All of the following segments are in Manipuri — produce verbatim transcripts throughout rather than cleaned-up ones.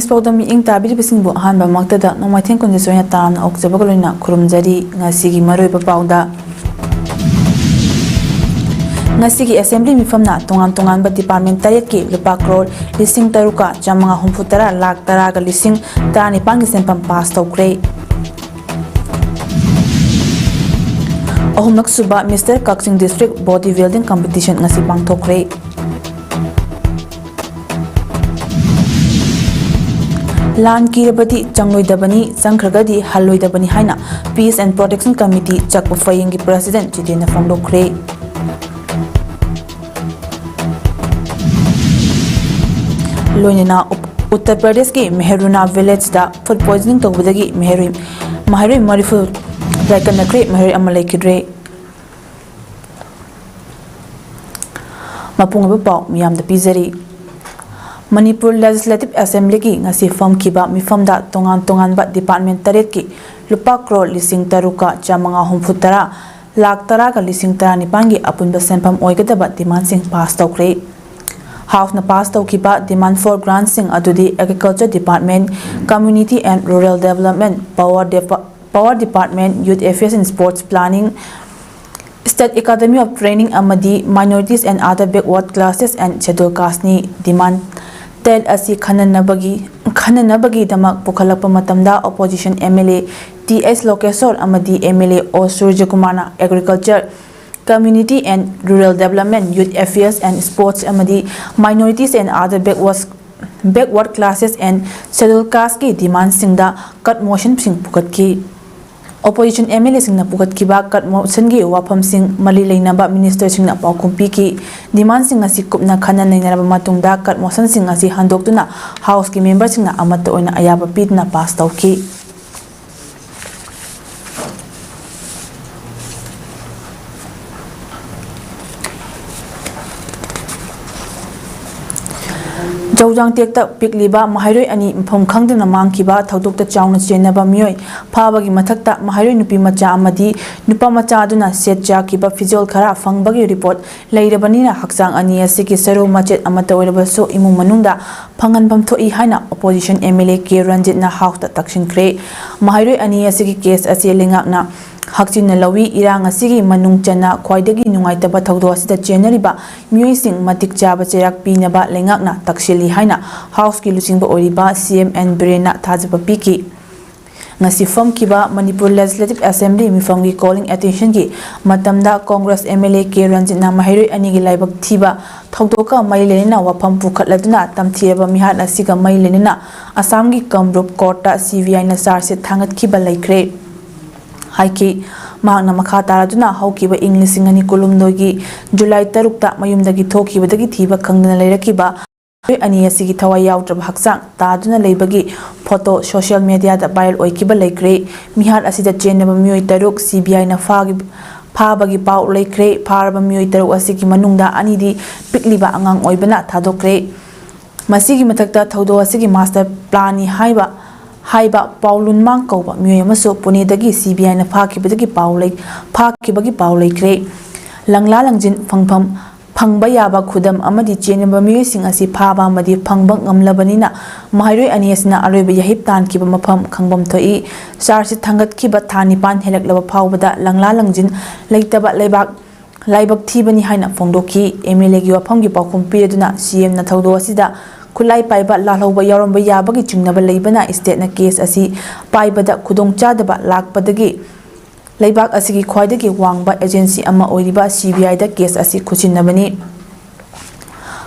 ꯄꯥꯎꯗꯝ ꯃꯤꯠꯌꯦꯡ ꯇꯥꯕꯤꯔꯤꯕꯁꯤꯡꯕꯨ ꯑꯍꯥꯟꯕꯃꯛꯇꯗ ꯅꯣꯡꯃꯥꯏꯊꯦꯝ ꯀꯨꯟꯖꯦꯁꯣꯏꯅ ꯇꯔꯥꯝꯅ ꯑꯣꯛꯆꯕꯒ ꯂꯣꯏꯅꯅ ꯈꯨꯔꯨꯝꯖꯔꯤ꯫ ꯉꯁꯤꯒꯤ ꯃꯔꯨꯑꯣꯏꯕ ꯄꯥꯎꯗ, ꯉꯁꯤꯒꯤ ꯑꯦꯁꯦꯝꯕ꯭ꯂꯤ ꯃꯤꯐꯝꯅ ꯇꯣꯉꯥꯟ ꯇꯣꯉꯥꯟꯕ ꯗꯤꯄꯥꯔꯠꯃꯦꯟ ꯇꯔꯦꯠꯀꯤ ꯂꯨꯄꯥ ꯀ꯭ꯔꯣꯔ ꯂꯤꯁꯤꯡ ꯇꯔꯨꯛꯀ ꯆꯥꯃꯉꯥ ꯍꯨꯝꯐꯨ ꯇꯔꯥ ꯂꯥꯈ ꯇꯔꯥꯒ ꯂꯤꯁꯤꯡ ꯇꯔꯥꯅꯤꯄꯥꯟꯒꯤ ꯁꯦꯟꯐꯝ ꯄꯥꯁ ꯇꯧꯈ꯭ꯔꯦ꯫ ꯑꯍꯨꯝꯂꯛ ꯁꯨꯕ ꯃꯤꯁꯇꯔ ꯀꯛꯆꯤꯡ ꯗꯤꯁꯇ꯭ꯔꯤꯛ ꯕꯣꯗꯤ ꯕꯤꯜꯗꯤꯡ ꯀꯝꯄꯤꯇꯤꯁꯟ ꯉꯁꯤ ꯄꯥꯡꯊꯣꯛꯈ꯭ꯔꯦ꯫ ꯂꯥꯟ ꯀꯤꯔꯕꯗꯤ ꯆꯪꯂꯣꯏꯗꯕꯅꯤ, ꯆꯪꯈ꯭ꯔꯒꯗꯤ ꯍꯜꯂꯣꯏꯗꯕꯅꯤ ꯍꯥꯏꯅ Peace and Protection Committee ꯆꯛꯄ ꯐꯌꯦꯡꯒꯤ ꯄ꯭ꯔꯁꯤꯗꯦꯟ ꯖꯤꯇꯦꯟꯅ ꯐꯣꯡꯗꯣꯛꯈ꯭ꯔꯦ꯫ ꯂꯣꯏꯅꯅ ꯎꯞ-, ꯎꯠꯇꯔ ꯄ꯭ꯔꯗꯦꯁꯀꯤ ꯃꯦꯍꯔꯨꯅꯥ ꯚꯤꯂꯦꯖꯇ ꯐꯨꯗ ꯄꯣꯏꯖꯅꯤꯡ ꯇꯧꯕꯗꯒꯤ ꯃꯍꯩꯔꯣꯏ, ꯃꯍꯩꯔꯣꯏ ꯃꯔꯤꯐꯨ ꯂꯥꯏꯀꯠꯅꯈ꯭ꯔꯦ, ꯃꯍꯩꯔꯣꯏ ꯑꯃ ꯂꯩꯈꯤꯗ꯭ꯔꯦ꯫ ꯃꯄꯨꯡ ꯑꯣꯏꯕ ꯄꯥꯎ ꯃꯤꯌꯥꯝꯗ ꯄꯤꯖꯔꯤ꯫ ꯃꯅꯤꯄꯨꯔ ꯂꯦꯖꯤꯁꯂꯦꯇꯤꯚ ꯑꯦꯁꯦꯝꯕ꯭ꯂꯤꯒꯤ ꯉꯁꯤ ꯐꯝꯈꯤꯕ ꯃꯤꯐꯝꯗ ꯇꯣꯉꯥꯟ ꯇꯣꯉꯥꯟꯕ ꯗꯤꯄꯥꯔꯠꯃꯦꯟ ꯇꯔꯦꯠꯀꯤ ꯂꯨꯄꯥ ꯀ꯭ꯔꯣꯔ ꯂꯤꯁꯤꯡ ꯇꯔꯨꯛꯀ ꯆꯥꯃꯉꯥ ꯍꯨꯝꯐꯨ ꯇꯔꯥ, ꯂꯥꯈ ꯇꯔꯥꯒ ꯂꯤꯁꯤꯡ ꯇꯔꯥꯅꯤꯄꯥꯟꯒꯤ ꯑꯄꯨꯟꯕ ꯁꯦꯟꯐꯝ ꯑꯣꯏꯒꯗꯕ ꯗꯤꯃꯥꯟꯁꯤꯡ ꯄꯥꯁ ꯇꯧꯈ꯭ꯔꯦ꯫ ꯍꯥꯎꯁꯅ ꯄꯥꯁ ꯇꯧꯈꯤꯕ demand for grantꯁꯤꯡ ꯑꯗꯨꯗꯤ Agriculture Department, Community and Rural Development, Power Depa-, Power Department, Youth Affairs and Sports, Planning, State Academy of Training ꯑꯃꯗꯤ Minorities and Other Backward Classes and Scheduled Casteꯅꯤ꯫ Demand ꯇꯔꯦꯠ ꯑꯁꯤ ꯈꯟꯅꯅꯕꯒꯤ, ꯈꯟꯅꯅꯕꯒꯤꯗꯃꯛ ꯄꯨꯈꯠꯂꯛꯄ ꯃꯇꯝꯗ opposition MLA ꯇꯤ ꯑꯩꯆ ꯂꯣꯀꯦꯁꯣꯔ ꯑꯃꯗꯤ MLA ꯑꯣ ꯁꯨꯔꯖꯀꯨꯃꯥꯔꯅ Agriculture, Community and Rural Development, Youth Affairs and Sports ꯑꯃꯗꯤ Minorities and Other Backwards, Backward Classes and Scheduled Casteꯀꯤ demandꯁꯤꯡꯗ cut motionꯁꯤꯡ ꯄꯨꯈꯠꯈꯤ꯫ Opposition MLAꯁꯤꯡꯅ ꯄꯨꯈꯠꯈꯤꯕ cut motionꯒꯤ ꯋꯥꯐꯝꯁꯤꯡ ꯃꯔꯤ ꯂꯩꯅꯕ ministerꯁꯤꯡꯅ ꯄꯥꯎꯈꯨꯝ ꯄꯤꯈꯤ꯫ Demandꯁꯤꯡ ꯑꯁꯤ ꯀꯨꯞꯅ ꯈꯟꯅ ꯅꯩꯅꯔꯕ ꯃꯇꯨꯡꯗ cut motionꯁꯤꯡ ꯑꯁꯤ ꯍꯟꯗꯣꯛꯇꯨꯅ Houseꯀꯤ memberꯁꯤꯡꯅ ꯑꯃꯠꯇ ꯑꯣꯏꯅ ꯑꯌꯥꯕ ꯄꯤꯗꯨꯅ pass ꯇꯧꯈꯤ꯫ ꯆꯧꯖꯥꯡꯇꯦꯛꯇ ꯄꯤꯛꯂꯤꯕ ꯃꯍꯩꯔꯣꯏ ꯑꯅꯤ ꯃꯐꯝ ꯈꯪꯗꯅ ꯃꯥꯡꯈꯤꯕ ꯊꯧꯗꯣꯛꯇ ꯆꯥꯎꯅ ꯆꯦꯟꯅꯕ ꯃꯤꯑꯣꯏ ꯐꯥꯕꯒꯤ ꯃꯊꯛꯇ ꯃꯍꯩꯔꯣꯏ ꯅꯨꯄꯤ ꯃꯆꯥ ꯑꯃꯗꯤ ꯅꯨꯄꯥ ꯃꯆꯥ ꯑꯗꯨꯅ ꯁꯦꯠ ꯆꯥꯈꯤꯕ ꯐꯤꯖꯣꯜ ꯈꯔ ꯐꯪꯕꯒꯤ ꯔꯤꯄꯣꯔꯠ ꯂꯩꯔꯕꯅꯤꯅ ꯍꯛꯆꯥꯡ ꯑꯅꯤ ꯑꯁꯤꯒꯤ ꯁꯔꯨ ꯃꯆꯦꯠ ꯑꯃꯠꯇ ꯑꯣꯏꯔꯕꯁꯨ ꯏꯃꯨꯡ ꯃꯅꯨꯡꯗ ꯐꯪꯍꯟꯐꯝ ꯊꯣꯛꯏ ꯍꯥꯏꯅ opposition M L A K ꯔꯟꯖꯤꯠꯅ ꯍꯥꯎꯁꯇ ꯇꯛꯁꯤꯟꯈ꯭ꯔꯦ꯫ ꯃꯍꯩꯔꯣꯏ ꯑꯅꯤ ꯑꯁꯤꯒꯤ ꯀꯦꯁ ꯑꯁꯤ ꯂꯩꯉꯥꯛꯅ ꯍꯛꯆꯤꯟꯅ ꯂꯧꯏ꯫ ꯏꯔꯥꯡ ꯑꯁꯤꯒꯤ ꯃꯅꯨꯡ ꯆꯟꯅ ꯈ꯭ꯋꯥꯏꯗꯒꯤ ꯅꯨꯡꯉꯥꯏꯇꯕ ꯊꯧꯗꯣꯛ ꯑꯁꯤꯗ ꯆꯦꯟꯅꯔꯤꯕ ꯃꯤꯑꯣꯏꯁꯤꯡ ꯃꯇꯤꯛ ꯆꯥꯕ ꯆꯩꯔꯥꯛ ꯄꯤꯅꯕ ꯂꯩꯉꯥꯛꯅ ꯇꯛꯁꯤꯜꯂꯤ ꯍꯥꯏꯅ ꯍꯥꯎꯁꯀꯤ ꯂꯨꯆꯤꯡꯕ ꯑꯣꯏꯔꯤꯕ ꯁꯤ ꯑꯦꯝ ꯑꯦꯟ ꯕꯤꯔꯦꯟꯅ ꯊꯥꯖꯕ ꯄꯤꯈꯤ꯫ ꯉꯁꯤ ꯐꯝꯈꯤꯕ ꯃꯅꯤꯄꯨꯔ ꯂꯦꯖꯤꯁꯂꯦꯇꯤꯚ ꯑꯦꯁꯦꯝꯕ꯭ꯂꯤ ꯃꯤꯐꯝꯒꯤ ꯀꯣꯂꯤꯡ ꯑꯦꯇꯦꯟꯁꯟꯒꯤ ꯃꯇꯝꯗ Congress M L A K ꯔꯟꯖꯤꯠꯅ ꯃꯍꯩꯔꯣꯏ ꯑꯅꯤꯒꯤ ꯂꯥꯏꯕꯛ ꯊꯤꯕ ꯊꯧꯗꯣꯛꯀ ꯃꯔꯤ ꯂꯩꯅꯅ ꯋꯥꯐꯝ ꯄꯨꯈꯠꯂꯗꯨꯅ ꯇꯝꯊꯤꯔꯕ ꯃꯤꯍꯥꯠ ꯑꯁꯤꯒ ꯃꯔꯤ ꯂꯩꯅꯅ ꯑꯁꯥꯝꯒꯤ ꯀꯥꯃꯔꯨꯞ ꯀꯣꯔꯠꯇ ꯁꯤ ꯕꯤ ꯑꯥꯏꯅ ꯆꯥꯔꯖ ꯁꯤꯠ ꯊꯥꯡꯒꯠꯈꯤꯕ ꯂꯩꯈ꯭ꯔꯦ ꯍꯥꯏꯈꯤ꯫ ꯃꯍꯥꯛꯅ ꯃꯈꯥ ꯇꯥꯔꯗꯨꯅ ꯍꯧꯈꯤꯕ ꯏꯪ ꯂꯤꯁꯤꯡ ꯑꯅꯤ ꯀꯨꯟꯍꯨꯝꯗꯣꯏꯒꯤ ꯖꯨꯂꯥꯏ ꯇꯔꯨꯛꯇ ꯃꯌꯨꯝꯗꯒꯤ ꯊꯣꯛꯈꯤꯕꯗꯒꯤ ꯊꯤꯕ ꯈꯪꯗꯅ ꯂꯩꯔꯛꯈꯤꯕ ꯃꯤꯑꯣꯏ ꯑꯅꯤ ꯑꯁꯤꯒꯤ ꯊꯋꯥꯏ ꯌꯥꯎꯗ꯭ꯔꯕ ꯍꯛꯆꯥꯡ ꯇꯥꯗꯨꯅ ꯂꯩꯕꯒꯤ ꯐꯣꯇꯣ ꯁꯣꯁꯤꯌꯦꯜ ꯃꯦꯗꯤꯌꯥꯗ ꯚꯥꯏꯔꯦꯜ ꯑꯣꯏꯈꯤꯕ ꯂꯩꯈ꯭ꯔꯦ꯫ ꯃꯤꯍꯥꯠ ꯑꯁꯤꯗ ꯆꯦꯟꯅꯕ ꯃꯤꯑꯣꯏ ꯇꯔꯨꯛ ꯁꯤ ꯕꯤ ꯑꯥꯏꯅ ꯐꯥꯒꯤ-, ꯐꯥꯕꯒꯤ ꯄꯥꯎ ꯂꯩꯈ꯭ꯔꯦ꯫ ꯐꯥꯔꯕ ꯃꯤꯑꯣꯏ ꯇꯔꯨꯛ ꯑꯁꯤꯒꯤ ꯃꯅꯨꯡꯗ ꯑꯅꯤꯗꯤ ꯄꯤꯛꯂꯤꯕ ꯑꯉꯥꯡ ꯑꯣꯏꯕꯅ ꯊꯥꯗꯣꯛꯈ꯭ꯔꯦ꯫ ꯃꯁꯤꯒꯤ ꯃꯊꯛꯇ ꯊꯧꯗꯣꯛ ꯑꯁꯤꯒꯤ ꯃꯥꯁꯇꯔ ꯄ꯭ꯂꯥꯟꯅꯤ ꯍꯥꯏꯕ, ꯍꯥꯏꯕ ꯄꯥꯎ ꯂꯨꯟꯃꯥꯡ ꯀꯧꯕ ꯃꯤꯑꯣꯏ ꯑꯃꯁꯨ ꯄꯨꯅꯦꯗꯒꯤ ꯁꯤ ꯕꯤ ꯑꯥꯏꯅ ꯐꯥꯈꯤꯕꯗꯒꯤ ꯄꯥꯎ ꯂꯩ-, ꯐꯥꯈꯤꯕꯒꯤ ꯄꯥꯎ ꯂꯩꯈ꯭ꯔꯦ꯫ ꯂꯪꯂꯥ ꯂꯪꯖꯤꯟ ꯐꯪꯐꯝ ꯐꯪꯕ ꯌꯥꯕ ꯈꯨꯗꯝ ꯑꯃꯗꯤ ꯆꯦꯟꯅꯕ ꯃꯤꯑꯣꯏꯁꯤꯡ ꯑꯁꯤ ꯐꯥꯕ ꯑꯃꯗꯤ ꯐꯪꯕ ꯉꯝꯂꯕꯅꯤꯅ ꯃꯍꯩꯔꯣꯏ ꯑꯅꯤ ꯑꯁꯤꯅ ꯑꯔꯣꯏꯕ ꯌꯥꯍꯤꯞ ꯇꯥꯟꯈꯤꯕ ꯃꯐꯝ ꯈꯪꯐꯝ ꯊꯣꯛꯏ꯫ ꯆꯥꯔꯖ ꯁꯤꯠ ꯊꯥꯡꯒꯠꯈꯤꯕ ꯊꯥ ꯅꯤꯄꯥꯟ ꯍꯦꯜꯂꯛꯂꯕ ꯐꯥꯎꯕꯗ ꯂꯪꯂꯥ ꯂꯪꯖꯤꯟ ꯂꯩꯇꯕ ꯂꯩꯕꯥꯛ, ꯂꯥꯏꯕꯛ ꯊꯤꯕꯅꯤ ꯍꯥꯏꯅ ꯐꯣꯡꯗꯣꯛꯈꯤ꯫ ꯑꯦꯝ ꯑꯦꯜ ꯑꯦꯒꯤ ꯋꯥꯐꯝꯒꯤ ꯄꯥꯎꯈꯨꯝ ꯄꯤꯔꯗꯨꯅ ꯁꯤ ꯑꯦꯝꯅ ꯊꯧꯗꯣꯛ ꯑꯁꯤꯗ ꯈꯨꯠꯂꯥꯏ ꯄꯥꯏꯕ ꯂꯥꯜꯍꯧꯕ ꯌꯥꯎꯔꯝꯕ ꯌꯥꯕꯒꯤ ꯆꯤꯡꯅꯕ ꯂꯩꯕꯅ ꯏꯁꯇꯦꯠꯅ ꯀꯦꯁ ꯑꯁꯤ ꯄꯥꯏꯕꯗ ꯈꯨꯗꯣꯡꯆꯥꯗꯕ ꯂꯥꯛꯄꯗꯒꯤ ꯂꯩꯕꯥꯛ ꯑꯁꯤꯒꯤ ꯈ꯭ꯋꯥꯏꯗꯒꯤ ꯋꯥꯡꯕ ꯑꯦꯖꯦꯟꯁꯤ ꯑꯃ ꯑꯣꯏꯔꯤꯕ ꯁꯤ ꯕꯤ ꯑꯥꯏꯗ ꯀꯦꯁ ꯑꯁꯤ ꯈꯨꯠꯁꯤꯟꯅꯕꯅꯤ꯫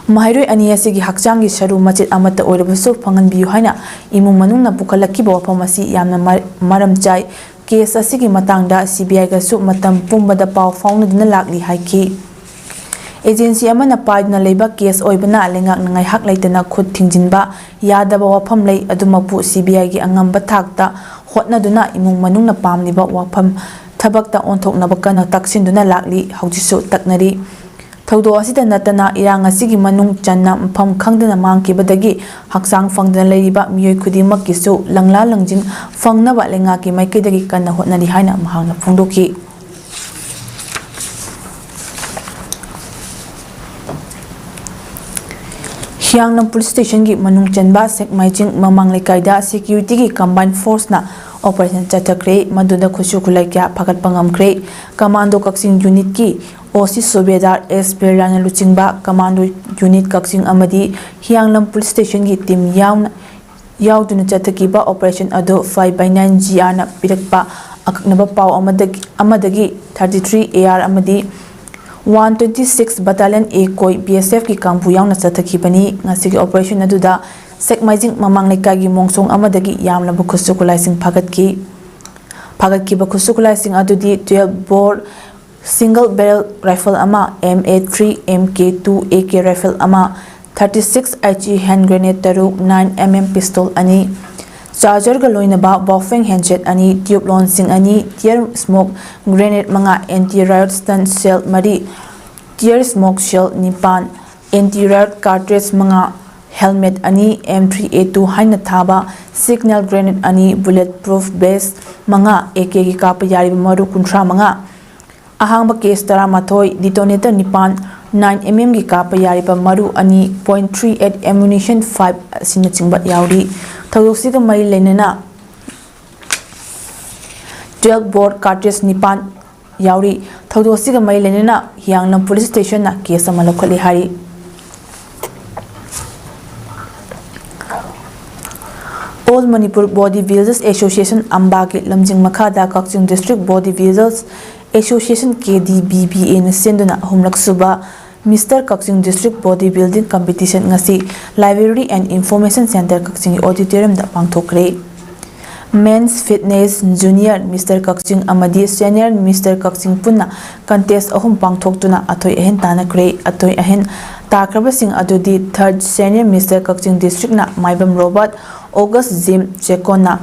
ꯃꯍꯩꯔꯣꯏ ꯑꯅꯤ ꯑꯁꯤꯒꯤ ꯍꯛꯆꯥꯡꯒꯤ ꯁꯔꯨ ꯃꯆꯦꯠ ꯑꯃꯠꯇ ꯑꯣꯏꯔꯕꯁꯨ ꯐꯪꯍꯟꯕꯤꯌꯨ ꯍꯥꯏꯅ ꯏꯃꯨꯡ ꯃꯅꯨꯡꯅ ꯄꯨꯈꯠꯂꯛꯈꯤꯕ ꯋꯥꯐꯝ ꯑꯁꯤ ꯌꯥꯝꯅ ꯃ-, ꯃꯔꯝ ꯆꯥꯏ꯫ ꯀꯦꯁ ꯑꯁꯤꯒꯤ ꯃꯇꯥꯡꯗ ꯁꯤ ꯕꯤ ꯑꯥꯏꯒꯁꯨ ꯃꯇꯝ ꯄꯨꯝꯕꯗ ꯄꯥꯎ ꯐꯥꯎꯅꯗꯨꯅ ꯂꯥꯛꯂꯤ ꯍꯥꯏꯈꯤ꯫ ꯑꯦꯖꯦꯟꯁꯤ ꯑꯃꯅ ꯄꯥꯏꯗꯨꯅ ꯂꯩꯕ ꯀꯦꯁ ꯑꯣꯏꯕꯅ ꯂꯩꯉꯥꯛꯅ ꯉꯥꯏꯍꯥꯛ ꯂꯩꯇꯅ ꯈꯨꯠ ꯊꯤꯡꯖꯤꯟꯕ ꯌꯥꯗꯕ ꯋꯥꯐꯝ ꯂꯩ꯫ ꯑꯗꯨꯃꯛꯄꯨ ꯁꯤ ꯕꯤ ꯑꯥꯏꯒꯤ ꯑꯉꯝꯕ ꯊꯥꯛꯇ ꯍꯣꯠꯅꯗꯨꯅ ꯏꯃꯨꯡ ꯃꯅꯨꯡꯅ ꯄꯥꯝꯂꯤꯕ ꯋꯥꯐꯝ ꯊꯕꯛꯇ ꯑꯣꯟꯊꯣꯛꯅꯕ ꯀꯟꯅ ꯇꯛꯁꯤꯟꯗꯨꯅ ꯂꯥꯛꯂꯤ, ꯍꯧꯖꯤꯛꯁꯨ ꯇꯛꯅꯔꯤ꯫ ꯊꯧꯗꯣꯛ ꯑꯁꯤꯗ ꯅꯠꯇꯅ ꯏꯔꯥꯡ ꯑꯁꯤꯒꯤ ꯃꯅꯨꯡ ꯆꯟꯅ ꯃꯐꯝ ꯈꯪꯗꯅ ꯃꯥꯡꯈꯤꯕꯗꯒꯤ ꯍꯛꯆꯥꯡ ꯐꯪꯗꯅ ꯂꯩꯔꯤꯕ ꯃꯤꯑꯣꯏ ꯈꯨꯗꯤꯡꯃꯛꯀꯤꯁꯨ ꯂꯪꯂꯥ ꯂꯪꯖꯤꯟ ꯐꯪꯅꯕ ꯂꯩꯉꯥꯛꯀꯤ ꯃꯥꯏꯀꯩꯗꯒꯤ ꯀꯟꯅ ꯍꯣꯠꯅꯔꯤ ꯍꯥꯏꯅ ꯃꯍꯥꯛꯅ ꯐꯣꯡꯗꯣꯛꯈꯤ꯫ ꯍꯤꯌꯥꯡꯂꯝ ꯄꯨꯂꯤꯁ ꯁ꯭ꯇꯦꯁꯟꯒꯤ ꯃꯅꯨꯡ ꯆꯟꯕ ꯁꯦꯛꯃꯥꯏꯖꯤꯡ ꯃꯃꯥꯡ ꯂꯩꯀꯥꯏꯗ ꯁꯦꯀ꯭ꯌꯨꯔꯤꯇꯤꯒꯤ ꯀꯝꯕꯥꯏꯟ ꯐꯣꯔꯁꯅ ꯑꯣꯄꯔꯦꯁꯟ ꯆꯠꯊꯈ꯭ꯔꯦ꯫ ꯃꯗꯨꯗ ꯈꯨꯠꯁꯨ ꯈꯨꯠꯂꯥꯏ ꯀꯌꯥ ꯐꯥꯒꯠꯄ ꯉꯝꯈ꯭ꯔꯦ꯫ ꯀꯃꯥꯟꯗꯣ ꯀꯛꯆꯤꯡ ꯌꯨꯅꯤꯠꯀꯤ ꯑꯣ ꯁꯤ ꯁꯨꯕꯦꯗꯥꯔ ꯑꯦꯁ ꯕꯤꯔꯂꯥꯅ ꯂꯨꯆꯤꯡꯕ ꯀꯃꯥꯟꯗꯣ ꯌꯨꯅꯤꯠ ꯀꯛꯆꯤꯡ ꯑꯃꯗꯤ ꯍꯤꯌꯥꯡꯂꯝ ꯄꯨꯂꯤꯁ ꯁ꯭ꯇꯦꯁꯟꯒꯤ ꯇꯤꯝ ꯌꯥꯎꯅ, ꯌꯥꯎꯗꯨꯅ ꯆꯠꯊꯈꯤꯕ ꯑꯣꯄꯔꯦꯁꯟ ꯑꯗꯨ ꯐꯥꯏꯚ ꯕꯥꯏ ꯅꯥꯏꯟ ꯖꯤ ꯑꯥꯔꯅ ꯄꯤꯔꯛꯄ ꯑꯀꯛꯅꯕ ꯄꯥꯎ ꯑꯃꯗꯒꯤ, ꯑꯃꯗꯒꯤ ꯊꯥꯔꯇꯤ ꯊ꯭ꯔꯤ ꯑꯦ ꯑꯥꯔ ꯑꯃꯗꯤ ꯋꯥꯟ ꯇ꯭ꯋꯦꯟꯇꯤ ꯁꯤꯛꯁ ꯕꯇꯥꯂꯤꯌꯟ ꯑꯦ ꯀꯣꯏ ꯕꯤ ꯑꯦꯁ ꯑꯦꯐꯀꯤ ꯀꯥꯡꯕꯨ ꯌꯥꯎꯅ ꯆꯠꯊꯈꯤꯕꯅꯤ꯫ ꯉꯁꯤꯒꯤ ꯑꯣꯄꯔꯦꯁꯟ ꯑꯗꯨꯗ ꯁꯦꯛꯃꯥꯏꯖꯤꯡ ꯃꯃꯥꯡ ꯂꯩꯀꯥꯏꯒꯤ ꯃꯣꯡꯁꯣꯡ ꯑꯃꯗꯒꯤ ꯌꯥꯝꯂꯕ ꯈꯨꯠꯁꯨ ꯈꯨꯠꯂꯥꯏꯁꯤꯡ ꯐꯥꯒꯠꯈꯤ꯫ ꯐꯥꯒꯠꯈꯤꯕ ꯈꯨꯠꯁꯨ ꯈꯨꯠꯂꯥꯏꯁꯤꯡ ꯑꯗꯨꯗꯤ ꯇꯨꯌꯦꯜꯐ ꯕꯣꯔ ꯁꯤꯡꯒꯜ ꯕꯦꯔꯦꯜ ꯔꯥꯏꯐꯜ ꯑꯃ, M A three, M K two, A K rifle ꯑꯃ, ꯊꯥꯔꯇꯤ ꯁꯤꯛꯁ ꯑꯥꯏ ꯖꯤ ꯍꯦꯟ ꯒ꯭ꯔꯦꯅꯦꯗ ꯇꯔꯨꯛ, ꯅꯥꯏꯟ ꯑꯦꯝ ꯑꯦꯝ ꯄꯤꯁꯇꯣꯜ ꯑꯅꯤ, ꯆꯥꯔꯖꯔꯒ ꯂꯣꯏꯅꯕ ꯕꯥꯎꯐꯦꯡ ꯍꯦꯟꯁꯦꯠ ꯑꯅꯤ, ꯇ꯭ꯌꯨꯕ ꯂꯣꯟꯁꯤꯡ ꯑꯅꯤ, ꯇꯤꯌꯔ ꯁ꯭ꯃꯣꯛ ꯒ꯭ꯔꯦꯅꯦꯗ ꯃꯉꯥ, ꯑꯦꯟꯇꯤ ꯔꯥꯏꯌꯣꯠ ꯁ꯭ꯇꯟ ꯁꯦꯜ ꯃꯔꯤ, ꯇꯤꯌꯔ ꯁ꯭ꯃꯣꯛ ꯁꯦꯜ ꯅꯤꯄꯥꯟ, ꯑꯦꯟꯇꯤ ꯔꯥꯏꯌꯣꯠ ꯀꯥꯔꯇ꯭ꯔꯤꯖ ꯃꯉꯥ, ꯍꯦꯜꯃꯦꯠ ꯑꯅꯤ, ꯑꯦꯝ ꯊ꯭ꯔꯤ ꯑꯦ ꯇꯨ ꯍꯥꯏꯅ ꯊꯥꯕ ꯁꯤꯒꯅꯦꯜ ꯒ꯭ꯔꯦꯅꯦꯗ ꯑꯅꯤ, ꯕꯨꯂꯦꯠ ꯄ꯭ꯔꯨꯐ ꯕꯦꯁ ꯃꯉꯥ, ꯑꯦ ꯀꯦꯒꯤ ꯀꯥꯞꯄ ꯌꯥꯔꯤꯕ ꯃꯔꯨ ꯀꯨꯟꯊ꯭ꯔꯥ ꯃꯉꯥ, ꯑꯍꯥꯡꯕ ꯀꯦꯁ ꯇꯔꯥꯃꯥꯊꯣꯏ, ꯗꯤꯇꯣꯅꯦꯇꯔ ꯅꯤꯄꯥꯟ, ꯅꯥꯏꯟ ꯑꯦꯝ ꯑꯦꯝꯒꯤ ꯀꯥꯞꯄ ꯌꯥꯔꯤꯕ ꯃꯔꯨ ꯑꯅꯤ, ꯄꯣꯏꯟꯠ ꯊ꯭ꯔꯤ ꯑꯩꯠ ꯑꯦꯃꯨꯅꯤꯁꯟ ꯐꯥꯏꯚ ꯑꯁꯤꯅꯆꯤꯡꯕ ꯌꯥꯎꯔꯤ꯫ ꯊꯧꯗꯣꯛꯁꯤꯒ ꯃꯔꯤ ꯂꯩꯅꯅ ꯇꯨꯌꯦꯜꯐ ꯕꯣꯔ ꯀꯥꯔꯇ꯭ꯔꯤꯖ ꯅꯤꯄꯥꯟ ꯌꯥꯎꯔꯤ꯫ ꯊꯧꯗꯣꯛꯁꯤꯒ ꯃꯔꯤ ꯂꯩꯅꯅ ꯍꯤꯌꯥꯡꯂꯝ ꯄꯨꯂꯤꯁ ꯁ꯭ꯇꯦꯁꯟꯅ ꯀꯦꯁ ꯑꯃ ꯂꯧꯈꯠꯂꯦ ꯍꯥꯏꯔꯤ꯫ ꯑꯣꯜ ꯃꯅꯤꯄꯨꯔ ꯕꯣꯗꯤ ꯕꯤꯜꯗꯔꯁ ꯑꯦꯁꯣꯁꯤꯌꯦꯁꯟ, ꯑꯝꯕꯥꯒꯤ ꯂꯝꯖꯤꯡ ꯃꯈꯥꯗ ꯀꯛꯆꯤꯡ ꯗꯤꯁꯇ꯭ꯔꯤꯛ ꯕꯣꯗꯤ ꯕꯤꯜꯗꯔꯁ ꯑꯦꯁꯣꯁꯤꯌꯦꯁꯟ, ꯀꯦ ꯗꯤ ꯕꯤ ꯕꯤ ꯑꯦꯅ ꯁꯦꯝꯗꯨꯅ ꯑꯍꯨꯝꯂꯛ ꯁꯨꯕ ꯃꯤꯁꯇꯔ ꯀꯛꯆꯤꯡ ꯗꯤꯁꯇ꯭ꯔꯤꯛ ꯕꯣꯗꯤ ꯕꯤꯜꯗꯤꯡ ꯀꯝꯄꯤꯇꯤꯁꯟ ꯉꯁꯤ ꯂꯥꯏꯕ꯭ꯔꯦꯔꯤ ꯑꯦꯟ ꯏꯟꯐꯣꯔꯃꯦꯁꯟ ꯁꯦꯟꯇꯔ ꯀꯛꯆꯤꯡꯒꯤ ꯑꯣꯗꯤꯇꯣꯔꯤꯌꯝꯗ ꯄꯥꯡꯊꯣꯛꯈ꯭ꯔꯦ꯫ ꯃꯦꯟꯁ ꯐꯤꯠꯅꯦꯁ, ꯖꯨꯅꯤꯌꯔ ꯃꯤꯁꯇꯔ ꯀꯛꯆꯤꯡ ꯑꯃꯗꯤ ꯁꯦꯅꯤꯌꯔ ꯃꯤꯁꯇꯔ ꯀꯛꯆꯤꯡ ꯄꯨꯟꯅ ꯀꯟꯇꯦꯁ ꯑꯍꯨꯝ ꯄꯥꯡꯊꯣꯛꯇꯨꯅ ꯑꯊꯣꯏ ꯑꯍꯦꯟ ꯇꯥꯟꯅꯈ꯭ꯔꯦ꯫ ꯑꯊꯣꯏ ꯑꯍꯦꯟ ꯇꯥꯈ꯭ꯔꯕꯁꯤꯡ ꯑꯗꯨꯗꯤ ꯊꯥꯔꯠ ꯁꯦꯅꯤꯌꯔ ꯃꯤꯁꯇꯔ ꯀꯛꯆꯤꯡ ꯗꯤꯁꯇ꯭ꯔꯤꯛꯅ ꯃꯥꯏꯕꯝ ꯔꯣꯕꯥꯔꯠ, ꯑꯣꯒꯁ ꯖꯤꯝ ꯆꯦꯀꯣꯟꯅ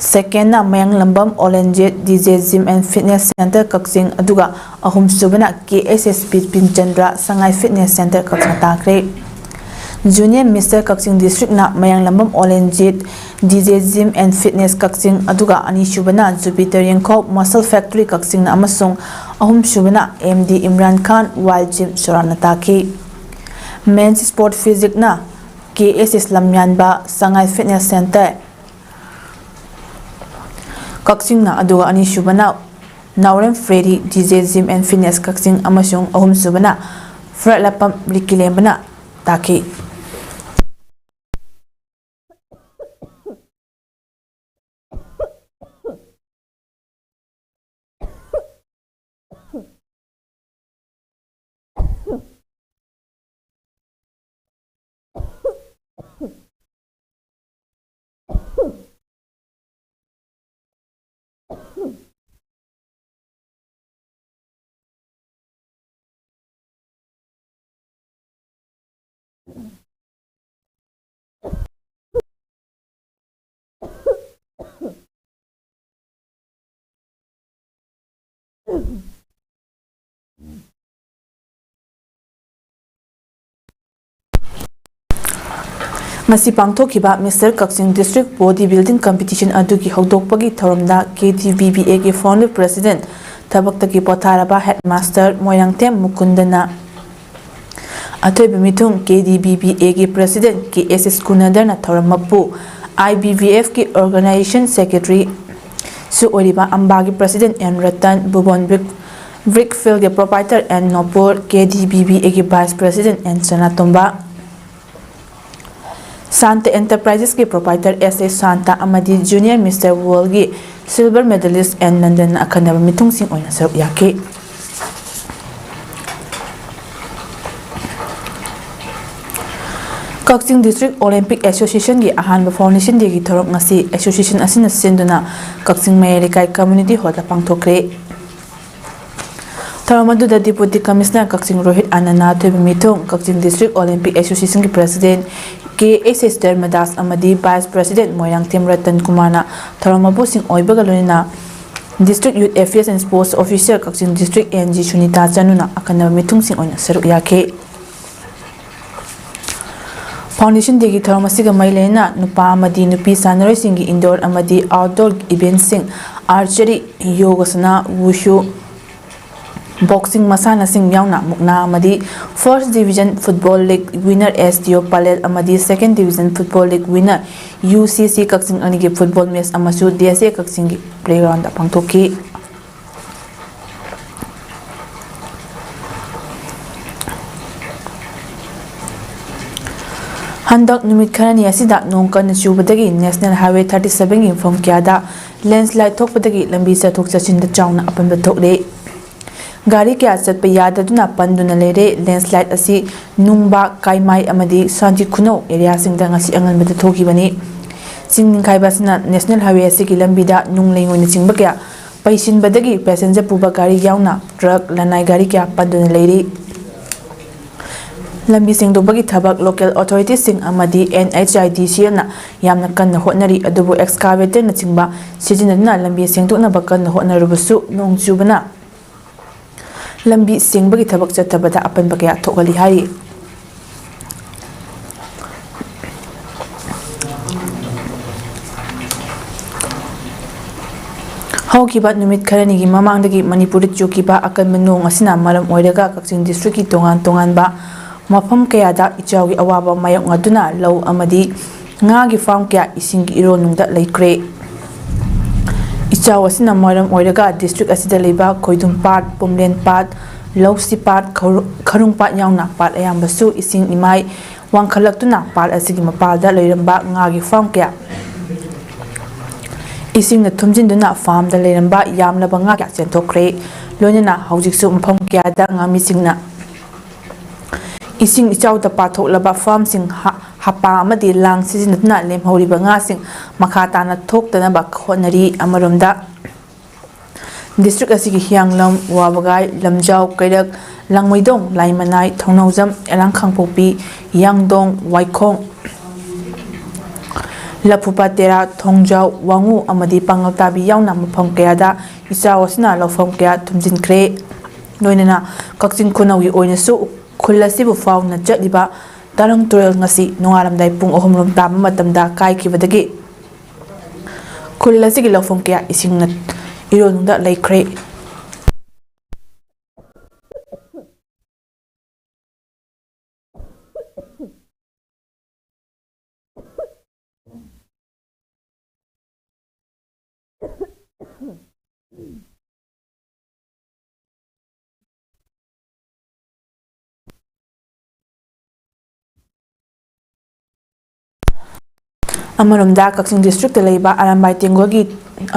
Secondꯅ Mayanglambam Olenjit, D J Gym and Fitness Center Kakching, ꯑꯗꯨꯒ ꯑꯍꯨꯝꯁꯨꯕꯅ K S S Bipin Chandra, Sangai Fitness Center ꯀꯛꯆꯤꯡ ꯇꯥꯈ꯭ꯔꯦ꯫ Junior Mister Kakching Districtꯅ Mayanglambam Olenjit, D J Gym and Fitness ꯀꯛꯆꯤꯡ, ꯑꯗꯨꯒ ꯑꯅꯤꯁꯨꯕꯅ Jupiter ꯌꯦꯡꯈꯣꯞ, Muscle Factory ꯀꯛꯆꯤꯡꯅ, ꯑꯃꯁꯨꯡ ꯑꯍꯨꯝꯁꯨꯕꯅ M D Imran Khan, Wild Gym ꯁꯣꯔꯥꯠꯅ ꯇꯥꯈꯤ꯫ Men's Sport Physicꯅ K S S ꯂꯝꯌꯥꯟꯕ, Sangai Fitness Center ꯀꯛꯆꯤꯡꯅ, ꯑꯗꯨꯒ ꯑꯅꯤꯁꯨꯕꯅ ꯅꯥꯎꯔꯦꯝ Freddy, D J Gym and Fitness ꯀꯛꯆꯤꯡ, ꯑꯃꯁꯨꯡ ꯑꯍꯨꯝꯁꯨꯕꯅ ꯐ꯭ꯔꯦꯠꯂꯥꯄꯝ ꯔꯤꯀꯤꯂꯦꯝꯕꯅ ꯇꯥꯈꯤ꯫ ꯉꯁꯤ ꯄꯥꯡꯊꯣꯛꯈꯤꯕ Mister ꯀꯛꯆꯤꯡ District Body Building Competition ꯑꯗꯨꯒꯤ ꯍꯧꯗꯣꯛꯄꯒꯤ ꯊꯧꯔꯝꯗ K D B B Aꯒꯤ Founder President, ꯊꯕꯛꯇꯒꯤ ꯄꯣꯊꯥꯔꯕ Headmaster ꯃꯣꯏꯔꯥꯡꯊꯦꯝ ꯃꯨꯀꯨꯟꯗꯅ ꯑꯊꯣꯏꯕ ꯃꯤꯊꯨꯡ, K D B B Aꯒꯤ President K S S ꯀꯨꯅꯗꯔꯅ ꯊꯧꯔꯝ ꯃꯄꯨ, I B V Fꯀꯤ Organization Secretary ꯁꯨ ꯑꯣꯏꯔꯤꯕ ꯑꯝꯕꯥꯒꯤ President N Ratan, Bhubon brick, brick ꯐꯤꯜꯒꯤ Proprietor N Nopur, K D B B Aꯒꯤ Vice President N Sanatomba, Shanta Enterprisesꯀꯤ Proprietor S A ꯁꯥꯟꯇ ꯑꯃꯗꯤ Junior Mister Worldꯒꯤ Silver Medalist N ꯅꯟꯗꯟꯅ ꯑꯈꯟꯅꯕ ꯃꯤꯊꯨꯡꯁꯤꯡ ꯑꯣꯏꯅ ꯁꯔꯨꯛ ꯌꯥꯈꯤ꯫ ꯀꯛꯆꯤꯡ District Olympic Associationꯒꯤ ꯑꯍꯥꯟꯕ Foundation Dayꯒꯤ ꯊꯧꯔꯝ ꯉꯁꯤ Association ꯑꯁꯤꯅ ꯁꯤꯟꯗꯨꯅ ꯀꯛꯆꯤꯡ ꯃꯌꯥꯏ ꯂꯩꯀꯥꯏ Community Hallꯗ ꯄꯥꯡꯊꯣꯛꯈ꯭ꯔꯦ꯫ ꯊꯧꯔꯝ ꯑꯗꯨꯗ Deputy Commissioner ꯀꯛꯆꯤꯡ ꯔꯣꯍꯤꯠ ꯑꯅꯟꯅ ꯑꯊꯣꯏꯕ ꯃꯤꯊꯨꯡ, ꯀꯛꯆꯤꯡ District Olympic Associationꯒꯤ President ꯀꯦ ꯑꯦꯁ ꯑꯦꯁ ꯙꯔꯃꯗꯥꯁ ꯑꯃꯗꯤ Vice President ꯃꯣꯏꯔꯥꯡꯊꯦꯝ ꯔꯇꯟ ꯀꯨꯃꯥꯔꯅ ꯊꯧꯔꯝ ꯃꯄꯨꯁꯤꯡ ꯑꯣꯏꯕꯒ ꯂꯣꯏꯅꯅ District Youth Affairs and Sports Officer ꯀꯛꯆꯤꯡ District ꯑꯦꯟ ꯖꯤ ꯁꯨꯅꯤꯇꯥ ꯆꯅꯨꯅ ꯑꯈꯟꯅꯕ ꯃꯤꯊꯨꯡꯁꯤꯡ ꯑꯣꯏꯅ ꯁꯔꯨꯛ ꯌꯥꯈꯤ꯫ Foundation Dayꯒꯤ ꯊꯧꯔꯝ ꯑꯁꯤꯒ ꯃꯔꯤ ꯂꯩꯅꯅ ꯅꯨꯄꯥ ꯑꯃꯗꯤ ꯅꯨꯄꯤ ꯁꯥꯟꯅꯔꯣꯏꯁꯤꯡꯒꯤ indoor ꯑꯃꯗꯤ outdoor eventꯁꯤꯡ, archery, ꯌꯣꯒꯥꯁꯅꯥ, ꯋꯨꯁꯨ, boxing ꯃꯁꯥꯟꯅꯁꯤꯡ ꯌꯥꯎꯅ ꯃꯨꯛꯅꯥ ꯑꯃꯗꯤ First Division Football League winner S D ꯑꯣ ꯄꯂꯦꯜ ꯑꯃꯗꯤ Second Division Football League winner U C C ꯀꯛꯆꯤꯡ ꯑꯅꯤꯒꯤ football match ꯑꯃꯁꯨ ꯗꯤ ꯑꯦꯁ ꯑꯦ ꯀꯛꯆꯤꯡꯒꯤ playgroundꯗ ꯄꯥꯡꯊꯣꯛꯈꯤ꯫ ꯍꯟꯗꯛ ꯅꯨꯃꯤꯠ ꯈꯔꯅꯤ ꯑꯁꯤꯗ ꯅꯣꯡ ꯀꯟꯅ ꯆꯨꯕꯗꯒꯤ National Highway thirty sevenꯒꯤ ꯃꯐꯝ ꯀꯌꯥꯗ landslide ꯊꯣꯛꯄꯗꯒꯤ ꯂꯝꯕꯤ ꯆꯠꯊꯣꯛ ꯆꯠꯁꯤꯟꯗ ꯆꯥꯎꯅ ꯑꯄꯟꯕ ꯊꯣꯛꯂꯦ꯫ ꯒꯥꯔꯤ ꯀꯌꯥ ꯆꯠꯄ ꯌꯥꯗꯗꯨꯅ ꯄꯟꯗꯨꯅ ꯂꯩꯔꯦ꯫ Landslide ꯑꯁꯤ ꯅꯨꯡꯕꯥꯛ, ꯀꯥꯏꯃꯥꯏ ꯑꯃꯗꯤ ꯁꯥꯟꯇꯤ ꯈꯨꯅꯧ areaꯁꯤꯡꯗ ꯉꯁꯤ ꯑꯉꯟꯕꯗ ꯊꯣꯛꯈꯤꯕꯅꯤ꯫ ꯆꯤꯡ ꯅꯤꯡꯈꯥꯏꯕ ꯑꯁꯤꯅ National Highway ꯑꯁꯤꯒꯤ ꯂꯝꯕꯤꯗ ꯅꯨꯡ ꯂꯩꯉꯣꯏꯅꯆꯤꯡꯕ ꯀꯌꯥ ꯄꯩꯁꯤꯟꯕꯗꯒꯤ passenger ꯄꯨꯕ ꯒꯥꯔꯤ ꯌꯥꯎꯅ truck, ꯂꯅꯥꯏ ꯒꯥꯔꯤ ꯀꯌꯥ ꯄꯟꯗꯨꯅ ꯂꯩꯔꯤ꯫ ꯂꯝꯕꯤ ꯁꯦꯡꯗꯣꯛꯄꯒꯤ ꯊꯕꯛ local authoritiesꯁꯤꯡ ꯑꯃꯗꯤ N H I D C Lꯅ ꯌꯥꯝꯅ ꯀꯟꯅ ꯍꯣꯠꯅꯔꯤ, ꯑꯗꯨꯕꯨ excavatorꯅꯆꯤꯡꯕ ꯁꯤꯖꯤꯟꯅꯗꯨꯅ ꯂꯝꯕꯤ ꯁꯦꯡꯗꯣꯛꯅꯕ ꯀꯟꯅ ꯍꯣꯠꯅꯔꯕꯁꯨ ꯅꯣꯡ ꯆꯨꯕꯅ ꯂꯝꯕꯤ ꯁꯦꯡꯕꯒꯤ ꯊꯕꯛ ꯆꯠꯊꯕꯗ ꯑꯄꯟꯕ ꯀꯌꯥ ꯊꯣꯛꯍꯜꯂꯤ ꯍꯥꯏꯔꯤ꯫ ꯍꯧꯈꯤꯕ ꯅꯨꯃꯤꯠ ꯈꯔꯅꯤꯒꯤ ꯃꯃꯥꯡꯗꯒꯤ ꯃꯅꯤꯄꯨꯔꯗ ꯆꯨꯈꯤꯕ ꯑꯀꯟꯕ ꯅꯣꯡ ꯑꯁꯤꯅ ꯃꯔꯝ ꯑꯣꯏꯔꯒ ꯀꯛꯆꯤꯡ districtꯀꯤ ꯇꯣꯉꯥꯟ ꯇꯣꯉꯥꯟꯕ ꯃꯐꯝ ꯀꯌꯥꯗ ꯏꯆꯥꯎꯒꯤ ꯑꯋꯥꯕ ꯃꯥꯌꯣꯛꯅꯗꯨꯅ ꯂꯧ ꯑꯃꯗꯤ ꯉꯥꯒꯤ farm ꯀꯌꯥ ꯏꯁꯤꯡꯒꯤ ꯏꯔꯣꯟꯅꯨꯡꯗ ꯂꯩꯈ꯭ꯔꯦ꯫ ꯏꯆꯥꯎ ꯑꯁꯤꯅ ꯃꯔꯝ ꯑꯣꯏꯔꯒ district ꯑꯁꯤꯗ ꯂꯩꯕ ꯈꯣꯏꯗꯨꯝ ꯄꯥꯠ, ꯄꯨꯝꯂꯦꯟ ꯄꯥꯠ, ꯂꯧꯁꯤ ꯄꯥꯠ, ꯈꯧꯔ-, ꯈꯔꯨꯡ ꯄꯥꯠ ꯌꯥꯎꯅ ꯄꯥꯠ ꯑꯌꯥꯝꯕꯁꯨ ꯏꯁꯤꯡ ꯏꯃꯥꯏ ꯋꯥꯡꯈꯠꯂꯛꯇꯨꯅ ꯄꯥꯠ ꯑꯁꯤꯒꯤ ꯃꯄꯥꯜꯗ ꯂꯩꯔꯝꯕ ꯉꯥꯒꯤ farm ꯀꯌꯥ ꯏꯁꯤꯡꯅ ꯊꯨꯝꯖꯤꯟꯗꯨꯅ farmꯗ ꯂꯩꯔꯝꯕ ꯌꯥꯝꯂꯕ ꯉꯥ ꯀꯌꯥ ꯆꯦꯟꯊꯣꯛꯈ꯭ꯔꯦ꯫ ꯂꯣꯏꯅꯅ ꯍꯧꯖꯤꯛꯁꯨ ꯃꯐꯝ ꯀꯌꯥꯗ ꯉꯥꯃꯤꯁꯤꯡꯅ ꯏꯁꯤꯡ ꯏꯆꯥꯎꯗ ꯄꯥꯊꯣꯛꯂꯕ farmꯁꯤꯡ, ꯍꯥ-, ꯍꯄꯥ ꯑꯃꯗꯤ ꯂꯥꯡ ꯁꯤꯖꯤꯟꯅꯗꯨꯅ ꯂꯦꯝꯍꯧꯔꯤꯕ ꯉꯥꯁꯤꯡ ꯃꯈꯥ ꯇꯥꯅ ꯊꯣꯛꯇꯅꯕ ꯍꯣꯠꯅꯔꯤ꯫ ꯑꯃꯔꯣꯝꯗ, district ꯑꯁꯤꯒꯤ ꯍꯤꯌꯥꯡꯂꯝ, ꯋꯥꯕꯒꯥꯏ, ꯂꯝꯖꯥꯎ, ꯀꯩꯔꯛ, ꯂꯥꯡꯃꯩꯗꯣꯡ, ꯂꯥꯏꯃꯅꯥꯏ, ꯊꯧꯅꯧꯖꯝ, ꯑꯦꯂꯥꯡ ꯈꯥꯡꯄꯣꯛꯄꯤ, ꯌꯥꯡꯗꯣꯡ, ꯋꯥꯏꯈꯣꯡ, ꯂꯐꯨꯄꯥꯠ ꯇꯦꯔꯥ, ꯊꯣꯡꯖꯥꯎ, ꯋꯥꯉꯨ ꯑꯃꯗꯤ ꯄꯥꯉꯜ ꯇꯥꯕꯤ ꯌꯥꯎꯅ ꯃꯐꯝ ꯀꯌꯥꯗ ꯏꯆꯥꯎ ꯑꯁꯤꯅ ꯂꯧꯐꯝ ꯀꯌꯥ ꯊꯨꯝꯖꯤꯟꯈ꯭ꯔꯦ꯫ ꯂꯣꯏꯅꯅ ꯀꯛꯆꯤꯡ ꯈꯨꯅꯧꯒꯤ ꯑꯣꯏꯅꯁꯨ ꯈꯨꯜ ꯑꯁꯤꯕꯨ ꯐꯥꯎꯅ ꯆꯠꯂꯤꯕ ꯇꯔꯪ ꯇꯨꯔꯦꯜ ꯉꯁꯤ ꯅꯣꯡꯉꯥꯜꯂꯝꯗꯥꯏ ꯄꯨꯡ ꯑꯍꯨꯝ ꯔꯣꯝ ꯇꯥꯕ ꯃꯇꯝꯗ ꯀꯥꯏꯈꯤꯕꯗꯒꯤ ꯈꯨꯜ ꯑꯁꯤꯒꯤ ꯂꯧꯐꯝ ꯀꯌꯥ ꯏꯁꯤꯡꯅ ꯏꯔꯣꯟꯅꯨꯡꯗ ꯂꯩꯈ꯭ꯔꯦ꯫ ꯑꯃꯔꯣꯝꯗ, ꯀꯛꯆꯤꯡ district ꯇ ꯂꯩꯕ ꯑꯔꯥꯝꯕꯥꯏ ꯇꯦꯡꯒꯣꯜꯒꯤ,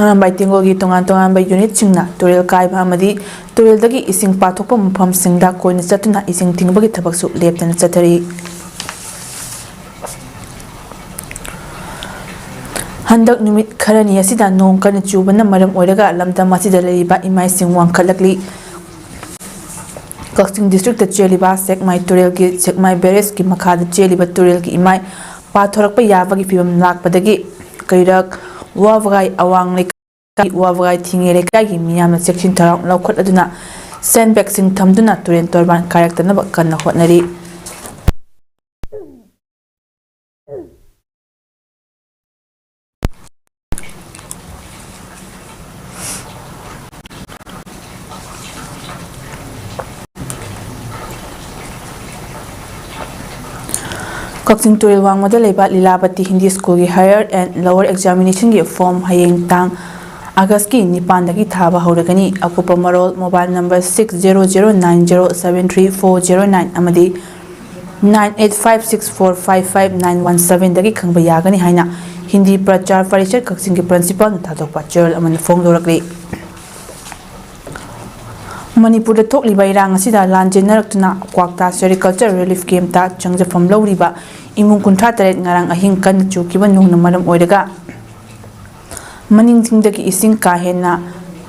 ꯑꯔꯥꯝꯕꯥꯏ ꯇꯦꯡꯒꯣꯜꯒꯤ ꯇꯣꯉꯥꯟ ꯇꯣꯉꯥꯟꯕ unit ꯁꯤꯡꯅ ꯇꯨꯔꯦꯜ ꯀꯥꯏꯕ ꯑꯃꯗꯤ ꯇꯨꯔꯦꯜꯗꯒꯤ ꯏꯁꯤꯡ ꯄꯥꯊꯣꯛꯄ ꯃꯐꯝꯁꯤꯡꯗ ꯀꯣꯏꯅ ꯆꯠꯇꯨꯅ ꯏꯁꯤꯡ ꯊꯤꯡꯕꯒꯤ ꯊꯕꯛꯁꯨ ꯂꯦꯞꯇꯅ ꯆꯠꯊꯔꯤ꯫ ꯍꯟꯗꯛ ꯅꯨꯃꯤꯠ ꯈꯔꯅꯤ ꯑꯁꯤꯗ ꯅꯣꯡ ꯀꯟꯅ ꯆꯨꯕꯅ ꯃꯔꯝ ꯑꯣꯏꯔꯒ ꯂꯝꯗꯝ ꯑꯁꯤꯗ ꯂꯩꯔꯤꯕ ꯏꯃꯥꯏꯁꯤꯡ ꯋꯥꯡꯈꯠꯂꯛꯂꯤ꯫ ꯀꯛꯆꯤꯡ district ꯇ ꯆꯦꯜꯂꯤꯕ ꯁꯦꯛꯃꯥꯏ ꯇꯨꯔꯦꯜꯒꯤ, ꯁꯦꯛꯃꯥꯏ barrage ꯀꯤ ꯃꯈꯥꯗ ꯆꯦꯜꯂꯤꯕ ꯇꯨꯔꯦꯜꯒꯤ ꯏꯃꯥꯏ ꯄꯥꯊꯣꯔꯛꯄ ꯌꯥꯕꯒꯤ ꯐꯤꯕꯝ ꯂꯥꯛꯄꯗꯒꯤ ꯀꯩꯔꯛ, ꯋꯥꯕꯒꯥꯏ ꯑꯋꯥꯡ ꯂꯩꯀꯥꯏ, ꯋꯥꯕꯒꯥꯏ ꯊꯤꯡꯉꯦ ꯂꯩꯀꯥꯏꯒꯤ ꯃꯤꯌꯥꯝꯅ ꯆꯦꯛꯁꯤꯟ ꯊꯧꯔꯥꯡ ꯂꯧꯈꯠꯂꯗꯨꯅ sandbag ꯁꯤꯡ ꯊꯝꯗꯨꯅ ꯇꯨꯔꯦꯜ ꯇꯣꯔꯕꯥꯟ ꯀꯥꯏꯔꯛꯇꯅꯕ ꯀꯟꯅ ꯍꯣꯠꯅꯔꯤ꯫ ꯀꯛꯆꯤꯡ ꯇꯨꯔꯦꯜ ꯋꯥꯡꯃꯗ ꯂꯩꯕ ꯂꯤꯂꯥꯕꯇꯤ ꯍꯤꯟꯗꯤ ꯁ꯭ꯀꯨꯜꯒꯤ higher and lower examination ꯒꯤ form ꯍꯌꯦꯡ ꯇꯥꯡ August ꯀꯤ ꯅꯤꯄꯥꯟꯗꯒꯤ ꯊꯥꯕ ꯍꯧꯔꯒꯅꯤ꯫ ꯑꯀꯨꯞꯄ ꯃꯔꯣꯜ mobile number six zero zero nine zero seven three four zero nine ꯑꯃꯗꯤ nine eight five six four five five nine one seven ꯗꯒꯤ ꯈꯪꯕ ꯌꯥꯒꯅꯤ ꯍꯥꯏꯅ ꯍꯤꯟꯗꯤ ꯄ꯭ꯔꯆꯥꯔ ꯄꯔꯤꯁꯠ ꯀꯛꯆꯤꯡꯒꯤ principal ꯅ ꯊꯥꯗꯣꯛꯄ ꯆꯦꯔꯣꯜ ꯑꯃꯅ ꯐꯣꯡꯗꯣꯔꯛꯂꯤ꯫ ꯃꯅꯤꯄꯨꯔꯗ ꯊꯣꯛꯂꯤꯕ ꯏꯔꯥꯡ ꯑꯁꯤꯗ ꯂꯥꯟꯖꯦꯟꯅꯔꯛꯇꯨꯅ ꯀ꯭ꯋꯥꯛꯇꯥ Sericulture Relief Camp ꯇ ꯆꯪꯖꯐꯝ ꯂꯧꯔꯤꯕ ꯏꯃꯨꯡ ꯀꯨꯟꯊ꯭ꯔꯥ ꯇꯔꯦꯠ ꯉꯔꯥꯡ ꯑꯍꯤꯡ ꯀꯟꯅ ꯆꯨꯈꯤꯕ ꯅꯣꯡꯅ ꯃꯔꯝ ꯑꯣꯏꯔꯒ ꯃꯅꯤꯡ ꯆꯤꯡꯗꯒꯤ ꯏꯁꯤꯡ ꯀꯥ ꯍꯦꯟꯅ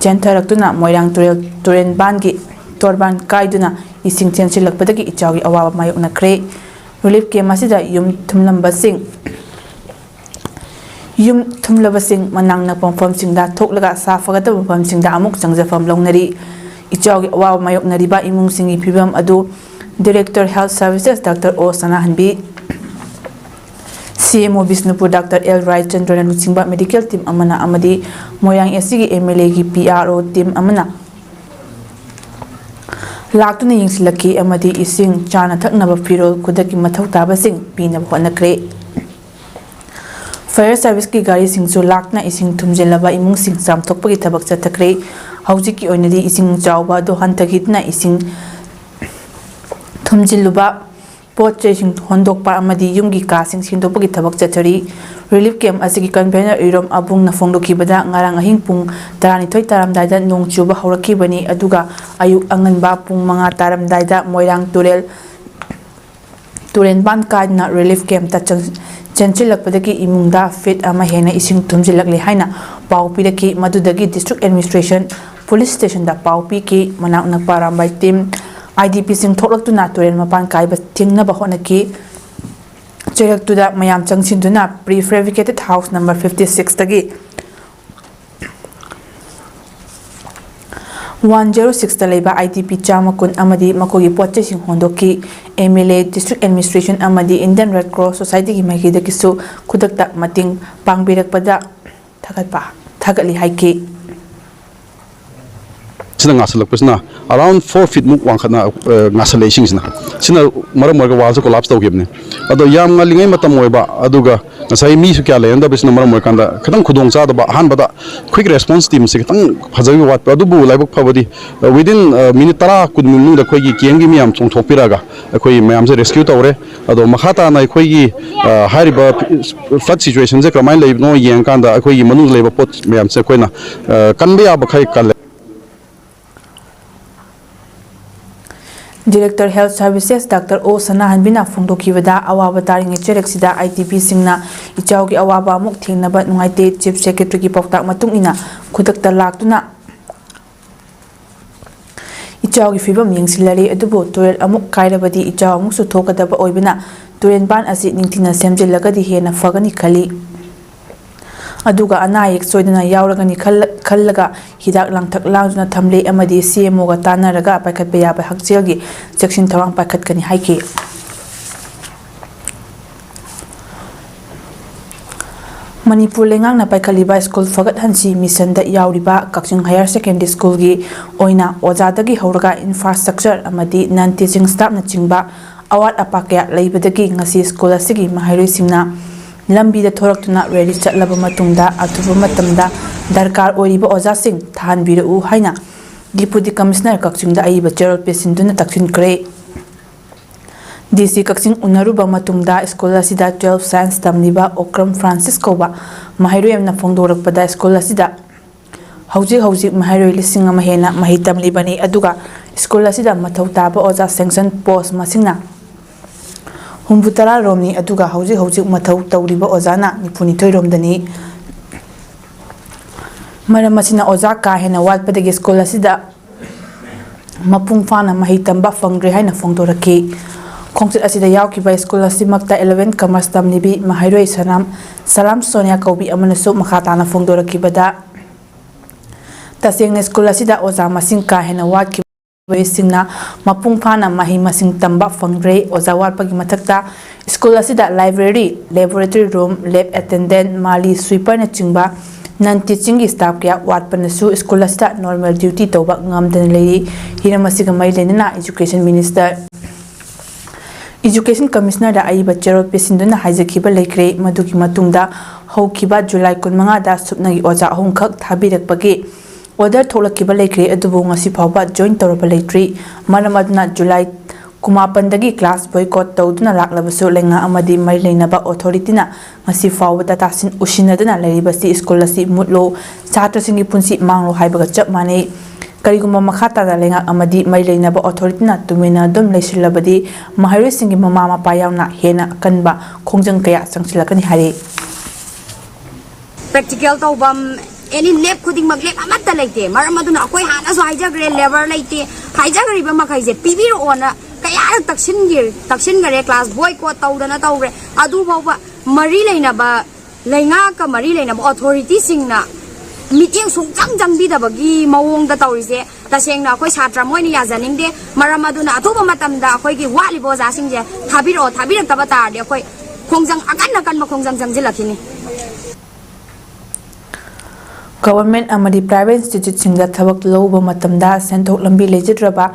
ꯆꯦꯟꯊꯔꯛꯇꯨꯅ ꯃꯣꯏꯔꯥꯡ ꯇꯨꯔꯦꯜ, ꯇꯨꯔꯦꯟꯕꯥꯟꯒꯤ ꯇꯣꯔꯕꯥꯟ ꯀꯥꯏꯗꯨꯅ ꯏꯁꯤꯡ ꯆꯦꯟꯁꯤꯜꯂꯛꯄꯗꯒꯤ ꯏꯆꯥꯎꯒꯤ ꯑꯋꯥꯕ ꯃꯥꯌꯣꯛꯅꯈ꯭ꯔꯦ꯫ ꯔꯤꯂꯤꯐ ꯀꯦꯝꯞ ꯑꯁꯤꯗ ꯌꯨꯝ ꯊꯨꯝꯂꯝꯕꯁꯤꯡ ꯌꯨꯝ ꯊꯨꯝꯂꯕꯁꯤꯡ ꯃꯅꯥꯛ ꯅꯛꯄ ꯃꯐꯝꯁꯤꯡꯗ ꯊꯣꯛꯂꯒ ꯁꯥꯐꯒꯗꯕ ꯃꯐꯝꯁꯤꯡꯗ ꯑꯃꯨꯛ ꯆꯪꯖꯐꯝ ꯂꯧꯅꯔꯤ꯫ ꯏꯆꯥꯎꯒꯤ ꯑꯋꯥꯕ ꯃꯥꯌꯣꯛꯅꯔꯤꯕ ꯏꯃꯨꯡꯁꯤꯡꯒꯤ ꯐꯤꯕꯝ ꯑꯗꯨ Director Health Services Doctor O ꯁꯅꯥꯍꯟꯕꯤ, C M O Bishnupur Doctor L ꯔꯥꯏꯆꯟꯗ꯭ꯔꯅ ꯂꯨꯆꯤꯡꯕ medical team ꯑꯃꯅ ꯑꯃꯗꯤ ꯃꯣꯏꯔꯥꯡ S C ꯒꯤ M L A ꯒꯤ P R O team ꯑꯃꯅ ꯂꯥꯛꯇꯨꯅ ꯌꯦꯡꯁꯤꯜꯂꯛꯈꯤ ꯑꯃꯗꯤ ꯏꯁꯤꯡ, ꯆꯥꯅ ꯊꯛꯅꯕ ꯐꯤꯔꯣꯜ, ꯈꯨꯗꯛꯀꯤ ꯃꯊꯧ ꯇꯥꯕꯁꯤꯡ ꯄꯤꯅꯕ ꯍꯣꯠꯅꯈ꯭ꯔꯦ꯫ Fire service ꯀꯤ ꯒꯥꯔꯤꯁꯤꯡꯁꯨ ꯂꯥꯛꯇꯨꯅ ꯏꯁꯤꯡ ꯊꯨꯝꯖꯤꯜꯂꯕ ꯏꯃꯨꯡꯁꯤꯡ ꯆꯥꯝꯊꯣꯛꯄꯒꯤ ꯊꯕꯛ ꯆꯠꯊꯈ꯭ꯔꯦ꯫ ꯍꯧꯖꯤꯛꯀꯤ ꯑꯣꯏꯅꯗꯤ ꯏꯁꯤꯡ ꯆꯥꯎꯕ ꯑꯗꯨ ꯍꯟꯊꯈꯤꯗꯨꯅ ꯏꯁꯤꯡ ꯊꯨꯝꯖꯤꯜꯂꯨꯕ, ꯄꯣꯠ ꯆꯩꯁꯤꯡ ꯍꯣꯟꯗꯣꯛꯄ ꯑꯃꯗꯤ ꯌꯨꯝꯒꯤ ꯀꯥꯁꯤꯡ ꯁꯦꯡꯗꯣꯛꯄꯒꯤ ꯊꯕꯛ ꯆꯠꯊꯔꯤ꯫ Relief camp ꯑꯁꯤꯒꯤ convener ꯏꯔꯣꯝ ꯑꯕꯨꯡꯅ ꯐꯣꯡꯗꯣꯛꯈꯤꯕꯗ, ꯉꯔꯥꯡ ꯑꯍꯤꯡ ꯄꯨꯡ ꯇꯔꯥꯅꯤꯊꯣꯏ ꯇꯥꯔꯝꯗꯥꯏꯗ ꯅꯣꯡ ꯆꯨꯕ ꯍꯧꯔꯛꯈꯤꯕꯅꯤ, ꯑꯗꯨꯒ ꯑꯌꯨꯛ ꯑꯉꯟꯕ ꯄꯨꯡ ꯃꯉꯥ ꯇꯥꯔꯝꯗꯥꯏꯗ ꯃꯣꯏꯔꯥꯡ ꯇꯨꯔꯦꯜ ꯇꯨꯔꯦꯟ ꯄꯥꯟ ꯀꯥꯏꯗꯨꯅ relief camp ꯇ ꯆꯪ-, ꯆꯦꯟꯁꯤꯜꯂꯛꯄꯗꯒꯤ ꯏꯃꯨꯡꯗ feet ꯑꯃ ꯍꯦꯟꯅ ꯏꯁꯤꯡ ꯊꯨꯝꯖꯤꯜꯂꯛꯂꯦ ꯍꯥꯏꯅ ꯄꯥꯎ ꯄꯤꯔꯛꯈꯤ꯫ ꯃꯗꯨꯗꯒꯤ district administration police station ꯗ ꯄꯥꯎ ꯄꯤꯈꯤ꯫ ꯃꯅꯥꯛ ꯅꯛꯄ Arambai team, I D P ꯁꯤꯡ ꯊꯣꯛꯂꯛꯇꯨꯅ ꯇꯨꯔꯦꯜ ꯃꯄꯥꯟ ꯀꯥꯏꯕ ꯊꯤꯡꯅꯕ ꯍꯣꯠꯅꯈꯤ꯫ ꯆꯩꯔꯛꯇꯨꯗ ꯃꯌꯥꯝ ꯆꯪꯁꯤꯟꯗꯨꯅ prefabricated house number fifty six ꯇꯒꯤ one zero six ꯇ ꯂꯩꯕ I D P ꯆꯥꯝꯃ ꯀꯨꯟ ꯑꯃꯗꯤ ꯃꯈꯣꯏꯒꯤ ꯄꯣꯠ ꯆꯩꯁꯤꯡ ꯍꯣꯟꯗꯣꯛꯈꯤ꯫ M L A, district administration ꯑꯃꯗꯤ Indian Red Cross Society ꯒꯤ ꯃꯥꯏꯀꯩꯗꯒꯤꯁꯨ ꯈꯨꯗꯛꯇ ꯃꯇꯦꯡ ꯄꯥꯡꯕꯤꯔꯛꯄꯗ ꯊꯥꯒꯠꯄ, ꯊꯥꯒꯠꯂꯤ ꯍꯥꯏꯈꯤ꯫ ꯁꯤꯅ ꯉꯥꯁꯜꯂꯛꯄꯁꯤꯅ around four feet ꯃꯨꯛ ꯋꯥꯡꯈꯠꯅ, ꯑ, ꯉꯥꯁꯜꯂꯛꯑꯦ ꯏꯁꯤꯡꯁꯤꯅ꯫ ꯁꯤꯅ ꯃꯔꯝ ꯑꯣꯏꯔꯒ wall ꯁꯦ collapse ꯇꯧꯈꯤꯕꯅꯤ꯫ ꯑꯗꯣ ꯌꯥꯝ ꯉꯜꯂꯤꯉꯩ ꯃꯇꯝ ꯑꯣꯏꯕ, ꯑꯗꯨꯒ ꯉꯁꯥꯏ ꯃꯤꯁꯨ ꯀꯌꯥ ꯂꯩꯅꯗꯕꯁꯤꯅ ꯃꯔꯝ ꯑꯣꯏꯔꯀꯥꯟꯗ ꯈꯤꯇꯪ ꯈꯨꯗꯣꯡ ꯆꯥꯗꯕ, ꯑꯍꯥꯟꯕꯗ quick response team ꯁꯦ ꯈꯤꯇꯪ ꯐꯖꯕꯒꯤ ꯋꯥꯠꯄ꯫ ꯑꯗꯨꯕꯨ ꯂꯥꯏꯕꯛ ꯐꯕꯗꯤ, ꯑ, within, ꯑ, minute ꯇꯔꯥ ꯀꯨꯟ ꯃꯅꯨꯡꯗ ꯑꯩꯈꯣꯏꯒꯤ camp ꯀꯤ ꯃꯤ ꯌꯥꯝ ꯆꯣꯡꯊꯣꯛꯄꯤꯔꯛꯑꯒ ꯑꯩꯈꯣꯏ ꯃꯌꯥꯝꯁꯦ rescue ꯇꯧꯔꯦ꯫ ꯑꯗꯣ ꯃꯈꯥ ꯇꯥꯅ ꯑꯩꯈꯣꯏꯒꯤ, ꯑ, ꯍꯥꯏꯔꯤꯕ flood situation ꯁꯦ ꯀꯃꯥꯏꯅ ꯂꯩꯕꯅꯣ ꯌꯦꯡꯉꯀꯥꯟꯗ ꯑꯩꯈꯣꯏꯒꯤ ꯃꯅꯨꯡꯗ ꯂꯩꯕ ꯄꯣꯠ ꯃꯌꯥꯝꯁꯦ ꯑꯩꯈꯣꯏꯅ, ꯑ, ꯀꯟꯕ ꯌꯥꯕ ꯈꯔ ꯀꯜꯂꯦ꯫ Director Health Services Doctor O ꯁꯅꯥꯍꯟꯕꯤꯅ ꯐꯣꯡꯗꯣꯛꯈꯤꯕꯗ, ꯑꯋꯥꯕ ꯇꯥꯔꯤꯉꯩ ꯆꯩꯔꯛꯁꯤꯗ I D P ꯁꯤꯡꯅ ꯏꯆꯥꯎꯒꯤ ꯑꯋꯥꯕ ꯑꯃꯨꯛ ꯊꯦꯡꯅꯕ ꯅꯨꯡꯉꯥꯏꯇꯦ꯫ Chief Secretary ꯒꯤ ꯄꯥꯎꯇꯥꯛ ꯃꯇꯨꯡ ꯏꯟꯅ ꯈꯨꯗꯛꯇ ꯂꯥꯛꯇꯨꯅ ꯏꯆꯥꯎꯒꯤ ꯐꯤꯕꯝ ꯌꯦꯡꯁꯤꯜꯂꯔꯦ, ꯑꯗꯨꯕꯨ ꯇꯨꯔꯦꯜ ꯑꯃꯨꯛ ꯀꯥꯏꯔꯕꯗꯤ ꯏꯆꯥꯎ ꯑꯃꯨꯛꯁꯨ ꯊꯣꯛꯀꯗꯕ ꯑꯣꯏꯕꯅ ꯇꯨꯔꯦꯟ ꯕꯥꯟ ꯑꯁꯤ ꯅꯤꯡꯊꯤꯅ ꯁꯦꯝꯖꯤꯜꯂꯒꯗꯤ ꯍꯦꯟꯅ ꯐꯒꯅꯤ ꯈꯜꯂꯤ꯫ ꯑꯗꯨꯒ ꯑꯅꯥ ꯑꯌꯦꯛ ꯁꯣꯏꯗꯅ ꯌꯥꯎꯔꯒꯅꯤ ꯈꯜꯂ-, ꯈꯜꯂꯒ ꯍꯤꯗꯥꯛ ꯂꯥꯡꯊꯛ ꯂꯥꯡꯗꯨꯅ ꯊꯝꯂꯦ ꯑꯃꯗꯤ ꯁꯤ ꯑꯦꯝ ꯑꯣꯒ ꯇꯥꯟꯅꯔꯒ ꯄꯥꯏꯈꯠꯄ ꯌꯥꯕ ꯍꯛꯁꯦꯜꯒꯤ ꯆꯦꯛꯁꯤꯟ ꯊꯧꯔꯥꯡ ꯄꯥꯏꯈꯠꯀꯅꯤ ꯍꯥꯏꯈꯤ꯫ ꯃꯅꯤꯄꯨꯔ ꯂꯩꯉꯥꯛꯅ ꯄꯥꯏꯈꯠꯂꯤꯕ ꯁ꯭ꯀꯨꯜ ꯐꯒꯠꯍꯟꯁꯤ ꯃꯤꯁꯟꯗ ꯌꯥꯎꯔꯤꯕ ꯀꯛꯆꯤꯡ ꯍꯥꯌꯔ ꯁꯦꯀꯦꯟꯗꯔꯤ ꯁ꯭ꯀꯨꯜꯒꯤ ꯑꯣꯏꯅ ꯑꯣꯖꯥꯗꯒꯤ ꯍꯧꯔꯒ ꯏꯟꯐ꯭ꯔꯥꯁ꯭ꯇ꯭ꯔꯛꯆꯔ ꯑꯃꯗꯤ ꯅꯟ ꯇꯤꯆꯤꯡ ꯁ꯭ꯇꯥꯐꯅꯆꯤꯡꯕ ꯑꯋꯥꯠ ꯑꯄꯥ ꯀꯌꯥ ꯂꯩꯕꯗꯒꯤ ꯉꯁꯤ ꯁ꯭ꯀꯨꯜ ꯑꯁꯤꯒꯤ ꯃꯍꯩꯔꯣꯏꯁꯤꯡꯅ ꯂꯝꯕꯤꯗ ꯊꯣꯔꯛꯇꯨꯅ ꯔꯦꯂꯤ ꯆꯠꯂꯕ ꯃꯇꯨꯡꯗ ꯑꯊꯨꯕ ꯃꯇꯝꯗ ꯗꯔꯀꯥꯔ ꯑꯣꯏꯔꯤꯕ ꯑꯣꯖꯥꯁꯤꯡ ꯊꯥꯍꯟꯕꯤꯔꯛꯎ ꯍꯥꯏꯅ ꯗꯤꯄꯨꯇꯤ ꯀꯃꯤꯁꯅꯔ ꯀꯛꯆꯤꯡꯗ ꯑꯏꯕ ꯆꯦꯔꯣꯜ ꯄꯤꯁꯤꯟꯗꯨꯅ ꯇꯛꯁꯤꯟꯈ꯭ꯔꯦ꯫ ꯗꯤ ꯁꯤ ꯀꯛꯆꯤꯡ ꯎꯅꯔꯨꯕ ꯃꯇꯨꯡꯗ ꯁ꯭ꯀꯨꯜ ꯑꯁꯤꯗ ꯇꯨꯋꯦꯜꯐ ꯁꯥꯏꯟꯁ ꯇꯝꯂꯤꯕ ꯑꯣꯀ꯭ꯔꯝ ꯐ꯭ꯔꯥꯟꯁꯤꯁ ꯀꯧꯕ ꯃꯍꯩꯔꯣꯏ ꯑꯃꯅ ꯐꯣꯡꯗꯣꯔꯛꯄꯗ ꯁ꯭ꯀꯨꯜ ꯑꯁꯤꯗ ꯍꯧꯖꯤꯛ ꯍꯧꯖꯤꯛ ꯃꯍꯩꯔꯣꯏ ꯂꯤꯁꯤꯡ ꯑꯃ ꯍꯦꯟꯅ ꯃꯍꯩ ꯇꯝꯂꯤꯕꯅꯤ, ꯑꯗꯨꯒ ꯁ꯭ꯀꯨꯜ ꯑꯁꯤꯗ ꯃꯊꯧ ꯇꯥꯕ ꯑꯣꯖꯥ ꯁꯦꯡꯁꯟ ꯄꯣꯁ ꯃꯁꯤꯡꯅ ꯍꯨꯝꯐꯨ ꯇꯔꯥ ꯔꯣꯝꯅꯤ, ꯑꯗꯨꯒ ꯍꯧꯖꯤꯛ ꯍꯧꯖꯤꯛ ꯃꯊꯧ ꯇꯧꯔꯤꯕ ꯑꯣꯖꯥꯅ ꯅꯤꯐꯨ ꯅꯤꯊꯣꯏ ꯔꯣꯝꯗꯅꯤ꯫ ꯃꯔꯝ ꯑꯁꯤꯅ ꯑꯣꯖꯥ ꯀꯥ ꯍꯦꯟꯅ ꯋꯥꯠꯄꯗꯒꯤ ꯁ꯭ꯀꯨꯜ ꯑꯁꯤꯗ ꯃꯄꯨꯡ ꯐꯥꯅ ꯃꯍꯩ ꯇꯝꯕ ꯐꯪꯗ꯭ꯔꯦ ꯍꯥꯏꯅ ꯐꯣꯡꯗꯣꯔꯛꯈꯤ꯫ ꯈꯣꯡꯆꯠ ꯑꯁꯤꯗ ꯌꯥꯎꯈꯤꯕ ꯁ꯭ꯀꯨꯜ ꯑꯁꯤꯃꯛꯇ ꯏꯂꯦꯚꯦꯟ ꯀꯃꯔꯁ ꯇꯝꯂꯤꯕꯤ ꯃꯍꯩꯔꯣꯏ ꯁꯅꯥꯝ, ꯁꯂꯥꯝ ꯁꯣꯅꯤꯌꯥ ꯀꯧꯕꯤ ꯑꯃꯅꯁꯨ ꯃꯈꯥ ꯇꯥꯅ ꯐꯣꯡꯗꯣꯔꯛꯈꯤꯕꯗ, ꯇꯁꯦꯡꯅ ꯁ꯭ꯀꯨꯜ ꯑꯁꯤꯗ ꯑꯣꯖꯥ ꯃꯁꯤꯡ ꯀꯥ ꯍꯦꯟꯅ ꯋꯥꯠꯈꯤꯕ ꯃꯍꯩꯔꯣꯏꯁꯤꯡꯅ ꯃꯄꯨꯡ ꯐꯥꯅ ꯃꯍꯩ ꯃꯁꯤꯡ ꯇꯝꯕ ꯐꯪꯗ꯭ꯔꯦ꯫ ꯑꯣꯖꯥ ꯋꯥꯠꯄꯒꯤ ꯃꯊꯛꯇ ꯁ꯭ꯀꯨꯜ ꯑꯁꯤꯗ ꯂꯥꯏꯕ꯭ꯔꯦꯔꯤ, ꯂꯦꯕꯣꯔꯦꯇꯔꯤ ꯔꯨꯝ, ꯂꯦꯕ ꯑꯦꯇꯦꯟꯗꯦꯟꯠ, ꯃꯥꯂꯤ ꯁ꯭ꯋꯤꯄꯔꯅꯆꯤꯡꯕ ꯅꯟ ꯇꯤꯆꯤꯡꯒꯤ ꯁ꯭ꯇꯥꯐ ꯀꯌꯥ ꯋꯥꯠꯄꯅꯁꯨ ꯁ꯭ꯀꯨꯜ ꯑꯁꯤꯗ ꯅꯣꯔꯃꯦꯜ ꯗ꯭ꯌꯨꯇꯤ ꯇꯧꯕ ꯉꯝꯗꯅ ꯂꯩꯔꯤ꯫ ꯍꯤꯔꯝ ꯑꯁꯤꯒ ꯃꯔꯤ ꯂꯩꯅꯅ ꯏꯖꯨꯀꯦꯁꯟ ꯃꯤꯅꯤꯁꯇꯔ, ꯏꯖꯨꯀꯦꯁꯟ ꯀꯃꯤꯁꯅꯔꯗ ꯑꯏꯕ ꯆꯦꯔꯣꯜ ꯄꯤꯁꯤꯟꯗꯨꯅ ꯍꯥꯏꯖꯈꯤꯕ ꯂꯩꯈ꯭ꯔꯦ꯫ ꯃꯗꯨꯒꯤ ꯃꯇꯨꯡꯗ ꯍꯧꯈꯤꯕ ꯖꯨꯂꯥꯏ ꯀꯨꯟꯃꯉꯥꯗ ꯁꯨꯞꯅꯒꯤ ꯑꯣꯖꯥ ꯑꯍꯨꯝꯈꯛ ꯊꯥꯕꯤꯔꯛꯄꯒꯤ ꯑꯣꯔꯗꯔ ꯊꯣꯛꯂꯛꯈꯤꯕ ꯂꯩꯈ꯭ꯔꯦ, ꯑꯗꯨꯕꯨ ꯉꯁꯤ ꯐꯥꯎꯕ ꯖꯣꯏꯟ ꯇꯧꯔꯕ ꯂꯩꯇ꯭ꯔꯤ꯫ ꯃꯔꯝ ꯑꯗꯨꯅ ꯖꯨꯂꯥꯏ ꯀꯨꯟꯃꯥꯄꯟꯗꯒꯤ ꯀ꯭ꯂꯥꯁ ꯕꯣꯏꯀꯣꯠ ꯇꯧꯗꯨꯅ ꯂꯥꯛꯂꯕꯁꯨ ꯂꯩꯉꯥꯛ ꯑꯃꯗꯤ ꯃꯔꯤ ꯂꯩꯅꯕ ꯑꯣꯊꯣꯔꯤꯇꯤꯅ ꯉꯁꯤ ꯐꯥꯎꯕꯗ ꯇꯥꯁꯤꯟ ꯎꯁꯤꯟꯅꯗꯨꯅ ꯂꯩꯔꯤꯕꯁꯤ ꯁ꯭ꯀꯨꯜ ꯑꯁꯤ ꯃꯨꯠꯂꯣ, ꯁꯥꯇ꯭ꯔꯁꯤꯡꯒꯤ ꯄꯨꯟꯁꯤ ꯃꯥꯡꯂꯣ ꯍꯥꯏꯕꯒ ꯆꯞ ꯃꯥꯟꯅꯩ꯫ ꯀꯔꯤꯒꯨꯝꯕ ꯃꯈꯥ ꯇꯥꯅ ꯂꯩꯉꯥꯛ ꯑꯃꯗꯤ ꯃꯔꯤ ꯂꯩꯅꯕ ꯑꯣꯊꯣꯔꯤꯇꯤꯅ ꯇꯨꯃꯤꯟꯅ ꯑꯗꯨꯝ ꯂꯩꯁꯤꯜꯂꯕꯗꯤ ꯃꯍꯩꯔꯣꯏꯁꯤꯡꯒꯤ ꯃꯃꯥ ꯃꯄꯥ ꯌꯥꯎꯅ ꯍꯦꯟꯅ ꯑꯀꯟꯕ ꯈꯣꯡꯖꯪ ꯀꯌꯥ ꯆꯪꯁꯤꯜꯂꯛꯀꯅꯤ ꯍꯥꯏꯔꯤ꯫ ꯄ꯭ꯔꯦꯛꯇꯤꯀꯦꯜ ꯇꯧꯐꯝ, ꯑꯦꯅꯤ ꯂꯦꯞ ꯈꯨꯗꯤꯡꯃꯛ ꯂꯦꯞ ꯑꯃꯠꯇ ꯂꯩꯇꯦ꯫ ꯃꯔꯝ ꯑꯗꯨꯅ ꯑꯩꯈꯣꯏ ꯍꯥꯟꯅꯁꯨ ꯍꯥꯏꯖꯈ꯭ꯔꯦ, ꯂꯦꯕꯔ ꯂꯩꯇꯦ, ꯍꯥꯏꯖꯈ꯭ꯔꯤꯕ ꯃꯈꯩꯁꯦ ꯄꯤꯕꯤꯔꯛꯑꯣꯅ ꯀꯌꯥꯔꯛ ꯇꯛꯁꯤꯟꯈꯤ ꯇꯛꯁꯤꯟꯈꯔꯦ꯫ ꯀ꯭ꯂꯥꯁ ꯕꯣꯏꯀꯣꯠ ꯇꯧꯗꯅ ꯇꯧꯈ꯭ꯔꯦ꯫ ꯑꯗꯨꯐꯥꯎꯕ ꯃꯔꯤ ꯂꯩꯅꯕ ꯂꯩꯉꯥꯛꯀ ꯃꯔꯤ ꯂꯩꯅꯕ ꯑꯣꯊꯣꯔꯤꯇꯤꯁꯤꯡꯅ ꯃꯤꯠꯌꯦꯡ ꯁꯨꯡꯆꯪ ꯆꯪꯕꯤꯗꯕꯒꯤ ꯃꯑꯣꯡꯗ ꯇꯧꯔꯤꯁꯦ ꯇꯁꯦꯡꯅ ꯑꯩꯈꯣꯏ ꯁꯥꯇ꯭ꯔ ꯑꯃ ꯑꯣꯏꯅ ꯌꯥꯖꯅꯤꯡꯗꯦ꯫ ꯃꯔꯝ ꯑꯗꯨꯅ ꯑꯊꯨꯕ ꯃꯇꯝꯗ ꯑꯩꯈꯣꯏꯒꯤ ꯋꯥꯠꯂꯤꯕ ꯑꯣꯖꯥꯁꯤꯡꯁꯦ ꯊꯥꯕꯤꯔꯛꯑꯣ꯫ ꯊꯥꯕꯤꯔꯛꯇꯕ ꯇꯥꯔꯗꯤ ꯑꯩꯈꯣꯏ ꯈꯣꯡꯖꯪ ꯑꯀꯟ ꯑꯀꯟꯕ ꯈꯣꯡꯖꯪ ꯆꯪꯁꯤꯜꯂꯛꯈꯤꯅꯤ꯫ ꯒꯚꯔꯟꯃꯦꯟꯠ ꯑꯃꯗꯤ ꯄ꯭ꯔꯥꯏꯚꯦꯠ ꯏꯟꯁꯇꯤꯇ꯭ꯌꯨꯠꯁꯤꯡꯗ ꯊꯕꯛ ꯂꯧꯕ ꯃꯇꯝꯗ ꯁꯦꯟꯊꯣꯛ ꯂꯝꯕꯤ ꯂꯩꯖꯗ꯭ꯔꯕ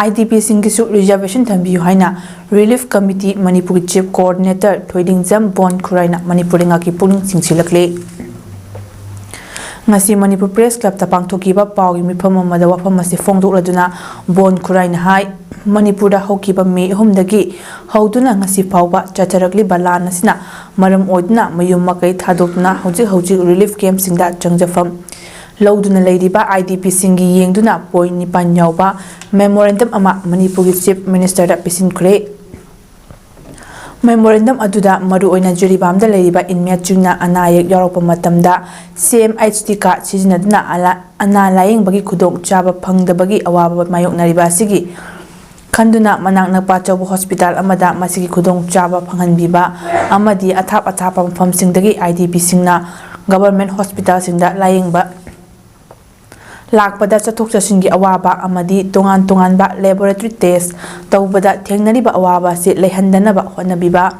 ꯑꯥꯏ ꯗꯤ ꯄꯤꯁꯤꯡꯒꯤꯁꯨ ꯔꯤꯖꯔꯕꯦꯁꯟ ꯊꯝꯕꯤꯌꯨ ꯍꯥꯏꯅ ꯔꯤꯂꯤꯐ ꯀꯃꯤꯇꯤ ꯃꯅꯤꯄꯨꯔꯒꯤ ꯆꯤꯐ ꯀꯣꯑꯣꯔꯗꯤꯅꯦꯇꯔ ꯊꯣꯏꯗꯤꯡꯖꯝ ꯕꯣꯟ ꯈꯨꯔꯥꯏꯅ ꯃꯅꯤꯄꯨꯔ ꯂꯩꯉꯥꯛꯀꯤ ꯄꯨꯛꯅꯤꯡ ꯆꯤꯡꯁꯤꯜꯂꯛꯂꯤ꯫ ꯉꯁꯤ ꯃꯅꯤꯄꯨꯔ ꯄ꯭ꯔꯦꯁ ꯀ꯭ꯂꯕꯇ ꯄꯥꯡꯊꯣꯛꯈꯤꯕ ꯄꯥꯎꯒꯤ ꯃꯤꯐꯝ ꯑꯃꯗ ꯋꯥꯐꯝ ꯑꯁꯤ ꯐꯣꯡꯗꯣꯛꯂꯗꯨꯅ ꯕꯣꯟ ꯈꯨꯔꯥꯏꯅ ꯍꯥꯏ, ꯃꯅꯤꯄꯨꯔꯗ ꯍꯧꯈꯤꯕ ꯃꯦ ꯑꯍꯨꯝꯗꯒꯤ ꯍꯧꯗꯨꯅ ꯉꯁꯤ ꯐꯥꯎꯕ ꯆꯠꯊꯔꯛꯂꯤꯕ ꯂꯥꯟ ꯑꯁꯤꯅ ꯃꯔꯝ ꯑꯣꯏꯗꯨꯅ ꯃꯌꯨꯝ ꯃꯀꯩ ꯊꯥꯗꯣꯛꯇꯨꯅ ꯍꯧꯖꯤꯛ ꯍꯧꯖꯤꯛ ꯔꯤꯂꯤꯐ ꯀꯦꯝꯞꯁꯤꯡꯗ ꯆꯪꯖꯐꯝ ꯂꯧꯗꯨꯅ ꯂꯩꯔꯤꯕ ꯑꯥꯏ ꯗꯤ ꯄꯤꯁꯤꯡꯒꯤ ꯌꯦꯡꯗꯨꯅ ꯄꯣꯏꯟꯠ ꯅꯤꯄꯥꯟ ꯌꯥꯎꯕ ꯃꯦꯃꯣꯔꯦꯟꯗꯝ ꯑꯃ ꯃꯅꯤꯄꯨꯔꯒꯤ ꯆꯤꯐ ꯃꯤꯅꯤꯁꯇꯔꯗ ꯄꯤꯁꯤꯟꯈ꯭ꯔꯦ꯫ ꯃꯦꯃꯣꯔꯦꯟꯗꯝ ꯑꯗꯨꯗ ꯃꯔꯨꯑꯣꯏꯅ ꯖꯤꯔꯤꯕꯥꯝꯗ ꯂꯩꯔꯤꯕ ꯏꯟꯃꯦꯠꯁꯤꯡꯅ ꯑꯅꯥ ꯑꯌꯦꯛ ꯌꯥꯎꯔꯛꯄ ꯃꯇꯝꯗ ꯁꯤ ꯑꯦꯝ ꯑꯩꯆ ꯗꯤ ꯀꯥꯔꯗ ꯁꯤꯖꯤꯟꯅꯗꯨꯅ ꯑꯂꯥ- ꯑꯅꯥ ꯂꯥꯌꯦꯡꯕꯒꯤ ꯈꯨꯗꯣꯡꯆꯥꯕ ꯐꯪꯗꯕꯒꯤ ꯑꯋꯥꯕ ꯃꯥꯌꯣꯛꯅꯔꯤꯕ ꯑꯁꯤꯒꯤ ꯈꯟꯗꯨꯅ ꯃꯅꯥꯛ ꯅꯛꯄ ꯑꯆꯧꯕ ꯍꯣꯁꯄꯤꯇꯥꯜ ꯑꯃꯗ ꯃꯁꯤꯒꯤ ꯈꯨꯗꯣꯡꯆꯥꯕ ꯐꯪꯍꯟꯕꯤꯕ ꯑꯃꯗꯤ ꯑꯊꯥꯞ ꯑꯊꯥꯞꯄ ꯃꯐꯝꯁꯤꯡꯗꯒꯤ ꯑꯥꯏ ꯗꯤ ꯄꯤꯁꯤꯡꯅ ꯒꯚꯔꯟꯃꯦꯟꯠ ꯍꯣꯁꯄꯤꯇꯥꯜꯁꯤꯡꯗ ꯂꯥꯌꯦꯡꯕ ꯂꯥꯛꯄꯗ ꯆꯠꯊꯣꯛ ꯆꯠꯁꯤꯟꯒꯤ ꯑꯋꯥꯕ ꯑꯃꯗꯤ ꯇꯣꯉꯥꯟ ꯇꯣꯉꯥꯟꯕ ꯂꯦꯕꯣꯔꯦꯇꯔꯤ ꯇꯦꯁ ꯇꯧꯕꯗ ꯊꯦꯡꯅꯔꯤꯕ ꯑꯋꯥꯕ ꯑꯁꯤ ꯂꯩꯍꯟꯗꯅꯕ ꯍꯣꯠꯅꯕꯤꯕ,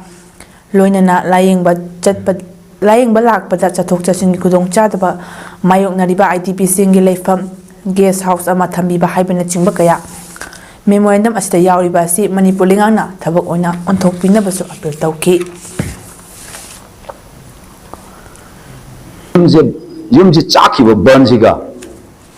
ꯂꯣꯏꯅꯅ ꯂꯥꯌꯦꯡꯕ ꯆꯠꯄ, ꯂꯥꯌꯦꯡꯕ ꯂꯥꯛꯄꯗ ꯆꯠꯊꯣꯛ ꯆꯠꯁꯤꯟꯒꯤ ꯈꯨꯗꯣꯡꯆꯥꯗꯕ ꯃꯥꯌꯣꯛꯅꯔꯤꯕ ꯑꯥꯏ ꯗꯤ ꯄꯤꯁꯤꯡꯒꯤ ꯂꯩꯐꯝ, ꯒꯦꯁ ꯍꯥꯎꯁ ꯑꯃ ꯊꯝꯕꯤꯕ ꯍꯥꯏꯕꯅꯆꯤꯡꯕ ꯀꯌꯥ ꯃꯦꯃꯣꯔꯦꯟꯗꯝ ꯑꯁꯤꯗ ꯌꯥꯎꯔꯤꯕ ꯑꯁꯤ ꯃꯅꯤꯄꯨꯔ ꯂꯩꯉꯥꯛꯅ ꯊꯕꯛ ꯑꯣꯏꯅ ꯑꯣꯟꯊꯣꯛꯄꯤꯅꯕꯁꯨ ꯑꯄꯤꯜ ꯇꯧꯈꯤ꯫ ꯌꯨꯝꯁꯦ ꯌꯨꯝꯁꯦ ꯆꯥꯛꯈꯤꯕ ꯕꯔꯟꯁꯤꯒ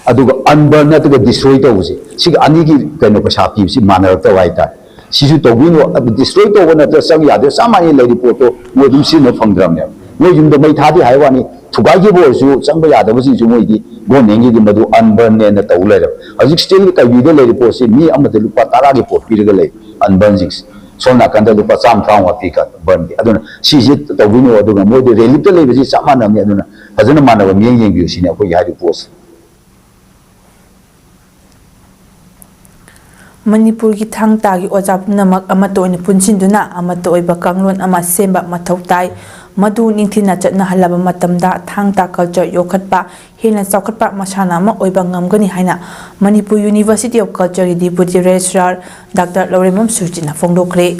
ꯑꯗꯨꯒ ꯑꯟꯕꯔꯟ ꯅꯠꯇ꯭ꯔꯒ ꯗꯤꯁꯇ꯭ꯔꯣꯏ ꯇꯧꯕꯁꯦ, ꯁꯤꯒ ꯑꯅꯤꯒꯤ ꯀꯩꯅꯣ ꯄꯩꯁꯥ ꯄꯤꯕꯁꯤ ꯃꯥꯟꯅꯔꯛꯇꯕ ꯍꯥꯏꯇꯥꯔꯦ꯫ ꯁꯤꯁꯨ ꯇꯧꯕꯤꯅꯣ, ꯑꯗꯨ ꯗꯤꯁꯇ꯭ꯔꯣꯏ ꯇꯧꯕ ꯅꯠꯇ꯭ꯔꯒ ꯆꯪ ꯌꯥꯗꯦ, ꯆꯞ ꯃꯥꯟꯅꯩ꯫ ꯂꯩꯔꯤ ꯄꯣꯠꯇꯣ ꯃꯣꯏ ꯑꯗꯨꯝ ꯁꯤꯖꯤꯟꯅꯕ ꯐꯪꯗ꯭ꯔꯕꯅꯦꯕ꯫ ꯃꯣꯏ ꯌꯨꯝꯗ ꯃꯩ ꯊꯥꯗꯦ ꯍꯥꯏꯕ ꯋꯥꯅꯤ, ꯊꯨꯒꯥꯏꯈꯤꯕ ꯑꯣꯏꯔꯁꯨ ꯆꯪꯕ ꯌꯥꯗꯕꯁꯤꯡꯁꯨ ꯃꯣꯏꯗꯤ ꯒꯣꯔꯃꯦꯟꯒꯤꯗꯤ ꯃꯗꯨ ꯑꯟꯕꯔꯟꯅꯦꯅ ꯇꯧ ꯂꯩꯔꯕ꯫ ꯍꯧꯖꯤꯛ ꯁ꯭ꯇꯤꯜ ꯀꯩꯕꯤꯗ ꯂꯩꯔꯤ ꯄꯣꯠꯁꯤ ꯃꯤ ꯑꯃꯗ ꯂꯨꯄꯥ ꯇꯔꯥꯒꯤ ꯄꯣꯠ ꯄꯤꯔꯒ ꯂꯩ ꯑꯟꯕꯔꯟꯁꯤꯡꯁꯦ꯫ ꯁꯣꯝ ꯅꯥꯀꯟꯗ ꯂꯨꯄꯥ ꯆꯥꯝꯃ ꯇꯔꯥꯃꯉꯥ ꯄꯤꯀꯥꯟꯗ ꯕꯟꯒꯤ꯫ ꯑꯗꯨꯅ ꯁꯤꯁꯤ ꯇꯧꯕꯤꯅꯨ, ꯑꯗꯨꯒ ꯃꯣꯏꯗꯤ ꯔꯤꯂꯤꯐꯇ ꯂꯩꯕꯁꯤ ꯆꯞ ꯃꯥꯟꯅꯕꯅꯤ꯫ ꯑꯗꯨꯅ ꯐꯖꯅ ꯃꯥꯟꯅꯕ ꯃꯤꯠꯌꯦꯡ ꯌꯦꯡꯕꯤꯌꯨ ꯁꯤꯅꯤ ꯑꯩꯈꯣꯏꯒꯤ ꯍꯥꯏꯔꯤꯕ ꯄꯣꯠꯁꯦ꯫ ꯃꯅꯤꯄꯨꯔꯒꯤ ꯊꯥꯡ ꯇꯥꯒꯤ ꯑꯣꯖꯥ ꯄꯨꯝꯅꯃꯛ ꯑꯃꯠꯇ ꯑꯣꯏꯅ ꯄꯨꯟꯁꯤꯟꯗꯨꯅ ꯑꯃꯠꯇ ꯑꯣꯏꯕ ꯀꯥꯡꯂꯣꯟ ꯑꯃ ꯁꯦꯝꯕ ꯃꯊꯧ ꯇꯥꯏ꯫ ꯃꯗꯨ ꯅꯤꯡꯊꯤꯅ ꯆꯠꯅꯍꯜꯂꯕ ꯃꯇꯝꯗ ꯊꯥꯡ ꯇꯥ culture ꯌꯣꯛꯈꯠꯄ, ꯍꯦꯟꯅ ꯆꯥꯎꯈꯠꯄ ꯃꯁꯥꯟꯅ ꯑꯃ ꯑꯣꯏꯕ ꯉꯝꯒꯅꯤ ꯍꯥꯏꯅ Manipur University of Cultureꯒꯤ Deputy Registrar Doctor ꯂꯧꯔꯦꯝꯕꯝ ꯁꯨꯔꯖꯤꯠꯅ ꯐꯣꯡꯗꯣꯛꯈ꯭ꯔꯦ꯫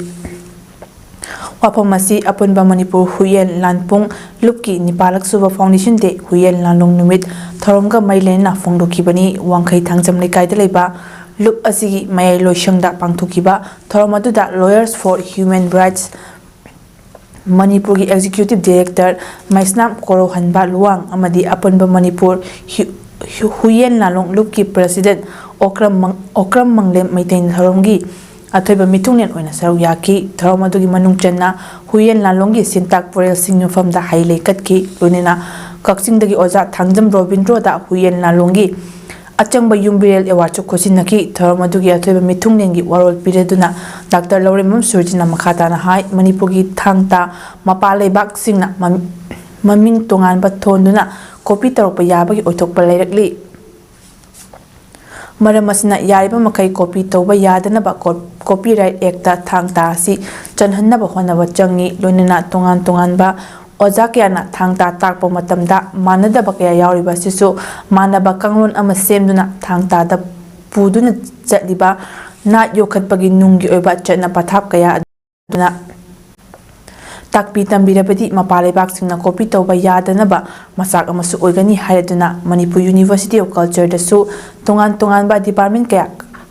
ꯋꯥꯐꯝ ꯑꯁꯤ ꯑꯄꯨꯟꯕ ꯃꯅꯤꯄꯨꯔ ꯍꯨꯏꯌꯦꯟ ꯂꯥꯟꯄꯨꯡ ꯂꯨꯞꯀꯤ ꯅꯤꯄꯥꯜꯂꯛ ꯁꯨꯕ Foundation Day ꯍꯨꯏꯌꯦꯟ ꯂꯥꯂꯣꯡ ꯅꯨꯃꯤꯠ ꯊꯧꯔꯝꯒ ꯃꯔꯤ ꯂꯩꯅꯅ ꯐꯣꯡꯗꯣꯛꯈꯤꯕꯅꯤ꯫ ꯋꯥꯡꯈꯩ ꯊꯥꯡꯖꯝ ꯂꯩꯀꯥꯏꯗ ꯂꯩꯕ ꯂꯨꯞ ꯑꯁꯤꯒꯤ ꯃꯌꯥꯏ ꯂꯣꯏꯁꯪꯗ ꯄꯥꯡꯊꯣꯛꯈꯤꯕ ꯊꯧꯔꯝ ꯑꯗꯨꯗ Lawyers for Human Rights ꯃꯅꯤꯄꯨꯔꯒꯤ Executive Director ꯃꯩꯁꯅꯥꯝ ꯀꯣꯔꯧꯍꯟꯕ ꯂꯨꯋꯥꯡ ꯑꯃꯗꯤ ꯑꯄꯨꯟꯕ ꯃꯅꯤꯄꯨꯔ ꯍꯨ-, ꯍꯨ-, ꯍꯨꯏꯌꯦꯟ ꯂꯥꯂꯣꯡ ꯂꯨꯞꯀꯤ President ꯑꯣꯀ꯭ꯔꯝ ꯃꯪ-, ꯑꯣꯀ꯭ꯔꯝ ꯃꯪꯂꯦꯝ ꯃꯩꯇꯩꯅ ꯊꯧꯔꯝꯒꯤ ꯑꯊꯣꯏꯕ ꯃꯤꯊꯨꯡꯂꯦꯟ ꯑꯣꯏꯅ ꯁꯔꯨꯛ ꯌꯥꯈꯤ꯫ ꯊꯧꯔꯝ ꯑꯗꯨꯒꯤ ꯃꯅꯨꯡ ꯆꯟꯅ ꯍꯨꯏꯌꯦꯟ ꯂꯥꯂꯣꯡꯒꯤ ꯁꯤꯟꯇꯥꯛ ꯄꯨꯔꯦꯜꯁꯤꯡ ꯌꯨꯝꯐꯝꯗ ꯍꯩ ꯂꯩ ꯀꯠꯈꯤ꯫ ꯂꯣꯏꯅꯅ ꯀꯛꯆꯤꯡꯗꯒꯤ ꯑꯣꯖꯥ ꯊꯥꯡꯖꯝ ꯔꯣꯕꯤꯟꯗ꯭ꯔꯣꯗ ꯍꯨꯏꯌꯦꯟ ꯂꯥꯂꯣꯡꯒꯤ ꯑꯆꯪꯕ ꯌꯨꯝꯕꯤꯔꯦꯜ ꯑꯦꯋꯥꯔꯗꯁꯨ ꯈꯨꯠꯁꯤꯟꯅꯈꯤ꯫ ꯊꯧꯔꯝ ꯑꯗꯨꯒꯤ ꯑꯊꯣꯏꯕ ꯃꯤꯊꯨꯡꯂꯦꯟꯒꯤ ꯋꯥꯔꯣꯜ ꯄꯤꯔꯗꯨꯅ ꯗꯥꯛꯇꯔ ꯂꯧꯔꯦꯝꯕꯝ ꯁꯨꯔꯖꯤꯅ ꯃꯈꯥ ꯇꯥꯅ ꯍꯥꯏ, ꯃꯅꯤꯄꯨꯔꯒꯤ ꯊꯥꯡ ꯇꯥ ꯃꯄꯥꯟ ꯂꯩꯕꯥꯛꯁꯤꯡꯅ ꯃꯃꯤ-, ꯃꯃꯤꯡ ꯇꯣꯉꯥꯟꯕ ꯊꯣꯟꯗꯨꯅ copy ꯇꯧꯔꯛꯄ ꯌꯥꯕꯒꯤ ꯑꯣꯏꯊꯣꯛꯄ ꯂꯩꯔꯛꯂꯤ꯫ ꯃꯔꯝ ꯑꯁꯤꯅ ꯌꯥꯔꯤꯕ ꯃꯈꯩ copy ꯇꯧꯕ ꯌꯥꯗꯅꯕ ꯀꯣ-, Copyright Actꯇ ꯊꯥꯡ ꯇꯥ ꯑꯁꯤ ꯆꯜꯍꯟꯅꯕ ꯍꯣꯠꯅꯕ ꯆꯪꯏ꯫ ꯂꯣꯏꯅꯅ ꯇꯣꯉꯥꯟ ꯇꯣꯉꯥꯟꯕ ꯑꯣꯖꯥ ꯀꯌꯥꯅ ꯊꯥꯡ ꯇꯥ ꯇꯥꯛꯄ ꯃꯇꯝꯗ ꯃꯥꯟꯅꯗꯕ ꯀꯌꯥ ꯌꯥꯎꯔꯤꯕ ꯑꯁꯤꯁꯨ ꯃꯥꯟꯅꯕ ꯀꯥꯡꯂꯣꯟ ꯑꯃ ꯁꯦꯝꯗꯨꯅ ꯊꯥꯡ ꯇꯥꯗ ꯄꯨꯗꯨꯅ ꯆꯠꯂꯤꯕ ꯅꯥꯠ ꯌꯣꯛꯈꯠꯄꯒꯤ ꯅꯨꯡꯒꯤ ꯑꯣꯏꯕ ꯆꯠꯅ ꯄꯊꯥꯞ ꯀꯌꯥ ꯑꯗꯨꯅ ꯇꯥꯛꯄꯤ ꯇꯝꯕꯤꯔꯕꯗꯤ ꯃꯄꯥꯟ ꯂꯩꯕꯥꯛꯁꯤꯡꯅ copy ꯇꯧꯕ ꯌꯥꯗꯅꯕ ꯃꯆꯥꯛ ꯑꯃꯁꯨ ꯑꯣꯏꯒꯅꯤ ꯍꯥꯏꯔꯗꯨꯅ ꯃꯅꯤꯄꯨꯔ University of Cultureꯗꯁꯨ ꯇꯣꯉꯥꯟ ꯇꯣꯉꯥꯟꯕ department ꯀꯌꯥ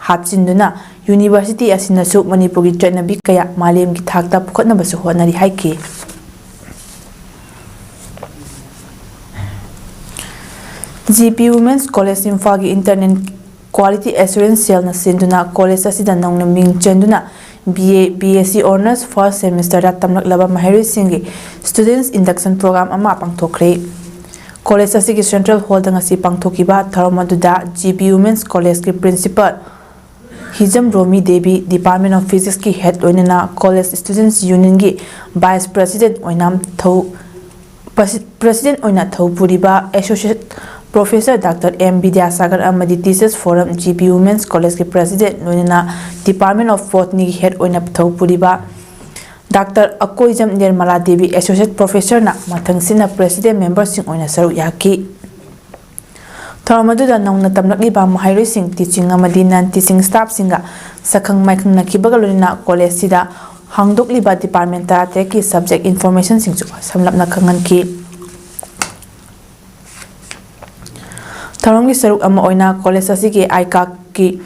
ꯍꯥꯞꯆꯤꯟꯗꯨꯅ university ꯑꯁꯤꯅꯁꯨ ꯃꯅꯤꯄꯨꯔꯒꯤ ꯆꯠꯅꯕꯤ ꯀꯌꯥ ꯃꯥꯂꯦꯝꯒꯤ ꯊꯥꯛꯇ ꯄꯨꯈꯠꯅꯕꯁꯨ ꯍꯣꯠꯅꯔꯤ ꯍꯥꯏꯈꯤ꯫ G P Women's College ꯏꯝꯐꯥꯜꯒꯤ Internal Quality Assurance Cellꯅ ꯁꯤꯟꯗꯨꯅ college ꯑꯁꯤꯗ ꯅꯧꯅ ꯃꯤꯡ ꯆꯟꯗꯨꯅ B A, B S C Honours first semesterꯗ ꯇꯝꯂꯛꯂꯕ ꯃꯍꯩꯔꯣꯏꯁꯤꯡꯒꯤ Students Induction Program ꯑꯃ ꯄꯥꯡꯊꯣꯛꯈ꯭ꯔꯦ꯫ College ꯑꯁꯤꯒꯤ Central Hallꯗ ꯉꯁꯤ ꯄꯥꯡꯊꯣꯛꯈꯤꯕ ꯊꯧꯔꯝ ꯑꯗꯨꯗ G P Women's Collegeꯀꯤ Principal Hijam Romi Devi, Department of Physicsꯀꯤ head, ꯂꯣꯏꯅꯅ College Students Unionꯒꯤ vice president ꯑꯣꯏꯅ ꯊꯧ-, presi-, president ꯑꯣꯏꯅ ꯊꯧ ꯄꯨꯔꯤꯕ Associate Professor Doctor M Vidyasagar ꯑꯃꯗꯤ Teachers Forum G B Women's Collegeꯀꯤ president, ꯂꯣꯏꯅꯅ Department of Botanyꯒꯤ head ꯑꯣꯏꯅ ꯊꯧ ꯄꯨꯔꯤꯕ Doctor Akoijam Nirmala Devi, Associate Professorꯅ ꯃꯊꯪꯁꯤꯠꯅ president memberꯁꯤꯡ ꯑꯣꯏꯅ ꯁꯔꯨꯛ ꯌꯥꯈꯤ꯫ ꯊꯧꯔꯝ ꯑꯗꯨꯗ ꯅꯧꯅ ꯇꯝꯂꯛꯂꯤꯕ ꯃꯍꯩꯔꯣꯏꯁꯤꯡ, teaching ꯑꯃꯗꯤ non teaching staffꯁꯤꯡꯒ ꯁꯛꯈꯪ ꯃꯥꯏꯈꯪꯅꯈꯤꯕꯒ ꯂꯣꯏꯅꯅ collegeꯁꯤꯗ ꯍꯥꯡꯗꯣꯛꯂꯤꯕ department ꯇꯔꯥꯇꯔꯦꯠꯀꯤ subject informationꯁꯤꯡꯁꯨ ꯁꯝꯂꯞꯅ ꯈꯪꯍꯟꯈꯤ꯫ ꯊꯧꯔꯝꯒꯤ ꯁꯔꯨꯛ ꯑꯃ ꯑꯣꯏꯅ college ꯑꯁꯤꯒꯤ ꯑꯥꯏꯀꯥꯛꯀꯤ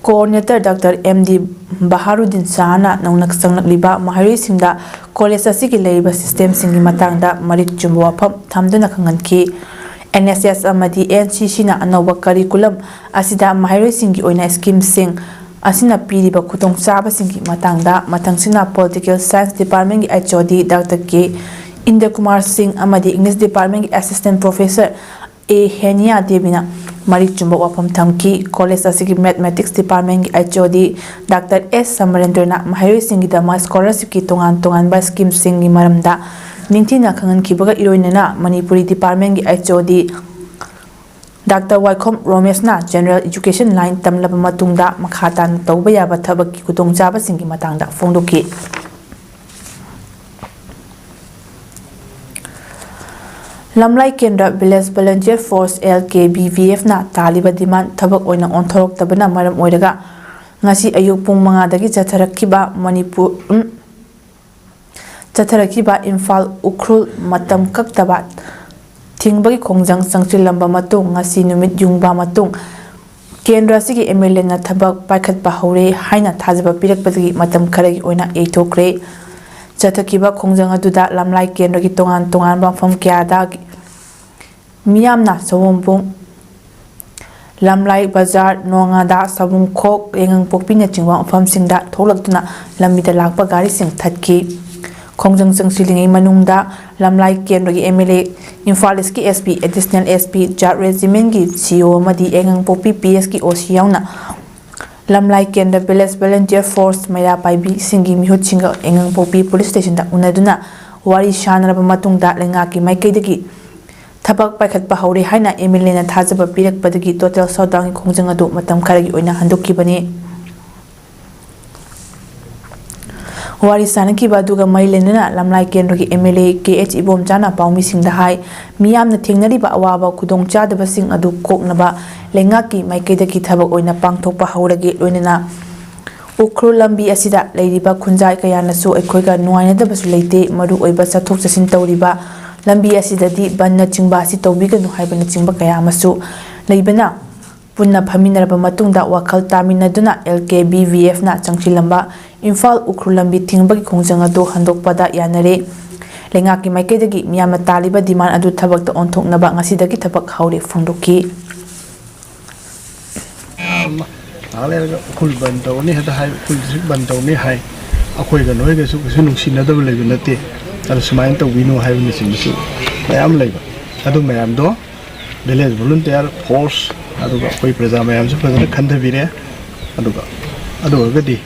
coordinator Doctor ꯑꯦꯝ ꯗꯤ ꯕꯍꯥꯔꯨꯗꯤꯟ ꯁꯥꯍꯅ ꯅꯧꯅ ꯆꯪꯂꯛꯂꯤꯕ ꯃꯍꯩꯔꯣꯏꯁꯤꯡꯗ college ꯑꯁꯤꯒꯤ ꯂꯩꯔꯤꯕ systemꯁꯤꯡꯒꯤ ꯃꯇꯥꯡꯗ ꯃꯔꯤꯛ ꯆꯨꯝꯕ ꯋꯥꯐꯝ ꯊꯝꯗꯨꯅ ꯈꯪꯍꯟꯈꯤ꯫ N S S ꯑꯃꯗꯤ N C Cꯅ ꯑꯅꯧꯕ curriculum ꯑꯁꯤꯗ ꯃꯍꯩꯔꯣꯏꯁꯤꯡꯒꯤ ꯑꯣꯏꯅ schemeꯁꯤꯡ ꯑꯁꯤꯅ ꯄꯤꯔꯤꯕ ꯈꯨꯗꯣꯡꯆꯥꯕꯁꯤꯡꯒꯤ ꯃꯇꯥꯡꯗ ꯃꯊꯪꯁꯤꯠꯅ Political Science Departmentꯀꯤ H O D Doctor ꯀꯦ ꯏꯟꯗ꯭ꯔꯀꯨꯃꯥꯔ ꯁꯤꯡ ꯑꯃꯗꯤ English Departmentꯀꯤ Assistant Professor ꯑꯦ ꯍꯦꯅꯤꯌꯥ ꯗꯦꯕꯤꯅ ꯃꯔꯤꯛ ꯆꯨꯝꯕ ꯋꯥꯐꯝ ꯊꯝꯈꯤ꯫ College ꯑꯁꯤꯒꯤ Mathematics Departmentꯀꯤ H O D Doctor ꯑꯦꯁ ꯁꯃꯔꯦꯟꯗ꯭ꯔꯅ ꯃꯍꯩꯔꯣꯏꯁꯤꯡꯒꯤꯗꯃꯛ scholarshipꯀꯤ ꯇꯣꯉꯥꯟ ꯇꯣꯉꯥꯟꯕ schemeꯁꯤꯡꯒꯤ ꯃꯔꯝꯗ ꯅꯤꯡꯊꯤꯅ ꯈꯪꯍꯟꯈꯤꯕꯒ ꯏꯔꯣꯏꯅꯅ Manipuri Departmentꯀꯤ H O D Doctor ꯋꯥꯏꯈꯣꯝ ꯔꯣꯃꯦꯁꯅ General Education line ꯇꯝꯂꯕ ꯃꯇꯨꯡꯗ ꯃꯈꯥ ꯇꯥꯅ ꯇꯧꯕ ꯌꯥꯕ ꯊꯕꯛꯀꯤ ꯈꯨꯗꯣꯡꯆꯥꯕꯁꯤꯡꯒꯤ ꯃꯇꯥꯡꯗ ꯐꯣꯡꯗꯣꯛꯈꯤ꯫ ꯂꯝꯂꯥꯏ ꯀꯦꯟꯗ꯭ꯔ Village Volunteer Force, L K V V Fꯅ ꯇꯥꯜꯂꯤꯕ demand ꯊꯕꯛ ꯑꯣꯏꯅ ꯑꯣꯟꯊꯣꯔꯛꯇꯕꯅ ꯃꯔꯝ ꯑꯣꯏꯔꯒ ꯉꯁꯤ ꯑꯌꯨꯛ ꯄꯨꯡ ꯃꯉꯥꯗꯒꯤ ꯆꯠꯊꯔꯛꯈꯤꯕ ꯃꯅꯤꯄꯨꯔ, ꯎꯝ, ꯆꯠꯊꯔꯛꯈꯤꯕ ꯏꯝꯐꯥꯜ ꯎꯈ꯭ꯔꯨꯜ ꯃꯇꯝ ꯀꯛꯇꯕ ꯊꯤꯡꯕꯒꯤ ꯈꯣꯡꯖꯪ ꯆꯪꯁꯤꯜꯂꯝꯕ ꯃꯇꯨꯡ, ꯉꯁꯤ ꯅꯨꯃꯤꯠ ꯌꯨꯡꯕ ꯃꯇꯨꯡ ꯀꯦꯟꯗ꯭ꯔ ꯑꯁꯤꯒꯤ M L Aꯅ ꯊꯕꯛ ꯄꯥꯏꯈꯠꯄ ꯍꯧꯔꯦ ꯍꯥꯏꯅ ꯊꯥꯖꯕ ꯄꯤꯔꯛꯄꯗꯒꯤ ꯃꯇꯝ ꯈꯔꯒꯤ ꯑꯣꯏꯅ ꯌꯩꯊꯣꯛꯈ꯭ꯔꯦ꯫ ꯆꯠꯊꯈꯤꯕ ꯈꯣꯡꯖꯪ ꯑꯗꯨꯗ ꯂꯝꯂꯥꯏ ꯀꯦꯟꯗ꯭ꯔꯒꯤ ꯇꯣꯉꯥꯟ ꯇꯣꯉꯥꯟꯕ ꯃꯐꯝ ꯀꯌꯥꯗ ꯃꯤꯌꯥꯝꯅ ꯁꯑꯣꯝꯕꯨꯡ, ꯂꯝꯂꯥꯏ ꯕꯖꯥꯔ, ꯅꯣꯉꯥꯗ, ꯁꯥꯕꯨꯡꯈꯣꯛ, ꯌꯥꯏꯉꯪꯄꯣꯛꯄꯤꯅꯆꯤꯡꯕ ꯃꯐꯝꯁꯤꯡꯗ ꯊꯣꯛꯂꯛꯇꯨꯅ ꯂꯝꯕꯤꯗ ꯂꯥꯛꯄ ꯒꯥꯔꯤꯁꯤꯡ ꯊꯠꯈꯤ꯫ ꯈꯣꯡꯖꯪ ꯆꯪꯁꯤꯜꯂꯤꯉꯩ ꯃꯅꯨꯡꯗ ꯂꯝꯂꯥꯏ ꯀꯦꯟꯗ꯭ꯔꯒꯤ M L A, Imphal Eastꯀꯤ S P, Additional S P, Jat Regimentꯀꯤ C O ꯑꯃꯗꯤ ꯌꯥꯏꯉꯪꯄꯣꯛꯄꯤ P Sꯀꯤ O C ꯌꯥꯎꯅ ꯂꯝꯂꯥꯏ ꯀꯦꯟꯗ꯭ꯔ Village Volunteer Force ꯃꯩꯔꯥ ꯄꯥꯏꯕꯤꯁꯤꯡꯒꯤ ꯃꯤꯍꯨꯠꯁꯤꯡꯒ ꯌꯥꯏꯉꯪꯄꯣꯛꯄꯤ Police Stationꯗ ꯎꯅꯗꯨꯅ ꯋꯥꯔꯤ ꯁꯥꯅꯔꯕ ꯃꯇꯨꯡꯗ ꯂꯩꯉꯥꯛꯀꯤ ꯃꯥꯏꯀꯩꯗꯒꯤ ꯊꯕꯛ ꯄꯥꯏꯈꯠꯄ ꯍꯧꯔꯦ ꯍꯥꯏꯅ MLAꯅ ꯊꯥꯖꯕ ꯄꯤꯔꯛꯄꯗꯒꯤ total shutdownꯒꯤ ꯈꯣꯡꯖꯪ ꯑꯗꯨ ꯃꯇꯝ ꯈꯔꯒꯤ ꯑꯣꯏꯅ ꯍꯟꯗꯣꯛꯈꯤꯕꯅꯤ꯫ ꯋꯥꯔꯤ ꯁꯥꯅꯈꯤꯕ ꯑꯗꯨꯒ ꯃꯔꯤ ꯂꯩꯅꯅ ꯂꯝꯂꯥꯏ ꯀꯦꯟꯗ꯭ꯔꯒꯤ MLA ꯀꯦ ꯑꯩꯆ ꯏꯕꯣꯝꯆꯥꯅ ꯄꯥꯎꯃꯤꯁꯤꯡꯗ ꯍꯥꯏ, ꯃꯤꯌꯥꯝꯅ ꯊꯦꯡꯅꯔꯤꯕ ꯑꯋꯥꯕ ꯈꯨꯗꯣꯡꯆꯥꯗꯕꯁꯤꯡ ꯑꯗꯨ ꯀꯣꯛꯅꯕ ꯂꯩꯉꯥꯛꯀꯤ ꯃꯥꯏꯀꯩꯗꯒꯤ ꯊꯕꯛ ꯑꯣꯏꯅ ꯄꯥꯡꯊꯣꯛꯄ ꯍꯧꯔꯒꯦ, ꯂꯣꯏꯅꯅ ꯎꯈ꯭ꯔꯨꯜ ꯂꯝꯕꯤ ꯑꯁꯤꯗ ꯂꯩꯔꯤꯕ ꯈꯨꯟꯖꯥꯏ ꯀꯌꯥꯅꯁꯨ ꯑꯩꯈꯣꯏꯒ ꯅꯨꯡꯉꯥꯏꯅꯗꯕꯁꯨ ꯂꯩꯇꯦ, ꯃꯔꯨ ꯑꯣꯏꯕ ꯆꯠꯊꯣꯛ ꯆꯠꯁꯤꯟ ꯇꯧꯔꯤꯕ ꯂꯝꯕꯤ ꯑꯁꯤꯗꯗꯤ ꯕꯟꯅꯆꯤꯡꯕ ꯑꯁꯤ ꯇꯧꯕꯤꯒꯅꯨ ꯍꯥꯏꯕꯅꯆꯤꯡꯕ ꯀꯌꯥ ꯑꯃꯁꯨ ꯂꯩꯕꯅ, ꯄꯨꯟꯅ ꯐꯝꯃꯤꯟꯅꯔꯕ ꯃꯇꯨꯡꯗ ꯋꯥꯈꯜ ꯇꯥꯃꯤꯟꯅꯗꯨꯅ LKBVFꯅ ꯆꯪꯁꯤꯜꯂꯝꯕ ꯏꯝꯐꯥꯜ ꯎꯈ꯭ꯔꯨꯜ ꯂꯝꯕꯤ ꯊꯤꯡꯕꯒꯤ ꯈꯣꯡꯖꯪ ꯑꯗꯨ ꯍꯟꯗꯣꯛꯄꯗ ꯌꯥꯅꯔꯦ꯫ ꯂꯩꯉꯥꯛꯀꯤ ꯃꯥꯏꯀꯩꯗꯒꯤ ꯃꯤꯌꯥꯝꯅ ꯇꯥꯜꯂꯤꯕ demand ꯑꯗꯨ ꯊꯕꯛꯇ ꯑꯣꯟꯊꯣꯛꯅꯕ ꯉꯁꯤꯗꯒꯤ ꯊꯕꯛ ꯍꯧꯔꯦ ꯐꯣꯡꯗꯣꯛꯈꯤ꯫ ꯉꯥꯏꯍꯥꯛ ꯂꯩꯔꯒ ꯎꯈ꯭ꯔꯨꯜ ꯕꯟ ꯇꯧꯔꯅꯤ ꯍꯦꯛꯇ ꯍꯥꯏ, ꯎꯈ꯭ꯔꯨꯜ district ꯕꯟ ꯇꯧꯔꯅꯤ ꯍꯥꯏ꯫ ꯑꯩꯈꯣꯏꯒ ꯅꯣꯏꯒꯁꯨ ꯀꯩꯁꯨ ꯅꯨꯡꯁꯤꯅꯗꯕ ꯂꯩꯕ ꯅꯠꯇꯦ꯫ ꯑꯗꯨ ꯁꯨꯃꯥꯏꯅ ꯇꯧꯕꯤꯅꯨ ꯍꯥꯏꯕꯅꯆꯤꯡꯕꯁꯨ ꯃꯌꯥꯝ ꯂꯩꯕ꯫ ꯑꯗꯨ ꯃꯌꯥꯝꯗꯣ village volunteer force ꯑꯗꯨꯒ ꯑꯩꯈꯣꯏ ꯄ꯭ꯔꯖꯥ ꯃꯌꯥꯝꯁꯨ ꯐꯖꯅ ꯈꯟꯊꯕꯤꯔꯦ꯫ ꯑꯗꯨꯒ ꯑꯗꯨ ꯑꯣꯏꯔꯒꯗꯤ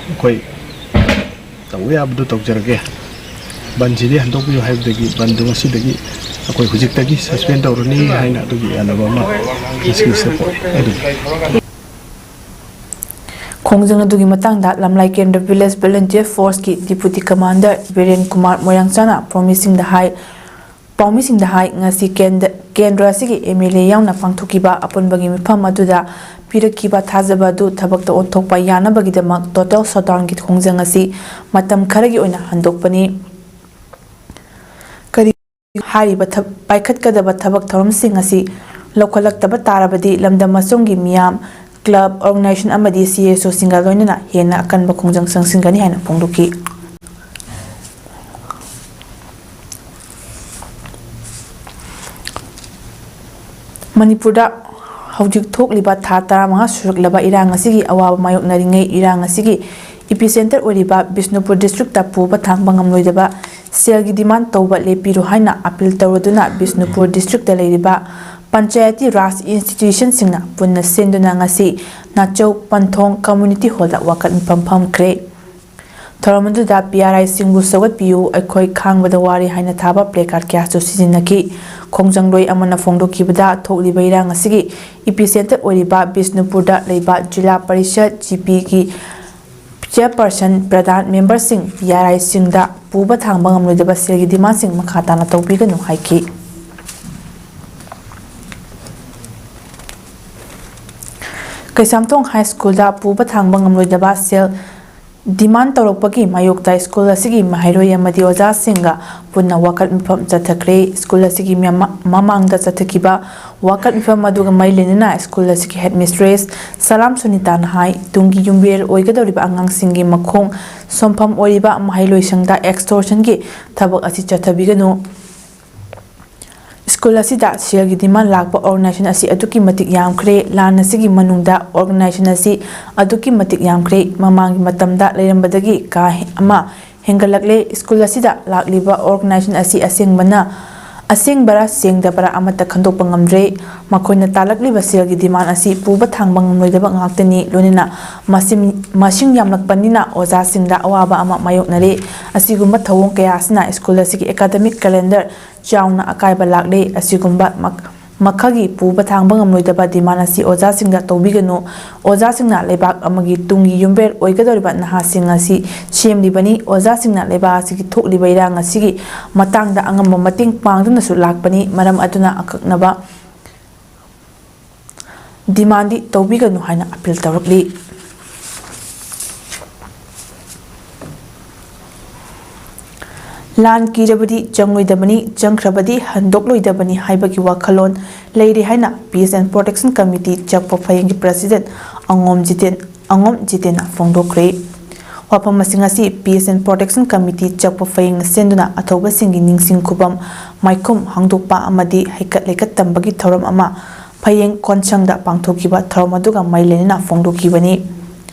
ꯑꯩꯈꯣꯏ ꯇꯧꯕ ꯌꯥꯕꯗꯨ ꯇꯧꯖꯔꯒꯦ, ꯕꯟꯁꯤꯗꯤ ꯍꯟꯗꯣꯛꯄꯤꯌꯨ ꯍꯥꯏꯕꯗꯒꯤ ꯕꯟꯗꯨ ꯉꯁꯤꯗꯒꯤ ꯑꯩꯈꯣꯏ ꯍꯧꯖꯤꯛꯇꯒꯤ suspend ꯇꯧꯔꯅꯤ ꯍꯥꯏꯅ ꯑꯗꯨꯒꯤ ꯌꯥꯅꯕ ꯑꯃ ꯉꯁꯤ ꯁꯦꯝꯄꯣ ꯑꯗꯨ ꯈꯣꯡꯖꯪ ꯑꯗꯨꯒꯤ ꯃꯇꯥꯡꯗ ꯂꯝꯂꯥꯏ ꯀꯦꯟꯗ꯭ꯔ Village Volunteer Forceꯀꯤ Deputy Commander Biren Kumar ꯃꯣꯏꯔꯥꯡꯆꯥꯅ ꯄꯥꯎꯃꯤꯁꯤꯡꯗ ꯍꯥꯏ, ꯄꯥꯎꯃꯤꯁꯤꯡꯗ ꯍꯥꯏ, ꯉꯁꯤ ꯀꯦꯟꯗ-, ꯀꯦꯟꯗ꯭ꯔ ꯑꯁꯤꯒꯤ MLA ꯌꯥꯎꯅ ꯄꯥꯡꯊꯣꯛꯈꯤꯕ ꯑꯄꯨꯟꯕꯒꯤ ꯃꯤꯐꯝ ꯑꯗꯨꯗ ꯄꯤꯔꯛꯈꯤꯕ ꯊꯥꯖꯕ ꯑꯗꯨ ꯊꯕꯛꯇ ꯑꯣꯟꯊꯣꯛꯄ ꯌꯥꯅꯕꯒꯤꯗꯃꯛ total shutdownꯒꯤ ꯈꯣꯡꯖꯪ ꯑꯁꯤ ꯃꯇꯝ ꯈꯔꯒꯤ ꯑꯣꯏꯅ ꯍꯟꯗꯣꯛꯄꯅꯤ꯫ ꯀꯔꯤ ꯍꯥꯏꯔꯤꯕ ꯊ-, ꯄꯥꯏꯈꯠꯀꯗꯕ ꯊꯕꯛ ꯊꯧꯔꯝꯁꯤꯡ ꯑꯁꯤ ꯂꯧꯈꯠꯂꯛꯇꯕ ꯇꯥꯔꯕꯗꯤ ꯂꯝꯗꯝ ꯑꯁꯣꯝꯒꯤ ꯃꯤꯌꯥꯝ, club, organization ꯑꯃꯗꯤ CSOꯁꯤꯡꯒ ꯂꯣꯏꯅꯅ ꯍꯦꯟꯅ ꯑꯀꯟꯕ ꯈꯣꯡꯖꯪ ꯆꯪꯁꯤꯟꯒꯅꯤ ꯍꯥꯏꯅ ꯐꯣꯡꯗꯣꯛꯈꯤ꯫ ꯃꯅꯤꯄꯨꯔꯗ ꯍꯧꯖꯤꯛ ꯊꯣꯛꯂꯤꯕ ꯊꯥ ꯇꯔꯥꯃꯉꯥ ꯁꯨꯔꯛꯂꯕ ꯏꯔꯥꯡ ꯑꯁꯤꯒꯤ ꯑꯋꯥꯕ ꯃꯥꯌꯣꯛꯅꯔꯤꯉꯩ ꯏꯔꯥꯡ ꯑꯁꯤꯒꯤ epicenter ꯑꯣꯏꯔꯤꯕ ꯕꯤꯁꯅꯨꯄꯨꯔ districtꯇ ꯄꯨꯕ ꯊꯥꯡꯕ ꯉꯝꯂꯣꯏꯗꯕ ꯁꯦꯜꯒꯤ demand ꯇꯧꯕ ꯂꯦꯞꯄꯤꯔꯣ ꯍꯥꯏꯅ appeal ꯇꯧꯔꯗꯨꯅ ꯕꯤꯁꯅꯨꯄꯨꯔ districtꯇ ꯂꯩꯔꯤꯕ ꯄꯟꯆꯥꯌꯇꯤ ꯔꯥꯖ institutionꯁꯤꯡꯅ ꯄꯨꯟꯅ ꯁꯤꯟꯗꯨꯅ ꯉꯁꯤ ꯅꯥꯆꯧ ꯄꯟꯊꯣꯡ ꯀꯝꯃ꯭ꯌꯨꯅꯤꯇꯤ ꯍꯣꯜꯗ ꯋꯥꯀꯠ ꯃꯤꯐꯝ ꯐꯝꯈ꯭ꯔꯦ꯫ ꯊꯧꯔꯝ ꯑꯗꯨꯗ ꯄꯤ ꯑꯥꯔ ꯑꯥꯏꯁꯤꯡꯕꯨ ꯁꯧꯒꯠꯄꯤꯌꯨ, ꯑꯩꯈꯣꯏ ꯈꯥꯡꯕꯗ ꯋꯥꯔꯦ ꯍꯥꯏꯅ ꯊꯥꯕ ꯄ꯭ꯂꯦꯀꯥꯔꯗ ꯀꯌꯥꯁꯨ ꯁꯤꯖꯤꯟꯅꯈꯤ꯫ ꯈꯣꯡꯖꯪꯂꯣꯏ ꯑꯃꯅ ꯐꯣꯡꯗꯣꯛꯈꯤꯕꯗ, ꯊꯣꯛꯂꯤꯕ ꯏꯔꯥꯡ ꯑꯁꯤꯒꯤ ꯏꯄꯤꯁꯦꯟꯇꯔ ꯑꯣꯏꯔꯤꯕ ꯕꯤꯁꯅꯨꯄꯨꯔꯗ ꯂꯩꯕ ꯖꯤꯂꯥ ꯄꯔꯤꯁꯗ, ꯖꯤ ꯄꯤꯒꯤ ꯆꯤꯌꯔꯄꯔꯁꯟ, ꯄ꯭ꯔꯙꯥꯟ, ꯃꯦꯝꯕꯔꯁꯤꯡ, ꯄꯤ ꯑꯥꯔ ꯑꯥꯏꯁꯤꯡꯗ ꯄꯨꯕ ꯊꯥꯡꯕ ꯉꯝꯂꯣꯏꯗꯕ ꯁꯦꯜꯒꯤ ꯗꯤꯃꯥꯟꯁꯤꯡ ꯃꯈꯥ ꯇꯥꯅ ꯇꯧꯕꯤꯒꯅꯨ ꯍꯥꯏꯈꯤ꯫ ꯀꯩꯁꯥꯝꯊꯣꯡ ꯍꯥꯏ ꯁ꯭ꯀꯨꯜꯗ ꯄꯨꯕ ꯊꯥꯡꯕ ꯉꯝꯂꯣꯏꯗꯕ ꯁꯦꯜ ꯗꯤꯃꯥꯟ ꯇꯧꯔꯛꯄꯒꯤ ꯃꯥꯌꯣꯛꯇ ꯁ꯭ꯀꯨꯜ ꯑꯁꯤꯒꯤ ꯃꯍꯩꯔꯣꯏ ꯑꯃꯗꯤ ꯑꯣꯖꯥꯁꯤꯡꯒ ꯄꯨꯟꯅ ꯋꯥꯀꯠ ꯃꯤꯐꯝ ꯆꯠꯊꯈ꯭ꯔꯦ꯫ ꯁ꯭ꯀꯨꯜ ꯑꯁꯤꯒꯤ ꯃꯃꯥ-, ꯃꯃꯥꯡꯗ ꯆꯠꯊꯈꯤꯕ ꯋꯥꯀꯠ ꯃꯤꯐꯝ ꯑꯗꯨꯒ ꯃꯔꯤ ꯂꯩꯅꯅ ꯁ꯭ꯀꯨꯜ ꯑꯁꯤꯒꯤ ꯍꯦꯗꯃꯤꯁꯇ꯭ꯔꯦꯁ ꯁꯂꯥꯝ ꯁꯨꯅꯤꯇꯥꯅ ꯍꯥꯏ, ꯇꯨꯡꯒꯤ ꯌꯨꯝꯕꯤꯔꯦꯜ ꯑꯣꯏꯒꯗꯧꯔꯤꯕ ꯑꯉꯥꯡꯁꯤꯡꯒꯤ ꯃꯈꯣꯡ ꯁꯣꯝꯐꯝ ꯑꯣꯏꯔꯤꯕ ꯃꯍꯩꯂꯣꯏꯁꯪꯗ ꯑꯦꯛꯁꯇꯣꯔꯁꯟꯒꯤ ꯊꯕꯛ ꯑꯁꯤ ꯆꯠꯊꯕꯤꯒꯅꯨ꯫ ꯁ꯭ꯀꯨꯜ ꯑꯁꯤꯗ ꯁꯦꯜꯒꯤ ꯗꯤꯃꯥꯟ ꯂꯥꯛꯄ ꯑꯣꯔꯒꯅꯥꯏꯖꯦꯁꯟ ꯑꯁꯤ ꯑꯗꯨꯛꯀꯤ ꯃꯇꯤꯛ ꯌꯥꯝꯈ꯭ꯔꯦ꯫ ꯂꯥꯟ ꯑꯁꯤꯒꯤ ꯃꯅꯨꯡꯗ ꯑꯣꯔꯒꯅꯥꯏꯖꯦꯁꯟ ꯑꯁꯤ ꯑꯗꯨꯛꯀꯤ ꯃꯇꯤꯛ ꯌꯥꯝꯈ꯭ꯔꯦ꯫ ꯃꯃꯥꯡꯒꯤ ꯃꯇꯝꯗ ꯂꯩꯔꯝꯕꯗꯒꯤ ꯀꯥ ꯍꯦ-, ꯑꯃ ꯍꯦꯟꯒꯠꯂꯛꯂꯦ꯫ ꯁ꯭ꯀꯨꯜ ꯑꯁꯤꯗ ꯂꯥꯛꯂꯤꯕ ꯑꯣꯔꯒꯅꯥꯏꯖꯦꯁꯟ ꯑꯁꯤ ꯑꯁꯦꯡꯕꯅ, ꯑꯁꯦꯡꯕꯔꯥ ꯁꯦꯡꯗꯕꯔꯥ ꯑꯃꯠꯇ ꯈꯟꯗꯣꯛꯄ ꯉꯝꯗ꯭ꯔꯦ꯫ ꯃꯈꯣꯏꯅ ꯇꯥꯜꯂꯛꯂꯤꯕ ꯁꯦꯜꯒꯤ ꯗꯤꯃꯥꯟ ꯑꯁꯤ ꯄꯨꯕ ꯊꯥꯡꯕ ꯉꯝꯂꯣꯏꯗꯕ ꯉꯥꯛꯇꯅꯤ꯫ ꯂꯣꯏꯅꯅ ꯃꯁꯤꯡ, ꯃꯁꯤꯡ ꯌꯥꯝꯂꯛꯄꯅꯤꯅ ꯑꯣꯖꯥꯁꯤꯡꯗ ꯑꯋꯥꯕ ꯑꯃ ꯃꯥꯌꯣꯛꯅꯔꯦ꯫ ꯑꯁꯤꯒꯨꯝꯕ ꯊꯧꯑꯣꯡ ꯀꯌꯥ ꯑꯁꯤꯅ ꯁ꯭ꯀꯨꯜ ꯑꯁꯤꯒꯤ ꯑꯦꯀꯥꯗꯃꯤꯛ ꯀꯦꯂꯦꯟꯗꯔ ꯆꯥꯎꯅ ꯑꯀꯥꯏꯕ ꯂꯥꯛꯂꯦ꯫ ꯑꯁꯤꯒꯨꯝꯕ ꯃꯛ-, ꯃꯈꯜꯒꯤ ꯄꯨꯕ ꯊꯥꯡꯕ ꯉꯝꯂꯣꯏꯗꯕ ꯗꯤꯃꯥꯟ ꯑꯁꯤ ꯑꯣꯖꯥꯁꯤꯡꯗ ꯇꯧꯕꯤꯒꯅꯨ꯫ ꯑꯣꯖꯥꯁꯤꯡꯅ ꯂꯩꯕꯥꯛ ꯑꯃꯒꯤ ꯇꯨꯡꯒꯤ ꯌꯨꯝꯕꯤꯔꯦꯜ ꯑꯣꯏꯒꯗꯧꯔꯤꯕ ꯅꯍꯥꯁꯤꯡ ꯑꯁꯤ ꯁꯦꯝꯂꯤꯕꯅꯤ꯫ ꯑꯣꯖꯥꯁꯤꯡꯅ ꯂꯩꯕꯥꯛ ꯑꯁꯤꯒꯤ ꯊꯣꯛꯂꯤꯕ ꯏꯔꯥꯡ ꯑꯁꯤꯒꯤ ꯃꯇꯥꯡꯗ ꯑꯉꯝꯕ ꯃꯇꯦꯡ ꯄꯥꯡꯗꯨꯅꯁꯨ ꯂꯥꯛꯄꯅꯤ꯫ ꯃꯔꯝ ꯑꯗꯨꯅ ꯑꯀꯛꯅꯕ ꯗꯤꯃꯥꯟꯗꯤ ꯇꯧꯕꯤꯒꯅꯨ ꯍꯥꯏꯅ ꯑꯄꯤꯜ ꯇꯧꯔꯛꯂꯤ꯫ ꯂꯥꯟ ꯀꯤꯔꯕꯗꯤ ꯆꯪꯂꯣꯏꯗꯕꯅꯤ, ꯆꯪꯈ꯭ꯔꯕꯗꯤ ꯍꯟꯗꯣꯛꯂꯣꯏꯗꯕꯅꯤ ꯍꯥꯏꯕꯒꯤ ꯋꯥꯈꯜꯂꯣꯟ ꯂꯩꯔꯤ ꯍꯥꯏꯅ Peace and Protection Committee ꯆꯛꯄ ꯐꯌꯦꯡꯒꯤ ꯄ꯭ꯔꯁꯤꯗꯦꯟ ꯑꯉꯣꯝ ꯖꯤꯇꯦꯟ, ꯑꯉꯣꯝ ꯖꯤꯇꯦꯟꯅ ꯐꯣꯡꯗꯣꯛꯈ꯭ꯔꯦ꯫ ꯋꯥꯐꯝꯁꯤꯡ ꯑꯁꯤ Peace and Protection Committee ꯆꯛꯄ ꯐꯌꯦꯡꯅ ꯁꯤꯟꯗꯨꯅ ꯑꯊꯧꯕꯁꯤꯡꯒꯤ ꯅꯤꯡꯁꯤꯡ ꯈꯨꯕꯝ ꯃꯥꯏꯈꯨꯝ ꯍꯥꯡꯗꯣꯛꯄ ꯑꯃꯗꯤ ꯍꯩꯀꯠ ꯂꯩꯀꯠ ꯇꯝꯕꯒꯤ ꯊꯧꯔꯝ ꯑꯃ ꯐꯌꯦꯡ ꯀꯣꯟꯁꯪꯗ ꯄꯥꯡꯊꯣꯛꯈꯤꯕ ꯊꯧꯔꯝ ꯑꯗꯨꯒ ꯃꯔꯤ ꯂꯩꯅꯅ ꯐꯣꯡꯗꯣꯛꯈꯤꯕꯅꯤ꯫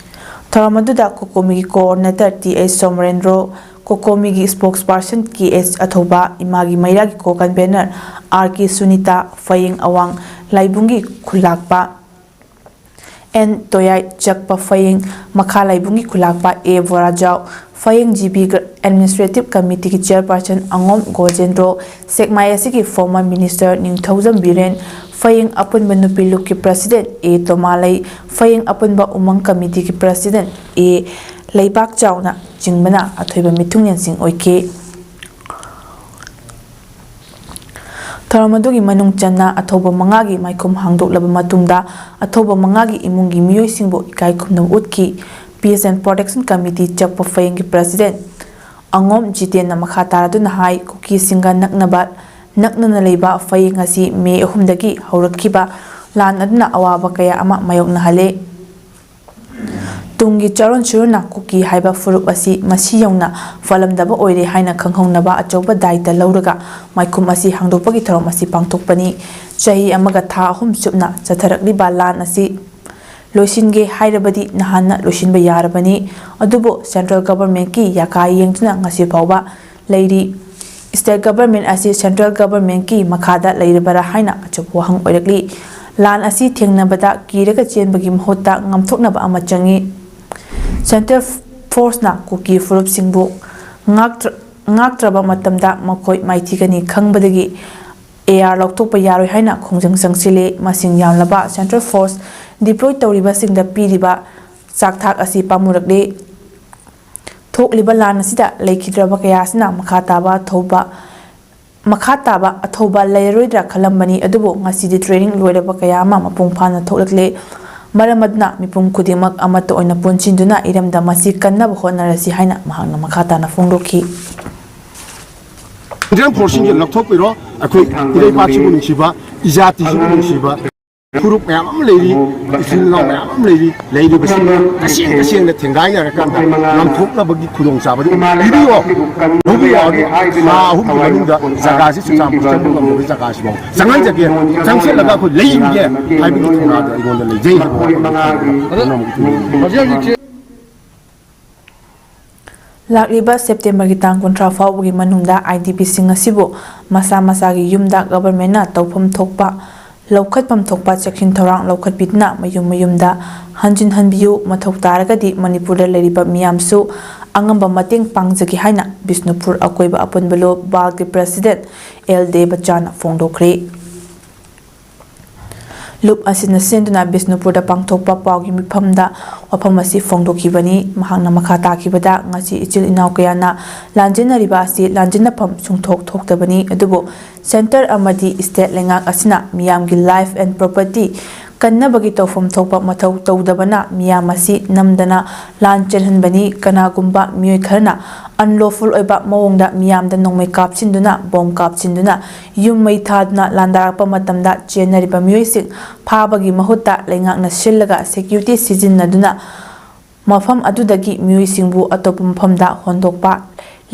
ꯊꯧꯔꯝ ꯑꯗꯨꯗ ꯀꯣꯀꯣꯃꯤꯒꯤ coordinator ꯇꯤ ꯑꯩꯆ ꯁꯣꯃꯔꯦꯟꯗ꯭ꯔꯣ, ꯀꯣꯀꯣꯃꯤꯒꯤ spokesperson ꯀꯦ ꯑꯦꯁ ꯑꯊꯧꯕ, ꯏꯃꯥꯒꯤ ꯃꯩꯔꯥꯒꯤ co-convener ꯑꯥꯔ ꯀꯦ ꯁꯨꯅꯤꯇꯥ, ꯐꯌꯦꯡ ꯑꯋꯥꯡ ꯂꯥꯏꯕꯨꯡꯒꯤ ꯈꯨꯜꯂꯥꯛꯄ, ꯑꯦꯟ ꯇꯣꯌꯥꯏ ꯆꯛꯄ ꯐꯌꯦꯡ ꯃꯈꯥ ꯂꯩꯕꯨꯡꯒꯤ ꯈꯨꯂꯥꯛꯄ ꯑꯦ ꯕꯣꯔꯥꯖꯥꯎ, ꯐꯌꯦꯡ ꯖꯤ ꯕꯤ Administrative Committeeꯒꯤ Chairperson ꯑꯉꯣꯝ ꯒꯣꯖꯦꯟꯗ꯭ꯔꯣ, ꯁꯦꯛꯃꯥꯏ ꯑꯁꯤꯒꯤ former minister ꯅꯤꯡꯊꯧꯖꯝ ꯕꯤꯔꯦꯟ, ꯐꯌꯦꯡ ꯑꯄꯨꯟꯕ ꯅꯨꯄꯤ ꯂꯨꯞꯀꯤ President ꯑꯦ ꯇꯣꯃꯥꯂꯩ, ꯐꯌꯦꯡ ꯑꯄꯨꯟꯕ ꯎꯃꯪ Committeeꯒꯤ President ꯑꯦ ꯂꯩꯕꯥꯛ ꯆꯥꯎꯅ ꯆꯤꯡꯕꯅ ꯑꯊꯣꯏꯕ ꯃꯤꯊꯨꯡꯂꯦꯟꯁꯤꯡ ꯑꯣꯏꯈꯤ꯫ ꯊꯧꯔꯝ ꯑꯗꯨꯒꯤ ꯃꯅꯨꯡ ꯆꯟꯅ ꯑꯊꯧꯕ ꯃꯉꯥꯒꯤ ꯃꯥꯏꯈꯨꯝ ꯍꯥꯡꯗꯣꯛꯂꯕ ꯃꯇꯨꯡꯗ, ꯑꯊꯧꯕ ꯃꯉꯥꯒꯤ ꯏꯃꯨꯡꯒꯤ ꯃꯤꯑꯣꯏꯁꯤꯡꯕꯨ ꯏꯀꯥꯏ ꯈꯨꯝꯅꯕ ꯎꯠꯈꯤ꯫ Peace and Protection Committee ꯆꯛꯄ ꯐꯌꯦꯡꯒꯤ President ꯑꯉꯣꯝ ꯖꯤꯇꯦꯟꯅ ꯃꯈꯥ ꯇꯥꯔꯗꯨꯅ ꯍꯥꯏ, ꯀꯨꯀꯤꯁꯤꯡꯒ ꯅꯛꯅꯕ, ꯅꯛꯅꯅ ꯂꯩꯕ ꯐꯌꯦꯡ ꯑꯁꯤ ꯃꯦ ꯑꯍꯨꯝꯗꯒꯤ ꯍꯧꯔꯛꯈꯤꯕ ꯂꯥꯟ ꯑꯗꯨꯅ ꯑꯋꯥꯕ ꯀꯌꯥ ꯑꯃ ꯃꯥꯌꯣꯛꯅꯍꯜꯂꯦ꯫ ꯇꯨꯡꯒꯤ ꯆꯥꯔꯣꯟ ꯁꯨꯔꯣꯟꯅ ꯀꯨꯀꯤ ꯍꯥꯏꯕ ꯐꯨꯔꯨꯞ ꯑꯁꯤ ꯃꯁꯤ ꯌꯧꯅ ꯐꯠꯂꯝꯗꯕ ꯑꯣꯏꯔꯦ ꯍꯥꯏꯅ ꯈꯪꯍꯧꯅꯕ ꯑꯆꯧꯕ ꯗꯥꯏꯇ ꯂꯧꯔꯒ ꯃꯥꯏꯈꯨꯝ ꯑꯁꯤ ꯍꯥꯡꯗꯣꯛꯄꯒꯤ ꯊꯧꯔꯝ ꯑꯁꯤ ꯄꯥꯡꯊꯣꯛꯄꯅꯤ꯫ ꯆꯍꯤ ꯑꯃꯒ ꯊꯥ ꯑꯍꯨꯝ ꯆꯨꯞꯅ ꯆꯠꯊꯔꯛꯂꯤꯕ ꯂꯥꯟ ꯑꯁꯤ ꯂꯣꯏꯁꯤꯟꯒꯦ ꯍꯥꯏꯔꯕꯗꯤ ꯅꯍꯥꯟꯅ ꯂꯣꯏꯁꯤꯟꯕ ꯌꯥꯔꯕꯅꯤ꯫ ꯑꯗꯨꯕꯨ central governmentꯀꯤ ꯌꯥꯀꯥ ꯌꯦꯡꯗꯨꯅ ꯉꯁꯤ ꯐꯥꯎꯕ ꯂꯩꯔꯤ꯫ State government ꯑꯁꯤ central governmentꯀꯤ ꯃꯈꯥꯗ ꯂꯩꯔꯕꯔꯥ ꯍꯥꯏꯅ ꯑꯆꯧꯕ ꯋꯥꯍꯪ ꯑꯣꯏꯔꯛꯂꯤ꯫ ꯂꯥꯟ ꯑꯁꯤ ꯊꯦꯡꯅꯕꯗ ꯀꯤꯔꯒ ꯆꯦꯟꯕꯒꯤ ꯃꯍꯨꯠꯇ ꯉꯥꯝꯊꯣꯛꯅꯕ ꯑꯃ ꯆꯪꯏ꯫ Central forceꯅ ꯀꯨꯀꯤ ꯐꯨꯔꯨꯞꯁꯤꯡꯕꯨ ꯉꯥꯛꯇ꯭ꯔ-, ꯉꯥꯛꯇ꯭ꯔꯕ ꯃꯇꯝꯗ ꯃꯈꯣꯏ ꯃꯥꯏꯊꯤꯒꯅꯤ ꯈꯪꯕꯗꯒꯤ ꯑꯦ ꯑꯥꯔ ꯂꯧꯊꯣꯛꯄ ꯌꯥꯔꯣꯏ ꯍꯥꯏꯅ ꯈꯣꯡꯖꯪ ꯆꯪꯁꯤꯜꯂꯤ꯫ ꯃꯁꯤꯡ ꯌꯥꯝꯂꯕ central force deploy ꯇꯧꯔꯤꯕꯁꯤꯡꯗ ꯄꯤꯔꯤꯕ ꯆꯥꯛꯊꯥꯛ ꯑꯁꯤ ꯄꯥꯝꯃꯨꯔꯛꯂꯤ꯫ ꯊꯣꯛꯂꯤꯕ ꯂꯥꯟ ꯑꯁꯤꯗ ꯂꯩꯈꯤꯗ꯭ꯔꯕ ꯀꯌꯥ ꯑꯁꯤꯅ ꯃꯈꯥ ꯇꯥꯕ ꯊꯧꯕ, ꯃꯈꯥ ꯇꯥꯕ ꯑꯊꯧꯕ ꯂꯩꯔꯔꯣꯏꯗ꯭ꯔꯥ ꯈꯜꯂꯝꯕꯅꯤ, ꯑꯗꯨꯕꯨ ꯉꯁꯤꯗꯤ training ꯂꯣꯏꯔꯕ ꯀꯌꯥ ꯑꯃ ꯃꯄꯨꯡ ꯐꯥꯅ ꯊꯣꯛꯂꯛꯂꯦ꯫ ꯃꯔꯝ ꯑꯗꯨꯅ ꯃꯤꯄꯨꯝ ꯈꯨꯗꯤꯡꯃꯛ ꯑꯃꯠꯇ ꯑꯣꯏꯅ ꯄꯨꯟꯁꯤꯟꯗꯨꯅ ꯏꯔꯝꯗꯝ ꯑꯁꯤ ꯀꯟꯅꯕ ꯍꯣꯠꯅꯔꯁꯤ ꯍꯥꯏꯅ ꯃꯍꯥꯛꯅ ꯃꯈꯥ ꯇꯥꯅ ꯐꯣꯡꯗꯣꯛꯈꯤ꯫ Central forceꯁꯤꯡꯁꯦ ꯂꯧꯊꯣꯛꯄꯤꯔꯣ꯫ ꯑꯩꯈꯣꯏ ꯏꯔꯩꯄꯥꯛꯁꯤꯕꯨ ꯅꯨꯡꯁꯤꯕ, ꯏꯖꯥꯇꯤꯁꯤꯕꯨ ꯅꯨꯡꯁꯤꯕ, ꯐꯨꯔꯨꯞ ꯃꯌꯥꯝ ꯑꯃ ꯂꯩꯔꯤ, ꯏꯆꯤꯜ ꯏꯅꯥꯎ ꯃꯌꯥꯝ ꯑꯃ ꯂꯩꯔꯤ꯫ ꯂꯩꯔꯤꯕꯁꯤꯡ ꯇꯁꯦꯡ ꯇꯁꯦꯡꯅ ꯊꯦꯡꯒꯥꯏꯅꯔꯀꯥꯟꯗ ꯉꯥꯝꯊꯣꯛꯅꯕꯒꯤ ꯈꯨꯗꯣꯡꯆꯥꯕꯗꯨ ꯄꯤꯕꯤꯌꯣ꯫ ꯂꯧꯕꯤꯌꯣ꯫ ꯊꯥ ꯑꯍꯨꯝꯒꯤ ꯃꯅꯨꯡꯗ ꯖꯒꯥꯁꯤ ꯆꯨꯔꯆꯥꯟꯄꯨꯔ ꯆꯪꯕ ꯉꯝꯗꯕ ꯖꯒꯥꯁꯤꯐꯥꯎ ꯆꯪꯍꯟꯖꯒꯦ, ꯆꯪꯁꯤꯜꯂꯒ ꯑꯩꯈꯣꯏ ꯂꯩꯒꯦ ꯍꯥꯏꯕꯒꯤ ꯊꯧꯅꯥꯗꯣ ꯑꯩꯉꯣꯟꯗ ꯂꯩꯖꯩ ꯍꯥꯏꯕ ꯋꯥꯐꯝ ꯑꯗꯨ ꯍꯧꯖꯤꯛ ꯍꯧꯖꯤꯛꯁꯦ ꯂꯥꯛꯂꯤꯕ Septemberꯒꯤ ꯇꯥꯡ ꯀꯨꯟꯊ꯭ꯔꯥ ꯐꯥꯎꯕꯒꯤ ꯃꯅꯨꯡꯗ IDPꯁꯤꯡ ꯑꯁꯤꯕꯨ ꯃꯁꯥ ꯃꯁꯥꯒꯤ ꯌꯨꯝꯗ governmentꯅ ꯇꯧꯐꯝ ꯊꯣꯛꯄ ꯂꯧꯈꯠꯐꯝ ꯊꯣꯛꯄ ꯆꯦꯛꯁꯤꯟ ꯊꯧꯔꯥꯡ ꯂꯧꯈꯠꯄꯤꯗꯨꯅ ꯃꯌꯨꯝ ꯃꯌꯨꯝꯗ ꯍꯟꯖꯤꯟ ꯍꯟꯕꯤꯌꯨ꯫ ꯃꯊꯧ ꯇꯥꯔꯒꯗꯤ ꯃꯅꯤꯄꯨꯔꯗ ꯂꯩꯔꯤꯕ ꯃꯤꯌꯥꯝꯁꯨ ꯑꯉꯝꯕ ꯃꯇꯦꯡ ꯄꯥꯡꯖꯒꯦ ꯍꯥꯏꯅ ꯕꯤꯁꯅꯨꯄꯨꯔ ꯑꯀꯣꯏꯕ ꯑꯄꯨꯟꯕ ꯂꯨꯞ ꯕꯥꯜꯒꯤ ꯄ꯭ꯔꯁꯤꯗꯦꯟꯠ ꯑꯦꯜ ꯗꯦꯕꯆꯥꯟꯅ ꯐꯣꯡꯗꯣꯛꯈ꯭ꯔꯦ꯫ ꯂꯨꯞ ꯑꯁꯤꯅ ꯁꯤꯟꯗꯨꯅ ꯕꯤꯁꯅꯨꯄꯨꯔꯗ ꯄꯥꯡꯊꯣꯛꯄ ꯄꯥꯎꯒꯤ ꯃꯤꯐꯝꯗ ꯋꯥꯐꯝ ꯑꯁꯤ ꯐꯣꯡꯗꯣꯛꯈꯤꯕꯅꯤ꯫ ꯃꯍꯥꯛꯅ ꯃꯈꯥ ꯇꯥꯈꯤꯕꯗ, ꯉꯁꯤ ꯏꯆꯤꯜ ꯏꯅꯥꯎ ꯀꯌꯥꯅ ꯂꯥꯟꯖꯦꯟꯅꯔꯤꯕ ꯑꯁꯤ ꯂꯥꯟꯖꯦꯟꯅꯐꯝ ꯁꯨꯡꯊꯣꯛ ꯊꯣꯛꯇꯕꯅꯤ, ꯑꯗꯨꯕꯨ ꯁꯦꯟꯇꯔ ꯑꯃꯗꯤ ꯁ꯭ꯇꯦꯠ ꯂꯩꯉꯥꯛ ꯑꯁꯤꯅ ꯃꯤꯌꯥꯝꯒꯤ life and property ꯀꯟꯅꯕꯒꯤ ꯇꯧꯐꯝ ꯊꯣꯛꯄ ꯃꯊꯧ ꯇꯧꯗꯕꯅ ꯃꯤꯌꯥꯝ ꯑꯁꯤ ꯅꯝꯗꯅ ꯂꯥꯟ ꯆꯦꯜꯍꯟꯕꯅꯤ꯫ ꯀꯅꯥꯒꯨꯝꯕ ꯃꯤꯑꯣꯏ ꯈꯔꯅ unlawful ꯑꯣꯏꯕ ꯃꯑꯣꯡꯗ ꯃꯤꯌꯥꯝꯗ ꯅꯣꯡꯃꯩ ꯀꯥꯞꯁꯤꯟꯗꯨꯅ, ꯕꯣꯝ ꯀꯥꯞꯁꯤꯟꯗꯨꯅ, ꯌꯨꯝ ꯃꯩ ꯊꯥꯗꯨꯅ ꯂꯥꯟꯗꯥꯔꯛꯄ ꯃꯇꯝꯗ ꯆꯦꯟꯅꯔꯤꯕ ꯃꯤꯑꯣꯏꯁꯤꯡ ꯐꯥꯕꯒꯤ ꯃꯍꯨꯠꯇ ꯂꯩꯉꯥꯛꯅ ꯁꯤꯜꯂꯒ security ꯁꯤꯖꯤꯟꯅꯗꯨꯅ ꯃꯐꯝ ꯑꯗꯨꯗꯒꯤ ꯃꯤꯑꯣꯏꯁꯤꯡꯕꯨ ꯑꯇꯣꯞꯄ ꯃꯐꯝꯗ ꯍꯣꯟꯗꯣꯛꯄ,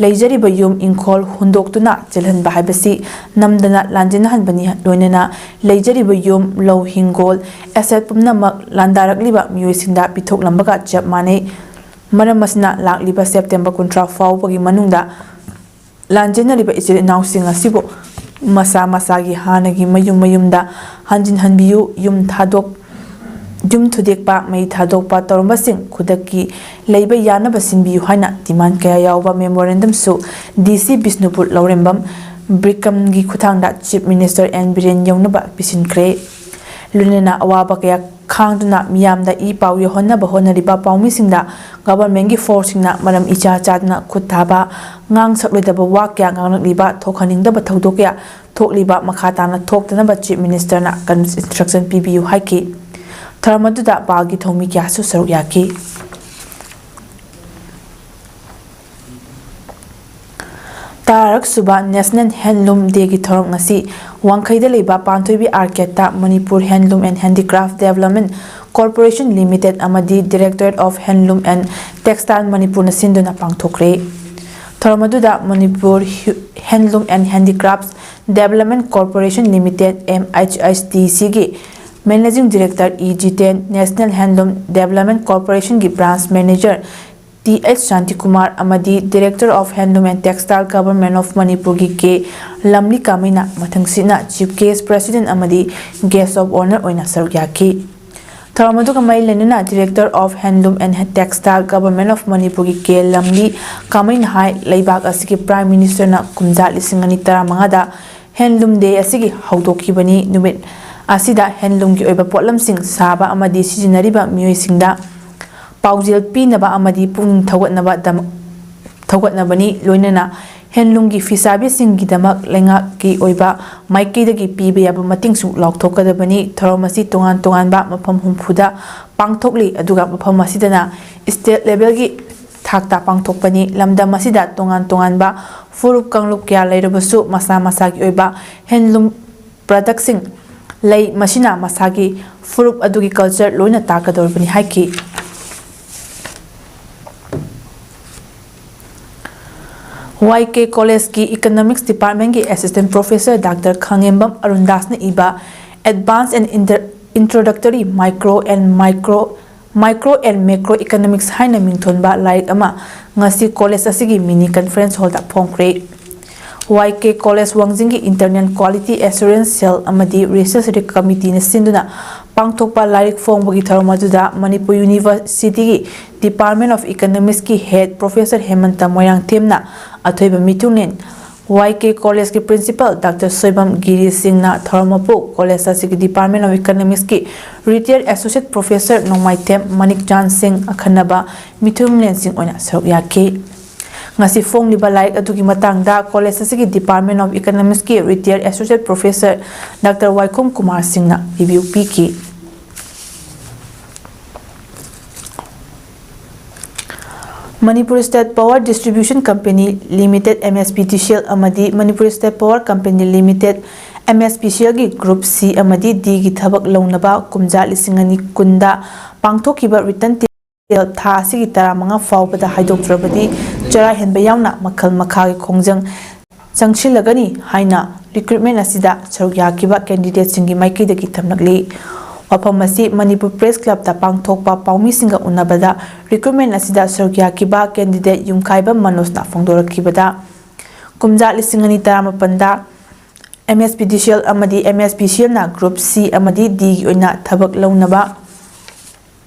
ꯂꯩꯖꯔꯤꯕ ꯌꯨꯝ ꯏꯪꯈꯣꯜ ꯍꯨꯟꯗꯣꯛꯇꯨꯅ ꯆꯦꯜꯍꯟꯕ ꯍꯥꯏꯕꯁꯤ ꯅꯝꯗꯅ ꯂꯥꯟꯖꯦꯟꯅꯍꯟꯕꯅꯤ꯫ ꯂꯣꯏꯅꯅ ꯂꯩꯖꯔꯤꯕ ꯌꯨꯝ, ꯂꯧ ꯍꯤꯡꯒꯣꯜ, asset ꯄꯨꯝꯅꯃꯛ ꯂꯥꯟꯗꯥꯔꯛꯂꯤꯕ ꯃꯤꯑꯣꯏꯁꯤꯡꯗ ꯄꯤꯊꯣꯛꯂꯝꯕꯒ ꯆꯞ ꯃꯥꯟꯅꯩ꯫ ꯃꯔꯝ ꯑꯁꯤꯅ ꯂꯥꯛꯂꯤꯕ ꯁꯦꯞꯇꯦꯝꯕꯔ ꯀꯨꯟꯊ꯭ꯔꯥ ꯐꯥꯎꯕꯒꯤ ꯃꯅꯨꯡꯗ ꯂꯥꯟꯖꯦꯟꯅꯔꯤꯕ ꯏꯆꯤꯜ ꯏꯅꯥꯎꯁꯤꯡ ꯑꯁꯤꯕꯨ ꯃꯁꯥ ꯃꯁꯥꯒꯤ ꯍꯥꯟꯅꯒꯤ ꯃꯌꯨꯝ ꯃꯌꯨꯝꯗ ꯍꯟꯖꯤꯟ ꯍꯟꯕꯤꯌꯨ꯫ ꯌꯨꯝ ꯊꯥꯗꯣꯛ-, ꯌꯨꯝ ꯊꯨꯗꯦꯛꯄ, ꯃꯩ ꯊꯥꯗꯣꯛꯄ ꯇꯧꯔꯝꯕꯁꯤꯡ ꯈꯨꯗꯛꯀꯤ ꯂꯩꯕ ꯌꯥꯅꯕ ꯁꯤꯟꯕꯤꯌꯨ ꯍꯥꯏꯅ demand ꯀꯌꯥ ꯌꯥꯎꯕ memorandum ꯁꯨ D C ꯕꯤꯁꯅꯨꯄꯨꯔ ꯂꯧꯔꯦꯝꯕꯝ ꯕ꯭ꯔꯤꯀꯝꯒꯤ ꯈꯨꯠꯊꯥꯡꯗ Chief Minister N ꯕꯤꯔꯦꯟ ꯌꯧꯅꯕ ꯄꯤꯁꯤꯟꯈ꯭ꯔꯦ꯫ ꯂꯣꯏꯅꯅ ꯑꯋꯥꯕ ꯀꯌꯥ ꯈꯥꯡꯗꯨꯅ ꯃꯤꯌꯥꯝꯗ ꯏ ꯄꯥꯎ ꯌꯧꯍꯟꯅꯕ ꯍꯣꯠꯅꯔꯤꯕ ꯄꯥꯎꯃꯤꯁꯤꯡꯗ government ꯀꯤ force ꯁꯤꯡꯅ ꯃꯔꯝ ꯏꯆꯥ ꯆꯥꯗꯅ ꯈꯨꯠ ꯊꯥꯕ, ꯉꯥꯡ ꯁꯛꯂꯣꯏꯗꯕ ꯋꯥ ꯀꯌꯥ ꯉꯥꯡꯂꯛꯂꯤꯕ, ꯊꯣꯛꯍꯟꯅꯤꯡꯗꯕ ꯊꯧꯗꯣꯛ ꯀꯌꯥ ꯊꯣꯛꯂꯤꯕ ꯃꯈꯥ ꯇꯥꯅ ꯊꯣꯛꯇꯅꯕ Chief Minister ꯅ ꯀꯟ-, instruction ꯄꯤꯕꯤꯌꯨ ꯍꯥꯏꯈꯤ꯫ ꯊꯧꯔꯝ ꯑꯗꯨꯗ ꯕꯥꯜꯒꯤ ꯊꯧꯃꯤ ꯀꯌꯥꯁꯨ ꯁꯔꯨꯛ ꯌꯥꯈꯤ꯫ ꯇꯔꯥꯔꯛ ꯁꯨꯕ National Handloom Day ꯒꯤ ꯊꯧꯔꯝ ꯉꯁꯤ ꯋꯥꯡꯈꯩꯗ ꯂꯩꯕ ꯄꯥꯟꯊꯣꯏꯕꯤ Arcade ꯇ Manipur Handloom and Handicraft Development Corporation Limited ꯑꯃꯗꯤ Directorate of Handloom and Textile Manipur ꯅ ꯁꯤꯟꯗꯨꯅ ꯄꯥꯡꯊꯣꯛꯈ꯭ꯔꯦ꯫ ꯊꯧꯔꯝ ꯑꯗꯨꯗ Manipur Hu-, Handloom and Handicrafts Development Corporation Limited, M H H D C ꯒꯤ Managing Director E Jiten, National Handloom Development Corporation ꯒꯤ Branch Manager T H Shantikumar ꯑꯃꯗꯤ Director of Handloom and Textile Government of ꯃꯅꯤꯄꯨꯔꯒꯤ ꯀꯦ ꯂꯝꯂꯤ ꯀꯥꯃꯩꯅ ꯃꯊꯪꯁꯤꯠꯅ Chief Guest, President ꯑꯃꯗꯤ Guest of Honour ꯑꯣꯏꯅ ꯁꯔꯨꯛ ꯌꯥꯈꯤ꯫ ꯊꯧꯔꯝ ꯑꯗꯨꯒ ꯃꯔꯤ ꯂꯩꯅꯅ Director of Handloom and Textile Government of ꯃꯅꯤꯄꯨꯔꯒꯤ ꯀꯦ ꯂꯝꯂꯤ ꯀꯥꯃꯩꯅ ꯍꯥꯏ, ꯂꯩꯕꯥꯛ ꯑꯁꯤꯒꯤ Prime Ministerꯅ ꯀꯨꯝꯖꯥ ꯂꯤꯁꯤꯡ ꯑꯅꯤ ꯇꯔꯥꯃꯉꯥꯗ Handloom Day ꯑꯁꯤꯒꯤ ꯍꯧꯗꯣꯛꯈꯤꯕꯅꯤ꯫ ꯅꯨꯃꯤꯠ ꯑꯁꯤꯗ handloomꯒꯤ ꯑꯣꯏꯕ ꯄꯣꯠꯂꯝꯁꯤꯡ ꯁꯥꯕ ꯑꯃꯗꯤ ꯁꯤꯖꯤꯟꯅꯔꯤꯕ ꯃꯤꯑꯣꯏꯁꯤꯡꯗ ꯄꯥꯎꯖꯦꯜ ꯄꯤꯅꯕ ꯑꯃꯗꯤ ꯄꯨꯛꯅꯤꯡ ꯊꯧꯒꯠꯅꯕ ꯊꯧꯒꯠꯅꯕꯅꯤ꯫ ꯂꯣꯏꯅꯅ handloomꯒꯤ ꯐꯤꯁꯥꯕꯤꯁꯤꯡꯒꯤꯗꯃꯛ ꯂꯩꯉꯥꯛꯀꯤ ꯑꯣꯏꯕ ꯃꯥꯏꯀꯩꯗꯒꯤ ꯄꯤꯕ ꯌꯥꯕ ꯃꯇꯦꯡꯁꯨ ꯂꯥꯎꯊꯣꯛꯀꯗꯕꯅꯤ꯫ ꯊꯧꯔꯝ ꯑꯁꯤ ꯇꯣꯉꯥꯟ ꯇꯣꯉꯥꯟꯕ ꯃꯐꯝ ꯍꯨꯝꯐꯨꯗ ꯄꯥꯡꯊꯣꯛꯂꯤ, ꯑꯗꯨꯒ ꯃꯐꯝ ꯑꯁꯤꯗꯅ state levelꯒꯤ ꯊꯥꯛꯇ ꯄꯥꯡꯊꯣꯛꯄꯅꯤ꯫ ꯂꯝꯗꯝ ꯑꯁꯤꯗ ꯇꯣꯉꯥꯟ ꯇꯣꯉꯥꯟꯕ ꯐꯨꯔꯨꯞ ꯀꯥꯡꯂꯨꯞ ꯀꯌꯥ ꯂꯩꯔꯕꯁꯨ ꯃꯁꯥ ꯃꯁꯥꯒꯤ ꯑꯣꯏꯕ handloom productꯁꯤꯡ ꯂꯩ, ꯃꯁꯤꯅ ꯃꯁꯥꯒꯤ ꯐꯨꯔꯨꯞ ꯑꯗꯨꯒꯤ culture ꯂꯣꯏꯅ ꯇꯥꯛꯀꯗꯧꯔꯤꯕꯅꯤ ꯍꯥꯏꯈꯤ꯫ ꯋꯥꯏ ꯀꯦ ꯀꯣꯂꯦꯖꯀꯤ Economics Departmentꯀꯤ Assistant Professor Doctor ꯈꯥꯉꯦꯝꯕꯝ ꯑꯔꯨꯟꯗꯥꯁꯅ ꯏꯕ Advanced and Inter- Introductory Micro and Micro Micro and Macro Economics ꯍꯥꯏꯅ ꯃꯤꯡꯊꯣꯟꯕ ꯂꯥꯏꯔꯤꯛ ꯑꯃ ꯉꯁꯤ ꯀꯣꯂꯦꯖ ꯑꯁꯤꯒꯤ mini conference hallꯗ ꯐꯣꯡꯈ꯭ꯔꯦ꯫ ꯋꯥꯏ ꯀꯦ ꯀꯣꯂꯦꯖ ꯋꯥꯡꯖꯤꯡꯒꯤ Internal Quality Assurance Cell ꯑꯃꯗꯤ Research Committeeꯅ ꯁꯤꯟꯗꯨꯅ ꯄꯥꯡꯊꯣꯛꯄ ꯂꯥꯏꯔꯤꯛ ꯐꯣꯡꯕꯒꯤ ꯊꯧꯔꯝ ꯑꯗꯨꯗ Manipur Universityꯒꯤ Department of Economicsꯀꯤ Head Professor ꯍꯦꯃꯟꯇ ꯃꯣꯏꯔꯥꯡꯊꯦꯝꯅ ꯑꯊꯣꯏꯕ ꯃꯤꯊꯨꯡꯂꯦꯟ, ꯋꯥꯏ ꯀꯦ ꯀꯣꯂꯦꯖꯀꯤ Principal Doctor ꯁꯣꯏꯕꯝ ꯒꯤꯔꯤ ꯁꯤꯡꯅ ꯊꯧꯔꯝ ꯃꯄꯨ, ꯀꯣꯂꯦꯖ ꯑꯁꯤꯒꯤ Department of Economicsꯀꯤ Retired Associate Professor ꯅꯣꯡꯃꯥꯏꯊꯦꯝ ꯃꯅꯤꯛꯆꯥꯟ ꯁꯤꯡ, ꯑꯈꯟꯅꯕ ꯃꯤꯊꯨꯡꯂꯦꯟꯁꯤꯡ ꯑꯣꯏꯅ ꯁꯔꯨꯛ ꯌꯥꯈꯤ꯫ ꯉꯁꯤ ꯐꯣꯡꯂꯤꯕ ꯂꯥꯏꯔꯤꯛ ꯑꯗꯨꯒꯤ ꯃꯇꯥꯡꯗ ꯀꯣꯂꯦꯖ ꯑꯁꯤꯒꯤ Department of Economicsꯀꯤ Retired Associate Professor Doctor ꯋꯥꯏꯈꯣꯝ ꯀꯨꯃꯥꯔ ꯁꯤꯡꯅ review ꯄꯤꯈꯤ꯫ Manipur State Power Distribution Company Limited, M S P D C L, ꯑꯃꯗꯤ Manipur State Power Company Limited, M S P D C Lꯒꯤ Group C ꯑꯃꯗꯤ Dꯒꯤ ꯊꯕꯛ ꯂꯧꯅꯕ ꯀꯨꯝꯖꯥ ꯂꯤꯁꯤꯡ ꯑꯅꯤ ꯀꯨꯟꯗ ꯄꯥꯡꯊꯣꯛꯈꯤꯕ written tender ꯊꯥ ꯑꯁꯤꯒꯤ ꯇꯔꯥꯃꯉꯥ ꯐꯥꯎꯕꯗ ꯍꯥꯏꯗꯣꯛꯇ꯭ꯔꯕꯗꯤ ꯆꯔꯥ ꯍꯦꯟꯕ ꯌꯥꯎꯅ ꯃꯈꯜ ꯃꯈꯥꯒꯤ ꯈꯣꯡꯖꯪ ꯆꯪꯁꯤꯜꯂꯒꯅꯤ ꯍꯥꯏꯅ recruitment ꯑꯁꯤꯗ ꯁꯔꯨꯛ ꯌꯥꯈꯤꯕ candidateꯁꯤꯡꯒꯤ ꯃꯥꯏꯀꯩꯗꯒꯤ ꯊꯝꯂꯛꯂꯤ꯫ ꯋꯥꯐꯝ ꯑꯁꯤ ꯃꯅꯤꯄꯨꯔ ꯄ꯭ꯔꯦꯁ ꯀ꯭ꯂꯕꯇ ꯄꯥꯡꯊꯣꯛꯄ ꯄꯥꯎꯃꯤꯁꯤꯡꯒ ꯎꯅꯕꯗ ꯔꯤꯀ꯭ꯔꯨꯠꯃꯦꯟ ꯑꯁꯤꯗ ꯁꯔꯨꯛ ꯌꯥꯈꯤꯕ ꯀꯦꯟꯗꯤꯗꯦꯠ ꯌꯨꯝꯈꯥꯏꯕꯝ ꯃꯅꯣꯖꯅ ꯐꯣꯡꯗꯣꯔꯛꯈꯤꯕꯗ, ꯀꯨꯝꯖꯥ ꯂꯤꯁꯤꯡ ꯑꯅꯤ ꯇꯔꯥꯃꯥꯄꯟꯗ ꯑꯦꯝ ꯑꯦꯁ ꯄꯤ ꯗꯤ ꯁꯤ ꯑꯦꯜ ꯑꯃꯗꯤ ꯑꯦꯝ ꯑꯦꯁ ꯄꯤ ꯁꯤ ꯑꯦꯜꯅ ꯒ꯭ꯔꯨꯞ ꯁꯤ ꯑꯃꯗꯤ ꯗꯤꯒꯤ ꯑꯣꯏꯅ ꯊꯕꯛ ꯂꯧꯅꯕ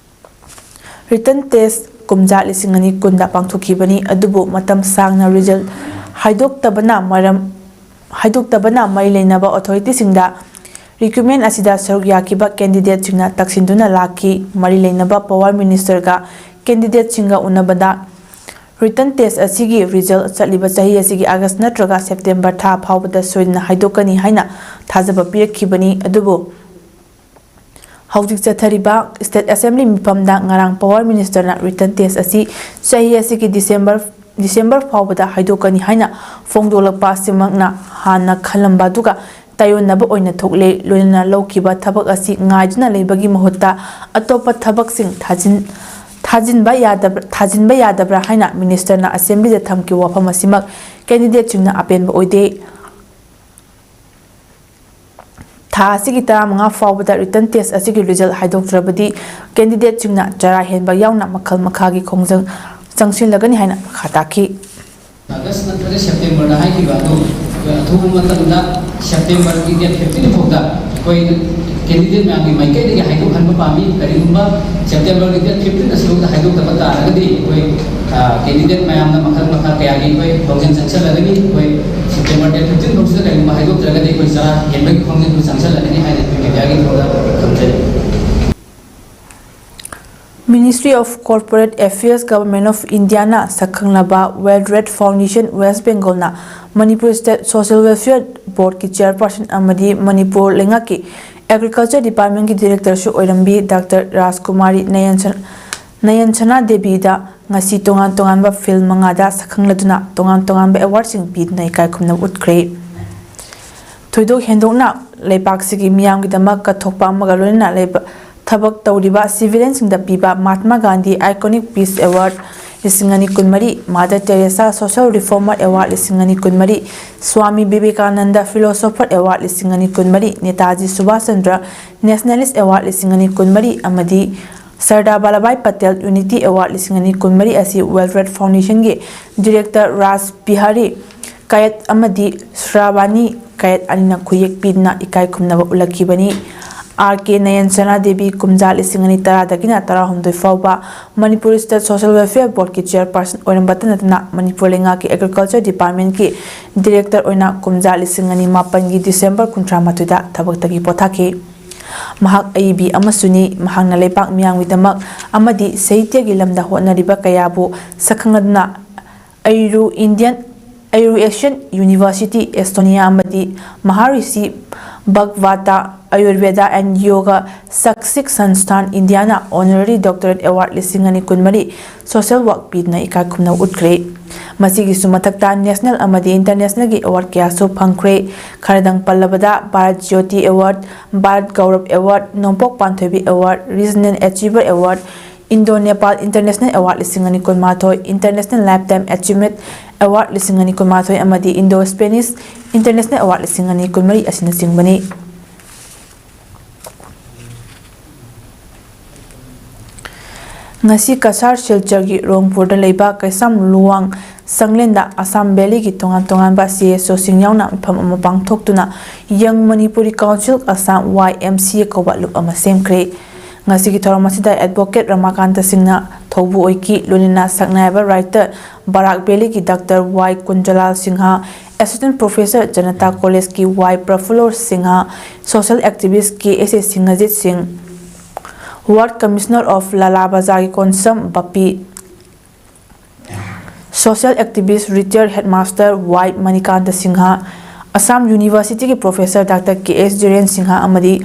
ꯔꯤꯇꯟ ꯇꯦꯁ ꯀꯨꯝꯖꯥ ꯂꯤꯁꯤꯡ ꯑꯅꯤ ꯀꯨꯟꯗ ꯄꯥꯡꯊꯣꯛꯈꯤꯕꯅꯤ꯫ ꯑꯗꯨꯕꯨ ꯃꯇꯝ ꯁꯥꯡꯅ ꯔꯤꯖꯜ ꯍꯥꯏꯗꯣꯛꯇꯕꯅ ꯃꯔꯝ ꯍꯥꯏꯗꯣꯛꯇꯕꯅ ꯃꯔꯤ ꯂꯩꯅꯕ ꯑꯣꯊꯣꯔꯤꯇꯤꯁꯤꯡꯗ ꯔꯤꯀ꯭ꯔꯨꯠꯃꯦꯟ ꯑꯁꯤꯗ ꯁꯔꯨꯛ ꯌꯥꯈꯤꯕ ꯀꯦꯟꯗꯤꯗꯦꯠꯁꯤꯡꯅ ꯇꯛꯁꯤꯟꯗꯨꯅ ꯂꯥꯛꯈꯤ꯫ ꯃꯔꯤ ꯂꯩꯅꯕ ꯄꯋꯥꯔ ꯃꯤꯅꯤꯁꯇꯔꯒ ꯀꯦꯟꯗꯤꯗꯦꯠꯁꯤꯡꯒ ꯎꯅꯕꯗ ꯔꯤꯇꯟ ꯇꯦꯁ ꯑꯁꯤꯒꯤ ꯔꯤꯖꯜ ꯆꯠꯂꯤꯕ ꯆꯍꯤ ꯑꯁꯤꯒꯤ ꯑꯥꯒꯁ ꯅꯠꯇ꯭ꯔꯒ ꯁꯦꯞꯇꯦꯝꯕꯔ ꯊꯥ ꯐꯥꯎꯕꯗ ꯁꯣꯏꯗꯅ ꯍꯥꯏꯗꯣꯛꯀꯅꯤ ꯍꯥꯏꯅ ꯊꯥꯖꯕ ꯄꯤꯔꯛꯈꯤꯕꯅꯤ꯫ ꯑꯗꯨꯕꯨ ꯍꯧꯖꯤꯛ ꯆꯠꯊꯔꯤꯕ ꯁ꯭ꯇꯦꯠ ꯑꯦꯁꯦꯝꯕ꯭ꯂꯤ ꯃꯤꯐꯝꯗ ꯉꯔꯥꯡ ꯄꯋꯥꯔ ꯃꯤꯅꯤꯁꯇꯔꯅ ꯔꯤꯇꯟ ꯇꯦꯁ ꯑꯁꯤ ꯆꯍꯤ ꯑꯁꯤꯒꯤ ꯗꯤꯁꯦꯝꯕꯔ ꯗꯤꯁꯦꯝꯕꯔ ꯐꯥꯎꯕꯗ ꯍꯥꯏꯗꯣꯛꯀꯅꯤ ꯍꯥꯏꯅ ꯐꯣꯡꯗꯣꯛꯂꯛꯄ ꯑꯁꯤꯃꯛꯅ ꯍꯥꯟꯅ ꯈꯜꯂꯝꯕ ꯑꯗꯨꯒ ꯇꯥꯏꯑꯣꯟꯅꯕ ꯑꯣꯏꯅ ꯊꯣꯛꯂꯦ꯫ ꯂꯣꯏꯅꯅ ꯂꯧꯈꯤꯕ ꯊꯕꯛ ꯑꯁꯤ ꯉꯥꯏꯗꯨꯅ ꯂꯩꯕꯒꯤ ꯃꯍꯨꯠꯇ ꯑꯇꯣꯞꯄ ꯊꯕꯛꯁꯤꯡ ꯊꯥꯖꯤꯟ ꯊꯥꯖꯤꯟꯕ ꯌꯥꯗꯕ꯭ꯔꯥ ꯊꯥꯖꯤꯟꯕ ꯌꯥꯗꯕ꯭ꯔꯥ ꯍꯥꯏꯅ ꯃꯤꯅꯤꯁꯇꯔꯅ ꯑꯦꯁꯦꯝꯕ꯭ꯂꯤꯗ ꯊꯝꯈꯤꯕ ꯋꯥꯐꯝ ꯑꯁꯤꯃꯛ ꯀꯦꯟꯗꯤꯗꯦꯠꯁꯤꯡꯅ ꯑꯄꯦꯟꯕ ꯑꯣꯏꯗꯦ꯫ ꯊꯥ ꯑꯁꯤꯒꯤ ꯇꯔꯥꯃꯉꯥ ꯐꯥꯎꯕꯗ ꯔꯤꯇꯟ ꯇꯦꯁ ꯑꯁꯤꯒꯤ ꯔꯤꯖꯜ ꯍꯥꯏꯗꯣꯛꯇ꯭ꯔꯕꯗꯤ ꯀꯦꯟꯗꯤꯗꯦꯠꯁꯤꯡꯅ ꯆꯔꯥ ꯍꯦꯟꯕ ꯌꯥꯎꯅ ꯃꯈꯜ ꯃꯈꯥꯒꯤ ꯈꯣꯡꯖꯪ ꯆꯪꯁꯤꯜꯂꯒꯅꯤ ꯍꯥꯏꯅ ꯃꯈꯥ ꯇꯥꯈꯤ꯫ ꯑꯥꯒꯁ ꯅꯠꯇ꯭ꯔꯒ ꯁꯦꯞꯇꯦꯝꯕꯔꯗ ꯍꯥꯏꯈꯤꯕ ꯑꯗꯨ ꯑꯩꯈꯣꯏ ꯑꯊꯨꯕ ꯃꯇꯝꯗ ꯁꯦꯞꯇꯦꯝꯕꯔꯒꯤ ꯗꯦꯠ ꯐꯤꯐꯇꯤꯟ ꯐꯥꯎꯗ ꯑꯩꯈꯣꯏ ꯀꯦꯟꯗꯤꯗꯦꯠ ꯃꯌꯥꯝꯒꯤ ꯃꯥꯏꯀꯩꯗꯒꯤ ꯍꯥꯏꯗꯣꯛꯍꯟꯕ ꯄꯥꯝꯃꯤ꯫ ꯀꯔꯤꯒꯨꯝꯕ ꯁꯦꯞꯇꯦꯝꯕꯔꯒꯤ ꯗꯦꯠ ꯐꯤꯐꯇꯤꯟ ꯑꯁꯤꯐꯥꯎꯗ ꯍꯥꯏꯗꯣꯛꯇꯕ ꯇꯥꯔꯒꯗꯤ ꯑꯩꯈꯣꯏ, ꯑ, ꯀꯦꯟꯗꯤꯗꯦꯠ ꯃꯌꯥꯝꯅ ꯃꯈꯜ ꯃꯈꯥ ꯀꯌꯥꯒꯤ ꯑꯩꯈꯣꯏ ꯈꯣꯡꯖꯪ ꯆꯪꯁꯤꯜꯂꯒꯅꯤ꯫ ꯑꯩꯈꯣꯏ ꯁꯦꯞꯇꯦꯝꯕꯔ ꯗꯦꯠ ꯐꯤꯐꯇꯤꯟ ꯐꯥꯎꯁꯤꯗ ꯀꯔꯤꯒꯨꯝꯕ ꯍꯥꯏꯗꯣꯛꯇ꯭ꯔꯒꯗꯤ ꯑꯩꯈꯣꯏ ꯆꯔꯥ ꯍꯦꯟꯕꯒꯤ ꯈꯣꯡꯖꯪ ꯑꯗꯨ ꯆꯪꯁꯤꯜꯂꯒꯅꯤ ꯍꯥꯏꯅ ꯑꯩꯈꯣꯏ ꯃꯦꯗꯤꯌꯥꯒꯤ ꯊꯣꯡꯗ ꯊꯝꯖꯔꯤ꯫ Ministry of Corporate Affairs, Government of Indiaꯅ ꯁꯛꯈꯪꯂꯕ Well Red Foundation West Bengalꯅ ꯃꯅꯤꯄꯨꯔ ꯁ꯭ꯇꯦꯠ ꯁꯣꯁꯤꯌꯦꯜ ꯋꯦꯜꯐꯤꯌꯔ ꯕꯣꯔꯗꯀꯤ ꯆꯤꯌꯔꯄꯔꯁꯟ ꯑꯃꯗꯤ ꯃꯅꯤꯄꯨꯔ ꯂꯩꯉꯥꯛꯀꯤ ꯑꯦꯒ꯭ꯔꯤꯀꯜꯆꯔ ꯗꯤꯄꯥꯔꯠꯃꯦꯟꯒꯤ ꯗꯤꯔꯦꯛꯇꯔꯁꯨ ꯑꯣꯏꯔꯝꯕꯤ ꯗꯥꯛꯇꯔ ꯔꯥꯖꯀꯨꯃꯥꯔꯤ ꯅꯌꯟꯁꯟ-, ꯅꯌꯟꯁꯅꯥ ꯗꯦꯕꯤꯗ ꯉꯁꯤ ꯇꯣꯉꯥꯟ ꯇꯣꯉꯥꯟꯕ ꯐꯤꯜꯗ ꯃꯉꯥꯗ ꯁꯛꯈꯪꯂꯗꯨꯅ ꯇꯣꯉꯥꯟ ꯇꯣꯉꯥꯟꯕ ꯑꯦꯋꯥꯔꯗꯁꯤꯡ ꯄꯤꯗꯨꯅ ꯏꯀꯥꯏ ꯈꯨꯝꯅꯕ ꯎꯠꯈ꯭ꯔꯦ꯫ ꯊꯣꯏꯗꯣꯛ ꯍꯦꯟꯗꯣꯛꯅ ꯂꯩꯄꯥꯛꯁꯤꯒꯤ ꯃꯤꯌꯥꯝꯒꯤꯗꯃꯛ ꯀꯠꯊꯣꯛꯄ ꯑꯃꯒ ꯂꯣꯏꯅꯅ ꯂꯩꯕ, ꯊꯕꯛ ꯇꯧꯔꯤꯕ ꯁꯤꯚꯤꯂꯤꯌꯟꯁꯤꯡꯗ ꯄꯤꯕ Mahatma Gandhi iconic piece award, ꯂꯤꯁꯤꯡ ꯑꯅꯤ ꯀꯨꯟꯃꯔꯤ, Mother Teresa Social Reformer Award ꯂꯤꯁꯤꯡ ꯑꯅꯤ ꯀꯨꯟꯃꯔꯤ, Swami Vivekananda Philosopher Award ꯂꯤꯁꯤꯡ ꯑꯅꯤ ꯀꯨꯟꯃꯔꯤ, Netaji Subhash Chandra Nationalist Award ꯂꯤꯁꯤꯡ ꯑꯅꯤ ꯀꯨꯟꯃꯔꯤ ꯑꯃꯗꯤ Sardar Vallabhbhai Patel Unity Award ꯂꯤꯁꯤꯡ ꯑꯅꯤ ꯀꯨꯟꯃꯔꯤ ꯑꯁꯤ Welfare Foundationꯒꯤ Director Raj Bihari Kayat ꯑꯃꯗꯤ Shravani ꯀꯌꯥꯠ ꯑꯅꯤꯅ ꯈꯨꯌꯦꯛ ꯄꯤꯗꯨꯅ ꯏꯀꯥꯏ ꯈꯨꯝꯅꯕ ꯎꯠꯂꯛꯈꯤꯕꯅꯤ꯫ ꯑꯥꯔ ꯀꯦ ꯅꯌꯟꯆꯅꯥ ꯗꯦꯕꯤ ꯀꯨꯝꯖꯥ ꯂꯤꯁꯤꯡ ꯑꯅꯤ ꯇꯔꯥꯗꯒꯤꯅ ꯇꯔꯥꯍꯨꯝꯗꯣꯏ ꯐꯥꯎꯕ ꯃꯅꯤꯄꯨꯔ ꯁ꯭ꯇꯦꯠ ꯁꯣꯁꯤꯌꯦꯜ ꯋꯦꯜꯐꯤꯌꯔ ꯕꯣꯔꯗꯀꯤ ꯆꯤꯌꯔꯄꯔꯁꯟ ꯑꯣꯏꯔꯝꯕꯇ ꯅꯠꯇꯅ ꯃꯅꯤꯄꯨꯔ ꯂꯩꯉꯥꯛꯀꯤ ꯑꯦꯒ꯭ꯔꯤꯀꯜꯆꯔ ꯗꯤꯄꯥꯔꯠꯃꯦꯟꯠꯀꯤ ꯗꯤꯔꯦꯛꯇꯔ ꯑꯣꯏꯅ ꯀꯨꯝꯖꯥ ꯂꯤꯁꯤꯡ ꯑꯅꯤ ꯃꯥꯄꯟꯒꯤ ꯗꯤꯁꯦꯝꯕꯔ ꯀꯨꯟꯊ꯭ꯔꯥ ꯃꯥꯊꯣꯏꯗ ꯊꯕꯛꯇꯒꯤ ꯄꯣꯊꯥꯈꯤ꯫ ꯃꯍꯥꯛ ꯑꯏꯕꯤ ꯑꯃꯁꯨꯅꯤ꯫ ꯃꯍꯥꯛꯅ ꯂꯩꯄꯥꯛ ꯃꯤꯌꯥꯝꯒꯤꯗꯃꯛ ꯑꯃꯗꯤ ꯁꯥꯍꯤꯇ꯭ꯌꯒꯤ ꯂꯝꯗ ꯍꯣꯠꯅꯔꯤꯕ ꯀꯌꯥꯕꯨ ꯁꯛꯈꯪꯅꯗꯨꯅ Euro Indian Euro Asian university, Estonia ꯑꯃꯗꯤ ꯃꯍꯥꯔꯤꯁꯤ ꯚꯒꯋꯇꯥ ꯑꯌꯨꯔꯚꯦꯗꯥ ꯑꯦꯟ ꯌꯣꯒ ꯁꯛꯁꯤꯛ ꯁꯟꯁꯊꯥꯟ ꯏꯟꯗꯤꯌꯥꯅ ꯑꯣꯅꯔꯔꯤ ꯗꯣꯛꯇꯔꯦꯠ ꯑꯦꯋꯥꯔꯗ ꯂꯤꯁꯤꯡ ꯑꯅꯤ ꯀꯨꯟꯃꯔꯤ ꯁꯣꯁꯤꯌꯦꯜ ꯋꯥꯔꯛ ꯄꯤꯗꯨꯅ ꯏꯀꯥꯏ ꯈꯨꯝꯅꯕ ꯎꯠꯈ꯭ꯔꯦ꯫ ꯃꯁꯤꯒꯤꯁꯨ ꯃꯊꯛꯇ ꯅꯦꯁꯅꯦꯜ ꯑꯃꯗꯤ ꯏꯟꯇꯔꯅꯦꯁꯅꯦꯜꯒꯤ ꯑꯦꯋꯥꯔꯗ ꯀꯌꯥꯁꯨ ꯐꯪꯈ꯭ꯔꯦ꯫ ꯈꯔꯗꯪ ꯄꯜꯂꯕꯗ Bharat Jyoti award, Bharat Gaurav award, Nongpok Panthoibi award, regional achiever award, Indo Nepal international award ꯂꯤꯁꯤꯡ ꯑꯅꯤ ꯀꯨꯟꯃꯥꯊꯣꯏ, international lifetime achievement award ꯂꯤꯁꯤꯡ ꯑꯅꯤ ꯀꯨꯟꯃꯥꯊꯣꯏ ꯑꯃꯗꯤ ꯏꯟꯗꯣ ꯁ꯭ꯄꯦꯅꯤꯁ ꯏꯟꯇꯔꯅꯦꯁꯅꯦꯜ ꯑꯦꯋꯥꯔꯗ ꯂꯤꯁꯤꯡ ꯑꯅꯤ ꯀꯨꯟꯃꯔꯤ ꯑꯁꯤꯅꯆꯤꯡꯕꯅꯤ꯫ ꯉꯁꯤ ꯀꯁꯥꯔ ꯁꯤꯜꯆꯔꯒꯤ ꯔꯣꯡꯄꯨꯔꯗ ꯂꯩꯕ ꯀꯩꯁꯥꯝ ꯂꯨꯋꯥꯡ ꯁꯪꯂꯦꯟꯗ ꯑꯁꯥꯝ ꯚꯦꯂꯤꯒꯤ ꯇꯣꯉꯥꯟ ꯇꯣꯉꯥꯟꯕ ꯁꯤ ꯑꯦꯁ ꯑꯣꯁꯤꯡ ꯌꯥꯎꯅ ꯃꯤꯐꯝ ꯑꯃ ꯄꯥꯡꯊꯣꯛꯇꯨꯅ Young Manipuri Council Assam, ꯋꯥꯏ ꯑꯦꯝ ꯁꯤ ꯑꯦ ꯀꯧꯕ ꯂꯨꯞ ꯑꯃ ꯁꯦꯝꯈ꯭ꯔꯦ꯫ ꯉꯁꯤꯒꯤ ꯊꯧꯔꯝ ꯑꯁꯤꯗ ꯑꯦꯗꯚꯣꯀꯦꯠ ꯔꯃꯥꯀꯥꯟꯇ ꯁꯤꯡꯅ ꯊꯧꯕꯨ ꯑꯣꯏꯈꯤ, ꯂꯣꯏꯅꯅ ꯁꯛꯅꯥꯏꯕ ꯔꯥꯏꯇꯔ ꯕꯔꯥꯛ ꯚꯦꯂꯤꯒꯤ ꯗꯥꯛꯇꯔ ꯋꯥꯏ ꯀꯨꯟꯖꯂꯥꯜ ꯁꯤꯡꯍ, ꯑꯦꯁꯤꯁꯇꯦꯟꯠ ꯄ꯭ꯔꯣꯐꯦꯁꯔ ꯖꯅꯇꯥ ꯀꯣꯂꯦꯖꯀꯤ ꯋꯥꯏ ꯄ꯭ꯔꯐꯨꯜꯂꯣ ꯁꯤꯡꯍ, ꯁꯣꯁꯤꯌꯦꯜ ꯑꯦꯛꯇꯤꯚꯤꯁ꯭ꯠ ꯀꯦ ꯑꯦꯁ ꯑꯦ ꯁꯤꯡꯍꯖꯤꯠ ꯁꯤꯡ, ꯋꯥꯔꯗ ꯀꯃꯤꯁꯅꯔ ꯑꯣꯐ ꯂꯥꯂꯥ ꯕꯖꯥꯔꯒꯤ Konsam Bapi, social activist retired headmaster Y Manikanta Singh, Assam ꯌꯨꯅꯤꯚꯔꯁꯤꯇꯤꯒꯤ professor doctor K S Jiren Singh ꯑꯃꯗꯤ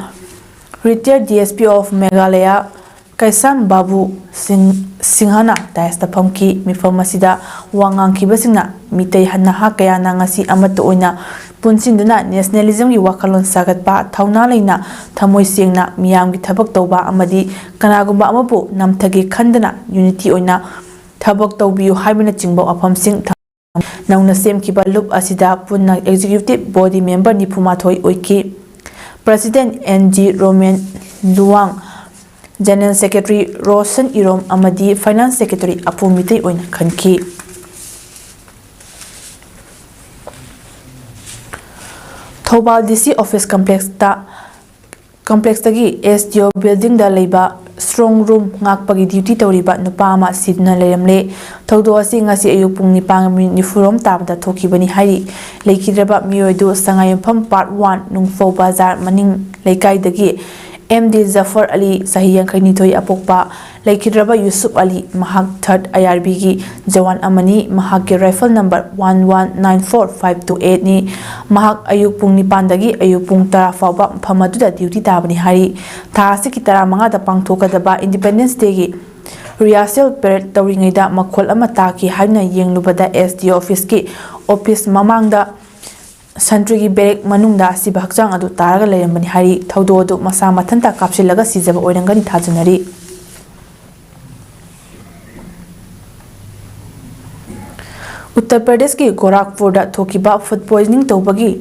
retired D S P of Meghalaya Keisham Babu ꯁꯤꯡ-, ꯁꯤꯡꯍꯅ ꯗꯥꯏꯁꯇ ꯐꯝꯈꯤ꯫ ꯃꯤꯐꯝ ꯑꯁꯤꯗ ꯋꯥ ꯉꯥꯡꯈꯤꯕꯁꯤꯡꯅ ꯃꯤꯇꯩ ꯅꯍꯥ ꯀꯌꯥꯅ ꯉꯁꯤ ꯑꯃꯠꯇ ꯑꯣꯏꯅ ꯄꯨꯟꯁꯤꯟꯗꯨꯅ ꯅꯦꯁꯅꯦꯂꯤꯖꯝꯒꯤ ꯋꯥꯈꯜꯂꯣꯟ ꯁꯥꯒꯠꯄ, ꯊꯧꯅꯥ ꯂꯩꯅ, ꯊꯃꯣꯏ ꯁꯦꯡꯅ ꯃꯤꯌꯥꯝꯒꯤ ꯊꯕꯛ ꯇꯧꯕ ꯑꯃꯗꯤ ꯀꯅꯥꯒꯨꯝꯕ ꯑꯃꯕꯨ ꯅꯝꯊꯒꯦ ꯈꯟꯗꯅ ꯌꯨꯅꯤꯇꯤ ꯑꯣꯏꯅ ꯊꯕꯛ ꯇꯧꯕꯤꯌꯨ ꯍꯥꯏꯕꯅꯆꯤꯡꯕ ꯋꯥꯐꯝꯁꯤꯡ ꯊꯝ-, ꯅꯧꯅ ꯁꯦꯝꯈꯤꯕ ꯂꯨꯞ ꯑꯁꯤꯗ ꯄꯨꯟꯅ executive body member ꯅꯤꯐꯨ ꯃꯥꯊꯣꯏ ꯑꯣꯏꯈꯤ꯫ President N G Roman Luwang, General Secretary Roshan Irom ꯑꯃꯗꯤ Finance Secretary ꯑꯄꯨ ꯃꯤꯇꯩ ꯑꯣꯏꯅ ꯈꯟꯈꯤ꯫ Thoubal D C office complexꯇ, complexꯇꯒꯤ S D O buildingꯗ ꯂꯩꯕ strong room ꯉꯥꯛꯄꯒꯤ duty ꯇꯧꯔꯤꯕ ꯅꯨꯄꯥ ꯑꯃ ꯁꯤꯗꯨꯅ ꯂꯩꯔꯝꯂꯦ꯫ ꯊꯧꯗꯣꯛ ꯑꯁꯤ ꯉꯁꯤ ꯑꯌꯨꯛ ꯄꯨꯡ ꯅꯤꯄꯥꯟ ꯃꯤꯅꯤꯠ ꯅꯤꯐꯨꯔꯣꯝ ꯇꯥꯕꯗ ꯊꯣꯛꯈꯤꯕꯅꯤ ꯍꯥꯏꯔꯤ꯫ ꯂꯩꯈꯤꯗ꯭ꯔꯕ ꯃꯤꯑꯣꯏ ꯑꯗꯨ ꯁꯉꯥꯏꯌꯨꯝꯐꯝ Part One ꯅꯨꯡꯐꯧ ꯕꯖꯥꯔ ꯃꯅꯤꯡ ꯂꯩꯀꯥꯏꯗꯒꯤ M D Zafar Ali, ꯆꯍꯤ ꯌꯥꯡꯈꯩꯅꯤꯊꯣꯏ ꯑꯄꯣꯛꯄ, ꯂꯩꯈꯤꯗ꯭ꯔꯕ ꯌꯨꯁꯨꯞ ꯑꯂꯤ, ꯃꯍꯥꯛ third I R Bꯒꯤ ꯖꯋꯥꯟ ꯑꯃꯅꯤ, ꯃꯍꯥꯛꯀꯤ rifle number one one nine four five two eightꯅꯤ꯫ ꯃꯍꯥꯛ ꯑꯌꯨꯛ ꯄꯨꯡ ꯅꯤꯄꯥꯟꯗꯒꯤ ꯑꯌꯨꯛ ꯄꯨꯡ ꯇꯔꯥ ꯐꯥꯎꯕ ꯃꯐꯝ ꯑꯗꯨꯗ duty ꯇꯥꯕꯅꯤ ꯍꯥꯏꯔꯤ꯫ ꯊꯥ ꯑꯁꯤꯒꯤ ꯇꯔꯥꯃꯉꯥꯗ ꯄꯥꯡꯊꯣꯛꯀꯗꯕ Independence Dayꯒꯤ rehearsal parade ꯇꯧꯔꯤꯉꯩꯗ ꯃꯈꯣꯜ ꯑꯃ ꯇꯥꯈꯤ ꯍꯥꯏꯗꯨꯅ ꯌꯦꯡꯂꯨꯕꯗ S D O officeꯀꯤ office ꯃꯃꯥꯡꯗ ꯁꯟꯇ꯭ꯔꯤꯒꯤ barrack ꯃꯅꯨꯡꯗ ꯑꯁꯤꯕ ꯍꯛꯆꯥꯡ ꯑꯗꯨ ꯇꯥꯔꯒ ꯂꯩꯔꯝꯕꯅꯤ ꯍꯥꯏꯔꯤ꯫ ꯊꯧꯗꯣꯛ ꯑꯗꯨ ꯃꯁꯥ ꯃꯊꯟꯇ ꯀꯥꯞꯁꯤꯜꯂꯒ ꯁꯤꯖꯕ ꯑꯣꯏꯔꯝꯒꯅꯤ ꯊꯥꯖꯅꯔꯤ꯫ ꯎꯠꯇꯔ ꯄ꯭ꯔꯗꯦꯁꯀꯤ ꯒꯣꯔꯥꯈꯄꯨꯔꯗ ꯊꯣꯛꯈꯤꯕ food poisoning ꯇꯧꯕꯒꯤ,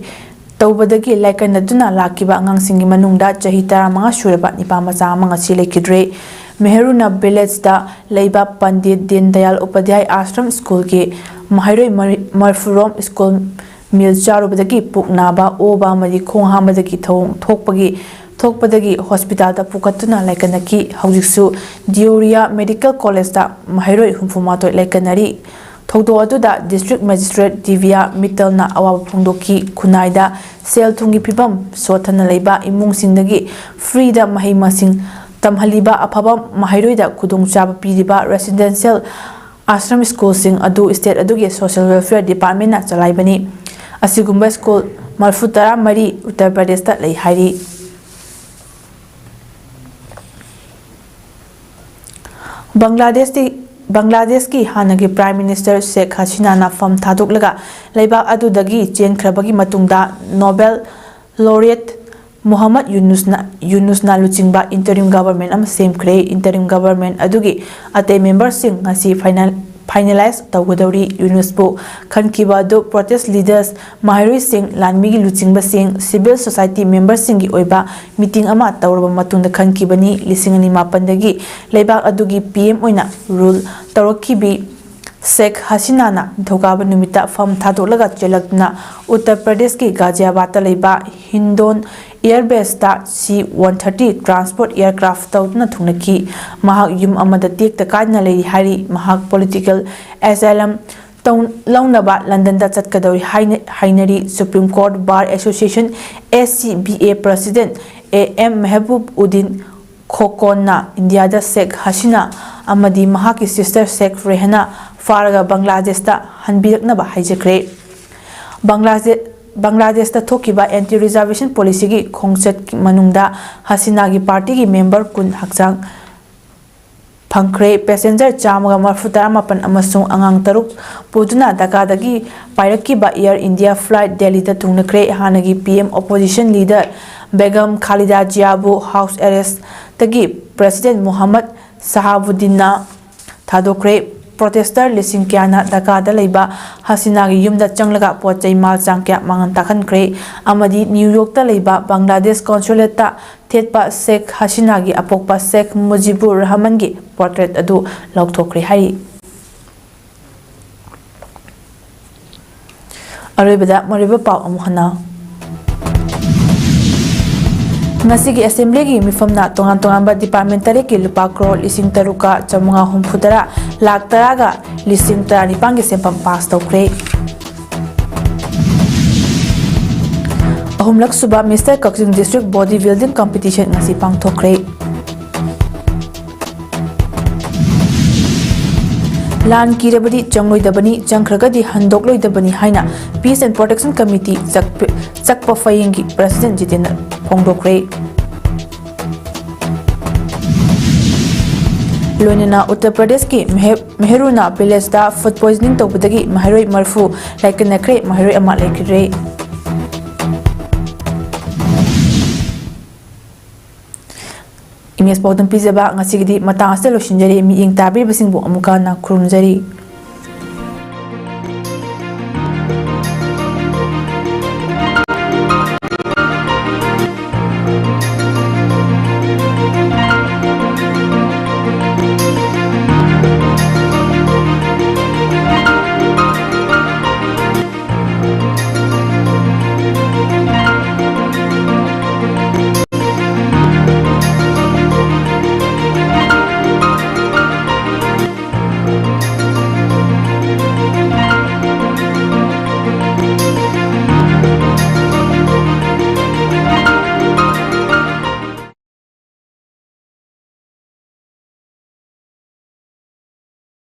ꯇꯧꯕꯗꯒꯤ ꯂꯥꯏꯀꯠꯅꯗꯨꯅ ꯂꯥꯛꯈꯤꯕ ꯑꯉꯥꯡꯁꯤꯡꯒꯤ ꯃꯅꯨꯡꯗ ꯆꯍꯤ ꯇꯔꯥꯃꯉꯥ ꯁꯨꯔꯕ ꯅꯤꯄꯥ ꯃꯆꯥ ꯑꯃ ꯉꯁꯤ ꯂꯩꯈꯤꯗ꯭ꯔꯦ꯫ ꯃꯦꯍꯔꯨꯅ villageꯇ ꯂꯩꯕ ꯄꯟꯗꯤꯠ ꯗꯤꯟ ꯗꯌꯥꯜ ꯎꯄꯥꯙ꯭ꯌꯥꯌ ꯑꯥꯁ꯭ꯔꯝ ꯁ꯭ꯀꯨꯜꯒꯤ ꯃꯍꯩꯔꯣꯏ ꯃꯔꯤ-, ꯃꯔꯐꯨꯔꯣꯝ ꯁ꯭ꯀꯨꯜ meal ꯆꯥꯔꯨꯕꯗꯒꯤ ꯄꯨꯛ ꯅꯥꯕ, ꯑꯣꯕ ꯑꯃꯗꯤ ꯈꯣꯡ ꯍꯥꯝꯕꯗꯒꯤ ꯊꯧꯑꯣꯡ ꯊꯣꯛꯄꯒꯤ, ꯊꯣꯛꯄꯗꯒꯤ ꯍꯣꯁꯄꯤꯇꯥꯜꯗ ꯄꯨꯈꯠꯇꯨꯅ ꯂꯥꯏꯀꯠꯅꯈꯤ꯫ ꯍꯧꯖꯤꯛꯁꯨ ꯗꯤꯑꯣꯔꯤꯌꯥ ꯃꯦꯗꯤꯀꯦꯜ ꯀꯣꯂꯦꯖꯇ ꯃꯍꯩꯔꯣꯏ ꯍꯨꯝꯐꯨ ꯃꯥꯊꯣꯏ ꯂꯥꯏꯀꯠꯅꯔꯤ꯫ ꯊꯧꯗꯣꯛ ꯑꯗꯨꯗ district magistrate ꯗꯤꯕꯤꯌꯥ ꯃꯤꯠꯇꯜꯅ ꯑꯋꯥꯕ ꯐꯣꯡꯗꯣꯛꯈꯤ꯫ ꯈꯨꯟꯅꯥꯏꯗ ꯁꯦꯜ ꯊꯨꯝꯒꯤ ꯐꯤꯕꯝ ꯁꯣꯠꯊꯅ ꯂꯩꯕ ꯏꯃꯨꯡꯁꯤꯡꯗꯒꯤ freeꯗ ꯃꯍꯩ ꯃꯁꯤꯡ ꯇꯝꯍꯜꯂꯤꯕ ꯑꯐꯕ ꯃꯍꯩꯔꯣꯏꯗ ꯈꯨꯗꯣꯡꯆꯥꯕ ꯄꯤꯔꯤꯕ residential ꯑꯥꯁ꯭ꯔꯝ ꯁ꯭ꯀꯨꯜꯁꯤꯡ ꯑꯗꯨ state ꯑꯗꯨꯒꯤ social welfare departmentꯅ ꯆꯂꯥꯏꯕꯅꯤ꯫ ꯑꯁꯤꯒꯨꯝꯕ ꯁ꯭ꯀꯨꯜ ꯃꯔꯐꯨ ꯇꯔꯥ ꯃꯔꯤ ꯎꯠꯇꯔ ꯄ꯭ꯔꯗꯦꯁꯇ ꯂꯩ ꯍꯥꯏꯔꯤ꯫ ꯕꯪꯒ꯭ꯂꯥꯗꯦꯁꯇꯤ, ꯕꯪꯒ꯭ꯂꯥꯗꯦꯁꯀꯤ ꯍꯥꯟꯅꯒꯤ Prime Minister ꯁꯦꯈ ꯍꯁꯤꯅꯥꯅ ꯐꯝ ꯊꯥꯗꯣꯛꯂꯒ ꯂꯩꯕꯥꯛ ꯑꯗꯨꯗꯒꯤ ꯆꯦꯟꯈ꯭ꯔꯕꯒꯤ ꯃꯇꯨꯡꯗ Nobel laureate ꯃꯨꯍꯝꯃꯗ ꯌꯨꯅꯨꯁꯅ, ꯌꯨꯅꯨꯁꯅ ꯂꯨꯆꯤꯡꯕ interim government ꯑꯃ ꯁꯦꯝꯈ꯭ꯔꯦ꯫ Interim government ꯑꯗꯨꯒꯤ ꯑꯇꯩ memberꯁꯤꯡ ꯉꯁꯤ final, finalize ꯇꯧꯒꯗꯧꯔꯤ꯫ ꯌꯨꯅꯨꯁꯄꯨ ꯈꯟꯈꯤꯕ ꯑꯗꯨ protest leaders, ꯃꯍꯩꯔꯣꯏꯁꯤꯡ, ꯂꯥꯟꯃꯤꯒꯤ ꯂꯨꯆꯤꯡꯕꯁꯤꯡ, civil society memberꯁꯤꯡꯒꯤ ꯑꯣꯏꯕ meeting ꯑꯃ ꯇꯧꯔꯕ ꯃꯇꯨꯡꯗ ꯈꯟꯈꯤꯕꯅꯤ꯫ ꯂꯤꯁꯤꯡ ꯑꯅꯤ ꯃꯥꯄꯟꯗꯒꯤ ꯂꯩꯕꯥꯛ ꯑꯗꯨꯒꯤ P M ꯑꯣꯏꯅ rule ꯇꯧꯔꯛꯈꯤꯕꯤ ꯁꯦꯈ ꯍꯁꯤꯅꯥꯅ ꯅꯤꯡꯊꯧꯀꯥꯕ ꯅꯨꯃꯤꯠꯇ ꯐꯝ ꯊꯥꯗꯣꯛꯂꯒ ꯆꯦꯜꯂꯛꯇꯨꯅ ꯎꯠꯇꯔ ꯄ꯭ꯔꯗꯦꯁꯀꯤ ꯒꯥꯖꯤꯌꯥꯕꯥꯗꯇ ꯂꯩꯕ Hindon air baseꯇ C one thirty transport aircraft ꯇꯧꯗꯨꯅ ꯊꯨꯡꯂꯈꯤ꯫ ꯃꯍꯥꯛ ꯌꯨꯝ ꯑꯃꯗ ꯇꯦꯛꯇ ꯀꯥꯏꯗꯅ ꯂꯩꯔꯤ ꯍꯥꯏꯔꯤ꯫ ꯃꯍꯥꯛ political asylum ꯇꯧ-, ꯂꯧꯅꯕ ꯂꯟꯗꯟꯗ ꯆꯠꯀꯗꯧꯔꯤ ꯍꯥꯏꯅ, ꯍꯥꯏꯅꯔꯤ꯫ Supreme Court Bar Association, S C B A president A M Mehboob Uddin ꯈꯣꯀꯣꯟꯅ ꯏꯟꯗꯤꯌꯥꯗ ꯁꯦꯈ ꯍꯁꯤꯅꯥ ꯑꯃꯗꯤ ꯃꯍꯥꯛꯀꯤ sister ꯁꯦꯈ ꯔꯦꯍꯥꯅꯥ ꯐꯥꯔꯒ ꯕꯪꯒ꯭ꯂꯥꯗꯦꯁꯇ ꯍꯟꯕꯤꯔꯛꯅꯕ ꯍꯥꯏꯖꯈ꯭ꯔꯦ꯫ ꯕꯪꯒ꯭ꯂꯥꯗꯦ-, ꯕꯪꯒ꯭ꯂꯥꯗꯦꯁꯇ ꯊꯣꯛꯈꯤꯕ anti reservation policyꯒꯤ ꯈꯣꯡꯆꯠꯀꯤ ꯃꯅꯨꯡꯗ ꯍꯁꯤꯅꯥꯒꯤ partyꯒꯤ member ꯀꯨꯟ ꯍꯛꯆꯥꯡ ꯐꯪꯈ꯭ꯔꯦ꯫ Passenger ꯆꯥꯝꯃꯒ ꯃꯔꯤꯐꯨ ꯇꯔꯥꯃꯥꯄꯟ ꯑꯃꯁꯨꯡ ꯑꯉꯥꯡ ꯇꯔꯨꯛ ꯄꯨꯗꯨꯅ ꯙꯥꯀꯥꯗꯒꯤ ꯄꯥꯏꯔꯛꯈꯤꯕ Air India flight ꯗꯦꯜꯂꯤꯗ ꯊꯨꯡꯂꯈ꯭ꯔꯦ꯫ ꯍꯥꯟꯅꯒꯤ P M opposition leader Begum ꯈꯥꯂꯤꯗꯥ ꯖꯤꯌꯥꯕꯨ house arrestꯇꯒꯤ president ꯃꯨꯍꯝꯃꯗ ꯁꯍꯥꯕꯨꯗꯤꯟꯅ ꯊꯥꯗꯣꯛꯈ꯭ꯔꯦ꯫ Protester ꯂꯤꯁꯤꯡ ꯀꯌꯥꯅ ꯙꯥꯀꯥꯗ ꯂꯩꯕ ꯍꯁꯤꯅꯥꯒꯤ ꯌꯨꯝꯗ ꯆꯪꯂꯒ ꯄꯣꯠ ꯆꯩ ꯃꯥꯜ ꯆꯥꯡ ꯀꯌꯥ ꯃꯥꯡꯍꯟ ꯇꯥꯛꯍꯟꯈ꯭ꯔꯦ ꯑꯃꯗꯤ ꯅ꯭ꯌꯨ ꯌꯣꯔꯛꯇ ꯂꯩꯕ ꯕꯪꯒ꯭ꯂꯥꯗꯦꯁ consulateꯇ ꯊꯦꯠꯄ ꯁꯦꯈ ꯍꯁꯤꯅꯥꯒꯤ ꯑꯄꯣꯛꯄ ꯁꯦꯈ ꯃꯨꯖꯤꯕꯨꯔ ꯔꯍꯃꯟꯒꯤ portrait ꯑꯗꯨ ꯂꯧꯊꯣꯛꯈ꯭ꯔꯦ ꯍꯥꯏꯔꯤ꯫ ꯑꯔꯣꯏꯕꯗ ꯃꯔꯨꯑꯣꯏꯕ ꯄꯥꯎ ꯑꯃꯨꯛ ꯍꯟꯅ꯫ ꯉꯁꯤꯒꯤ assemblyꯒꯤ ꯃꯤꯐꯝꯅ ꯇꯣꯉꯥꯟ ꯇꯣꯉꯥꯟꯕ department ꯇꯔꯦꯠꯀꯤ ꯂꯨꯄꯥ ꯀ꯭ꯔꯣꯔ ꯂꯤꯁꯤꯡ ꯇꯔꯨꯛꯀ ꯆꯥꯃꯉꯥ ꯍꯨꯝꯐꯨ ꯇꯔꯥ, ꯂꯥꯈ ꯇꯔꯥꯒ ꯂꯤꯁꯤꯡ ꯇꯔꯥꯅꯤꯄꯥꯟꯒꯤ ꯁꯦꯟꯐꯝ pass ꯇꯧꯈ꯭ꯔꯦ꯫ ꯑꯍꯨꯝꯂꯛ ꯁꯨꯕ Mister ꯀꯛꯆꯤꯡ district body building competition ꯉꯁꯤ ꯄꯥꯡꯊꯣꯛꯈ꯭ꯔꯦ꯫ ꯂꯥꯟ ꯀꯤꯔꯕꯗꯤ ꯆꯪꯂꯣꯏꯗꯕꯅꯤ, ꯆꯪꯈ꯭ꯔꯒꯗꯤ ꯍꯟꯗꯣꯛꯂꯣꯏꯗꯕꯅꯤ ꯍꯥꯏꯅ Peace and Protection Committee ꯆꯛꯄ-, ꯆꯛꯄ ꯐꯌꯦꯡꯒꯤ president Jitendra ꯐꯣꯡꯗꯣꯛꯈ꯭ꯔꯦ꯫ ꯂꯣꯏꯅꯅ ꯎꯠꯇꯔ ꯄ꯭ꯔꯗꯦꯁꯀꯤ ꯃꯦꯍ-, ꯃꯦꯍꯔꯨꯅꯥ villageꯇ food poisoning ꯇꯧꯕꯗꯒꯤ ꯃꯍꯩꯔꯣꯏ ꯃꯔꯤꯐꯨ ꯂꯥꯏꯀꯠꯅꯈ꯭ꯔꯦ, ꯃꯍꯩꯔꯣꯏ ꯑꯃ ꯂꯩꯈꯤꯗ꯭ꯔꯦ꯫ ꯏꯃꯦꯖ ꯄꯥꯎꯗꯝ ꯄꯤꯖꯕ ꯉꯁꯤꯒꯤꯗꯤ ꯃꯇꯥꯡ ꯑꯁꯤꯗ ꯂꯣꯏꯁꯤꯟꯖꯔꯤ꯫ ꯃꯤꯠꯌꯦꯡ ꯇꯥꯕꯤꯔꯤꯕꯁꯤꯡꯕꯨ ꯑꯃꯨꯛꯀ ꯍꯟꯅ ꯈꯨꯔꯨꯝꯖꯔꯤ꯫